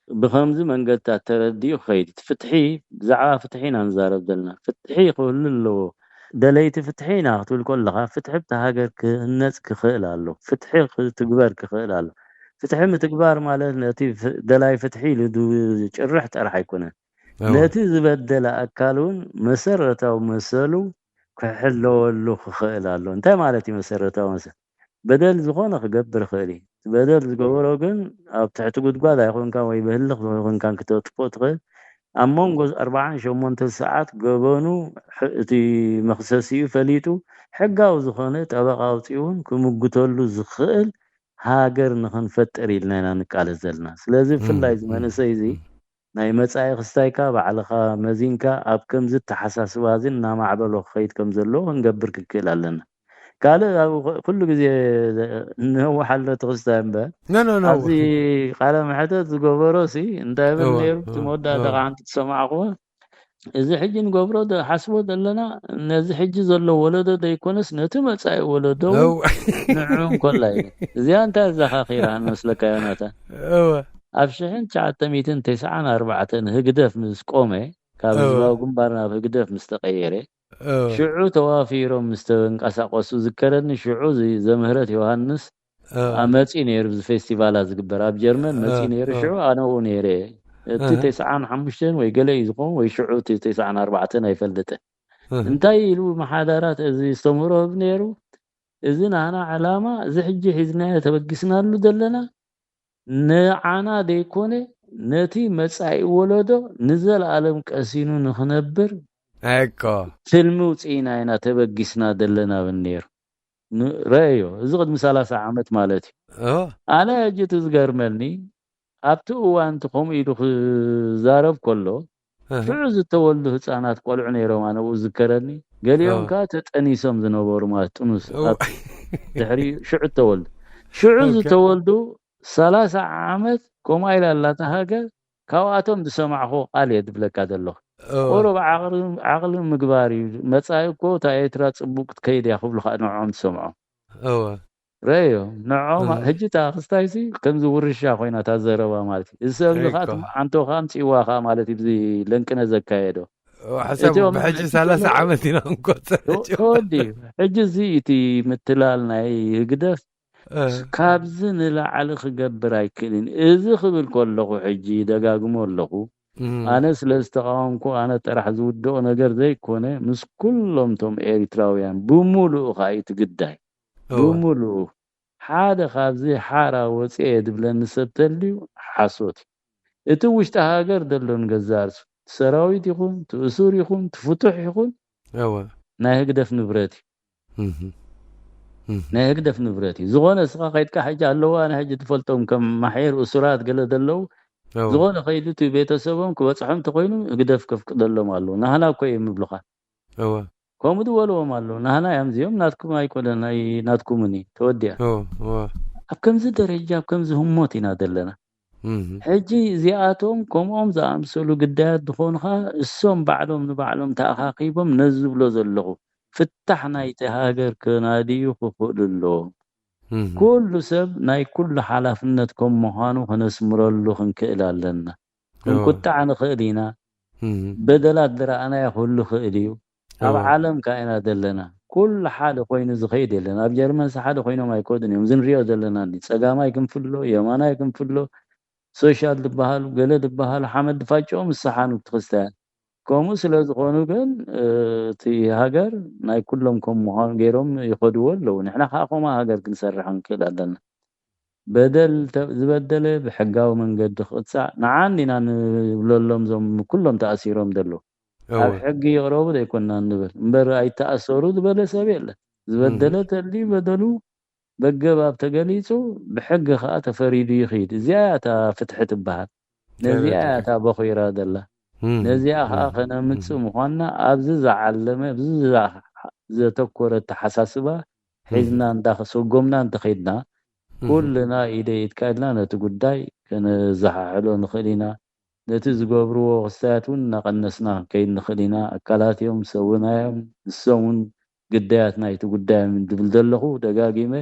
ብኸምዚ መንገድታት ተረዲኡ ክኸይድ እቲ ፍትሒ ብዛዕባ ፍትሒ ኢና ንዛረብ ዘለና። ፍትሒ ክህሉ ኣለዎ። ደለይቲ ፍትሒ ኢና ክትብል ከለኻ ፍትሒ ብቲ ሃገር ክህነፅ ክኽእል ኣሎ። ፍትሒ ክትግበር ክኽእል ኣሎ። ፍትሒ ምትግባር ማለት ነቲ ፍ- ደላይ ፍትሒ ኢሉ ዝጭርሕ ጥራሕ ኣይኮነን። እወ። ነቲ ዝበደለ ኣካል እውን መሰረታዊ መሰሉ ክሕለወሉ ክኽእል ኣሎ። እንታይ ማለት እዩ መሰረታዊ መሰል? በደል ዝኾነ ክገብር ይኽእል እዩ። በደል ዝገበሮ ግን ኣብ ትሕቲ ጉድጓድ ኣይኮንካን ወይ ብህልኽ ኣይኮንካን ክተጥፎ ትኽእል። ኣብ መንጎ ኣርባዓን ሸሞንተ ሰዓት ገበኑ ሕ- እቲ መኽሰሲኡ ፈሊጡ ሕጋዊ ዝኾነ ጠበቃ ኣውፂኡ እውን ክምጉተሉ ዝኽእል ሃገር ንኽንፈጥር ኢልና ኢና ንቃለስ ዘለና። ስለዚ ብፍላይ እዚ መንእሰይ እዚ ናይ መጻኢ ክስታይካ ባዕልኻ መዚንካ ኣብ ከምዚ ኣተሓሳስባ እዚ እናማዕበሎ ክኸይድ ከም ዘለዎ ክንገብር ክንክእል ኣለና። ካልእ ኣብ ኩሉ ግዜ ነውሕ ኣሎ እቲ ክስታይ እምበር ኖ ኖ ኖ ኣብዚ ቃለ መሕተት ዝገበሮ ሲ እንታይ ብል እወ፣ ነይሩ እቲ እወ፣ መወዳእታ እወ። ከዓ እንትትሰማዕክዎ እዚ ሕጂ ንገብሮ ዶ ሓስቦ ዘለና ነዚ ሕጂ ዘሎ ወለዶ ዘይኮነስ ነቲ መጻኢ ወለዶ እውን እው። ንዕኡ እንኮላ እዩ። እዚኣ እንታይ ኣዘኻኺራ ንመስለካ ዮናታን? እወ። ኣብ ሽሕን ትሽዓተ ሚእትን ተስዓን ኣርባዕተን ህግደፍ ምስ ቆመ ካብ እወ። ህዝባዊ ግንባር ናብ ህግደፍ ምስ ተቐየረ እወ። ሽዑ ተዋፊሮም ምስ ተንቀሳቀሱ ዝከረኒ ሽዑ እዚ ዘምህረት ዮሃንስ እወ። ኣብ መፂኡ ነይሩ እዚ ፌስቲቫላት ዝግበር ኣብ ጀርመን መፂኡ እወ። ነይሩ እወ። ሽዑ ኣነ ኣብኡ ነይረ እቲ እህ። ተስዓን ሓሙሽተን ወይ ገለ እዩ ዝኸውን ወይ ሽዑ እቲ ተስዓን ኣርባዕተን ኣይፈልጥን እህ። እንታይ ኢሉ መሓዳራት እዚ ዝተምህሮ ህብ ነይሩ እዚ ናህና ዕላማ እዚ ሕጂ ሒዝናዮ ተበጊስናሉ ዘለና ንዓና ዘይኮነ ነቲ መጻኢ ወለዶ ንዘለኣለም ቀሲኑ ንኽነብር እኮ ትልሚ ውፅኢና ኢና ተበጊስና ዘለና ብል ነይሩ። ን- ረአዮ፣ እዚ ቅድሚ ሰላሳ ዓመት ማለት እዩ። ኦ፣ ኣነ ሕጂ እቲ ዝገርመኒ ኣብቲ እዋን እቲ ከምኡ ኢሉ ክዛረብ ከሎ እህ። ሽዑ ዝተወልዱ ህፃናት ቆልዑ ነይሮም ኣነ ብኡ ዝከረኒ ገሊኦም ኦ። ከዓ ተጠኒሶም ዝነበሩ ማለት ጥኑስ ኦ። ኣብ ድሕሪ ሽዑ ዝተወልዱ ሽዑ ኦኬ። ዝተወልዱ ሰላሳ ዓመት ከምኣ ኢላ ኣላታ ሃገር ካብኣቶም ዝሰማዕኹ ቃል እየ ዝብለካ ዘለኹ ኦ። ቁሩብ ዓቕሊ ዓቕሊ ምግባር እዩ መፃኢ እኮ እታ ኤርትራ ፅቡቅ ክትከይድ እያ ክብሉ ከዓ ንዕኦም ትሰምዖም እወ። ረዮ ንዕኦም እህ። ሕጂ እታ ክስታይሲ ከምዚ ውርሻ ኮይና እታ ዘረባ ማለት እዩ እዚ ሰብ እዚ ከዓ እኮ። እቲ መዓንቶ ከዓ ምፅዋ ከዓ ማለት እዩ እዚ ለንቅነ ዘካየዶ ሓሳብ እቲኦም ብሕጂ ሕጂ ሰላሳ ዘለዉ- ዓመት ኢና ክንቆፅር ሕጂ። ተወዲ ሕጂ እዚ እቲ ምትላል ናይ ህግደፍ እህ። ካብዚ ንላዕሊ ክገብር ኣይክእልን እዚ ክብል ከለኹ ሕጂ ደጋግሞ ኣለኹ ኣነ ስለ ዝተቃወምኩ ኣነ ጥራሕ ዝውድኦ ነገር ዘይኮነ፣ ምስ ኩሎም ቶም ኤሪትራውያን ብምሉኡ ከኣ እቲ ግዳይ ብምሉኡ ሓደ ካብዚ ሓራ ወፅኤ ዝብለኒ ሰብ ተልዩ ሓሶት እዩ። እቲ ውሽጢ ሃገር ዘሎ ንገዛእ ርእሱ፣ እቲ ሰራዊት ይኹን፣ እቲ እሱር ይኹን፣ እቲ ፍቱሕ ይኹን፣ ናይ ህግደፍ ንብረት እዩ። ናይ ህግደፍ ንብረት እዩ። ዝኾነ እስኻ ከይድካ ሕጂ ኣለዉ፣ ኣነ ሕጂ ትፈልጦም ከም ማሕየር እሱራት ገለ ዘለዉ፣ ዝኾነ ከይዱ እቲ ቤተሰቦም ክበፅሖም እንተኮይኑ ህግደፍ ከፍቅደሎም ኣለዉ። ናህና እኮ እዮም ይብሉኻ። ከምኡ ዝበልዎም ኣለዉ። ናህና እዮም እዚኦም፣ ናትኩም ኣይኮነን፣ ኣይ ናትኩምን እዩ፣ ተወዲኣ። ኣብ ከምዚ ደረጃ፣ ኣብ ከምዚ ህሞት ኢና ዘለና። ሕጂ እዚኣቶም ከምኦም ዝኣምሰሉ ግዳያት ዝኾኑ ኸኣ እሶም ባዕሎም ንባዕሎም ተኣኻኺቦም ነዚ ዝብሎ ዘለኹ ፍታሕ ናይቲ ሃገር ከናድዩ ክኽእሉ ኣለዎም። ኩሉ ሰብ ናይ ኩሉ ሓላፍነት ከም ምዃኑ ከነስምረሉ ክንክእል ኣለና። ክንቁጣዕ ንኽእል ኢና። በደላት ዝረኣናዮ ክህሉ ይኽእል እዩ። ኣብ ዓለም ከኣ ኢና ዘለና። ኩሉ ሓደ ኮይኑ ዝኸይድ የለን። ኣብ ጀርመንስ ሓደ ኮይኖም ኣይከዱን እዮም። እዚ ንሪኦ ዘለና እኒ ጸጋማይ ክንፍሎ፣ የማናይ ክንፍሎ፣ ሶሻል ዝበሃሉ፣ ገለ ዝበሃሉ ሓመድ ድፋጭኦም ዝሰሓኑ እቲ ክስታያን። ከምኡ ስለ ዝኾኑ ግን፣ እ፣ እቲ ሃገር ናይ ኩሎም ከም ምዃኑ ገይሮም ይኸድዎ ኣለዉ። ንሕና ከኣ ከምኣ ሃገር ክንሰርሕ ክንክእል ኣለና። በደል ተ-፣ ዝበደለ ብሕጋዊ መንገዲ ክቕጻዕ ንዓ እንዲና ንብለሎም እዞም ኩሎም ተኣሲሮም ዘለዉ። ኣብ ሕጊ ይቕረቡ ዘይኮንና ንብል። እምበር ኣይተኣሰሩ ዝበለ ሰብ የለን። ዝበደለ ተልዩ በደሉ በገባብ ተገሊጹ ብሕጊ ከኣ ተፈሪዱ ይኽይድ። እዚኣ እያ እታ ፍትሒ ትበሃል። ነዚኣ እያ እታ በኺራ ዘላ። ነዚኣ ከኣ ከነምጽእ ምዃንና ኣብዚ ዝዓለመ፣ ኣብዚ ዝኣ-፣ ዘተኮረ ኣተሓሳስባ ሒዝና እንዳሰጎምና እንተኸይድና፣ ኩልና ኢደ ኢድካ ኢልና ነቲ ጉዳይ ከነዘሓሕሎ ንኽእል ኢና። ነቲ ዝገብርዎ ክስታያት እውን እናቐነስና ክንከይድ ንኽእል ኢና። ኣካላት እዮም፣ ሰውና እዮም፣ ንሶም እውን ግዳያት ናይቲ ጉዳይ እዮም ዝብል ዘለኹ ደጋጊመ።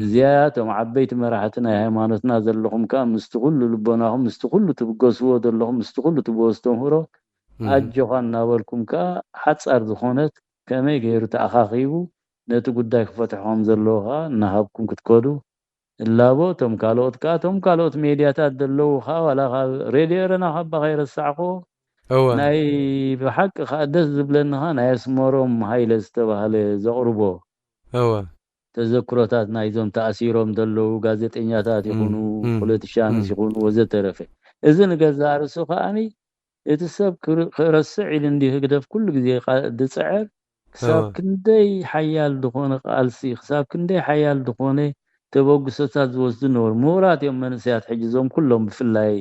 እዚኣ እቶም ዓበይቲ መራሕቲ ናይ ሃይማኖትና ዘለኹም ከኣ ምስቲ ኩሉ ልቦናኹም፣ ምስቲ ኩሉ ትብገስዎ ዘለኹም፣ ምስቲ ኩሉ ትብዎ ኣስተምህሮ ኣጆኻ እናበልኩም ከኣ ሓጻር ዝኾነት ከመይ ገይሩ ተኣኻኺቡ ነቲ ጉዳይ ክፈትሖም ዘለዎ ከኣ እናሃብኩም ክትከዱ እላቦ። እቶም ካልኦት ከኣ፣ እቶም ካልኦት ሜድያታት ዘለዉ ከኣ ዋላ ካብ ሬድዮ ኤረና ካባ ከይረሳዕኮ እወ። ናይ ብሓቂ ከኣ ደስ ዝብለኒ ከኣ ናይ ኣስመሮም ሃይለ ዝተባህለ ዘቕርቦ እወ። ተዘክሮታት ናይዞም ተኣሲሮም ዘለዉ ጋዜጠኛታት እም፣ ይኹኑ፣ እም፣ ፖለቲሻንስ እም። ይኹኑ ወዘተረፈ። እዚ ንገዛእ ርእሱ ከኣኒ እቲ ሰብ ክር-፣ ክረስዕ ኢሉ እንዲ ህግደፍ ኩሉ ግዜ ቃ-፣ ዝጽዕር ክሳብ እወ። ክንደይ ሓያል ዝኾነ ቃልሲ፣ ክሳብ ክንደይ ሓያል ዝኾነ ተበግሶታት ዝወስዱ ነበሩ። ምሁራት እዮም መንእሰያት ሕጂ እዞም ኩሎም ብፍላይ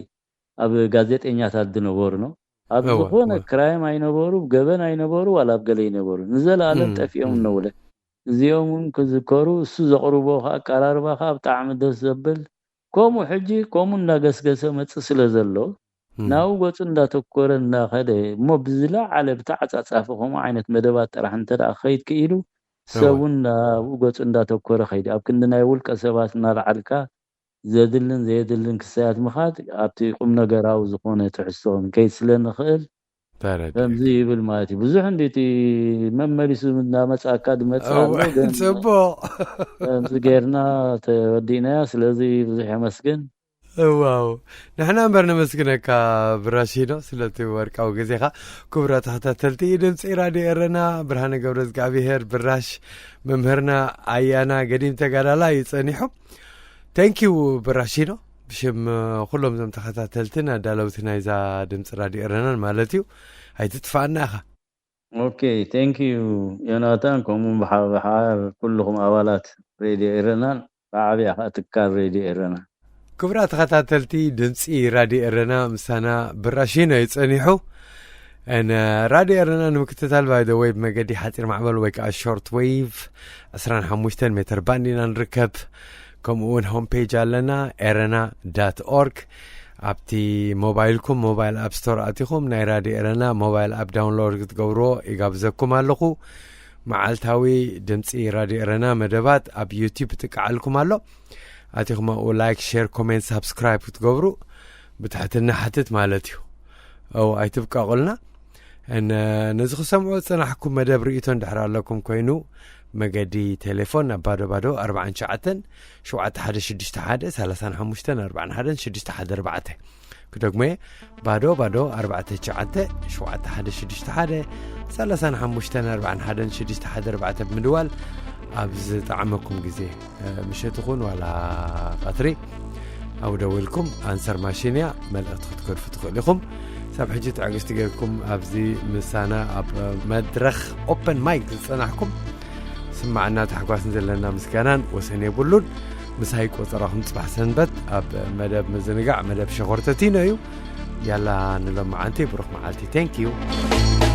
ኣብ ጋዜጠኛታት ዝነበሩ ነው። ኣብ እወ፣ ዝኾነ እወ። ክራይም ኣይነበሩ፣ ገበን ኣይነበሩ፣ ዋላ ኣብ ገለ ኣይነበሩ። ንዘለኣለም እም፣ ጠፊኦም እም። እነውለ። እዚኦም እውን ክዝከሩ፣ እሱ ዘቕርቦ ከኣ ኣቀራርባ ከኣ ብጣዕሚ ደስ ዘብል። ከምኡ ሕጂ ከምኡ እናገስገሰ መጽእ ስለ ዘሎ፣ እም። ናብኡ ገጹ እንዳተኮረ እናኸደ፣ እሞ ብዝለዓለ ብተዓጻጻፊ ከምኡ ዓይነት መደባት ጥራሕ እንተ ደኣ ክኸይድ ክኢሉ፣ እወ። ሰብን ናብኡ ገጹ እንዳተኮረ ከይድ። ኣብ ክንዲ ናይ ውልቀ ሰባት እናለዓልካ ዘድልን ዘየድልን ክሳያት ምኻድ ኣብቲ ቁም ነገራዊ ዝኾነ ትሕዝቶ ክንከይድ ስለ ንኽእል፣ ተረዲኡ። ከምዚ ይብል ማለት እዩ። ብዙሕ እንዲ እቲ መመሊሱ እናመጻካ ዝመጽእ እወ፣ ኣሎ፣ ግን ጽቡቕ። ከምዚ ጌርና ተወዲእናዮ። ስለዚ ብዙሕ የመስግን። ዋው፣ ንሕና እምበር ነመስግነካ ብራሺኖ ስለቲ ወርቃዊ ግዜኻ። ክቡራት ተኸታተልቲ ድምፂ ራድዮ ኤረና፣ ብርሃነ ገብረ እግዚኣብሄር ብራሽ፣ መምህርና ኣያና ገዲም ተጋዳላይ እዩ ጸኒሑ። ተንኪዩ ብራሺኖ፣ ብሽም ኩሎም እዞም ተኸታተልትን ኣዳለውቲ ናይዛ ድምፂ ራድዮ ኤረናን ማለት እዩ። ኣይትጥፋእና ኢኻ። ኦኬ፣ ቴንክ ዩ ዮናታን፣ ከምኡ ብሓ-፣ ብሓባር ኩልኹም ኣባላት ሬድዮ ኤረናን ብዓብያ ከዓ ትካል ሬድዮ ኤረና። ክቡራት ተኸታተልቲ ድምፂ ራድዮ ኤረና፣ ምሳና ብራሺኖ እዩ ጸኒሑ። ን-፣ ራድዮ ኤረና ንምክትታል፣ ባይ ዘ ወይ፣ ብመገዲ ሓፂር ማዕበል ወይ ከዓ ሾርት ዌቭ ዕስራን ሓሙሽተን ሜትር ባንድ ኢና ንርከብ። ከምኡ እውን ሆም ፔጅ ኣለና፣ ኤረና ዳት ኦርግ። ኣብቲ ሞባይልኩም፣ ሞባይል ኣፕ ስቶር ኣቲኹም ናይ ራድዮ ኤረና ሞባይል ኣፕ ዳውንሎድ ክትገብርዎ ይጋብዘኩም ኣለኹ። መዓልታዊ ድምፂ ራድዮ ኤረና መደባት ኣብ ዩቲዩብ ይጥቃዓልኩም ኣሎ። ኣቲኹም ኣብኡ ላይክ፣ ሼር፣ ኮሜንት፣ ሳብስክራይብ ክትገብሩ ብትሕትና ሓትት ማለት እዩ። እው፣ ኣይትብቀቑልና። እን-፣ ነዚ ክሰምዑ ዝጸናሕኩም መደብ ርእይቶ እንድሕር ኣለኩም ኮይኑ፣ መገዲ ቴሌፎን ናብ ባዶ ባዶ ኣርባዓን ትሽዓተን፣ ሸውዓተ ሓደ ሽዱሽተ ሓደ፣ ሰላሳን ሓሙሽተን፣ ኣርባዓን ሓደን ሽዱሽተ ሓደ ኣርባዕተ፣ ክደግሞ እየ። ባዶ ባዶ ኣርባዕተ ትሽዓተ ሸውዓተ ሓደ ሽዱሽተ ሓደ ሰላሳን ሓሙሽተን ኣርባዓን ሓደን ሽዱሽተ ሓደ ኣርባዕተ ብምድዋል ኣብ ዝጠዓመኩም ግዜ፣ እ፣ ምሸት ይኹን ዋላ ቀትሪ፣ ኣብኡ ደዊልኩም ኣንሰር ማሽን እያ፣ መልእኽቲ ክትገድፉ ትኽእሉ ኢኹም። ሳብ ሕጂ ትዕግስቲ ጌርኩም ኣብዚ ምሳና ኣብ መድረኽ ኦፐን ማይክ ዝጸናሕኩም ስማዕና ታሕጓስን ዘለና ምስጋናን ወሰን የብሉን። ምሳይ ቆጸራኹም ጽባሕ ሰንበት ኣብ መደብ ምዝንጋዕ፣ መደብ ሸኾርተቲኖ እዩ። ያላ ንሎማዓንቲ ብሩኽ መዓልቲ። Thank you።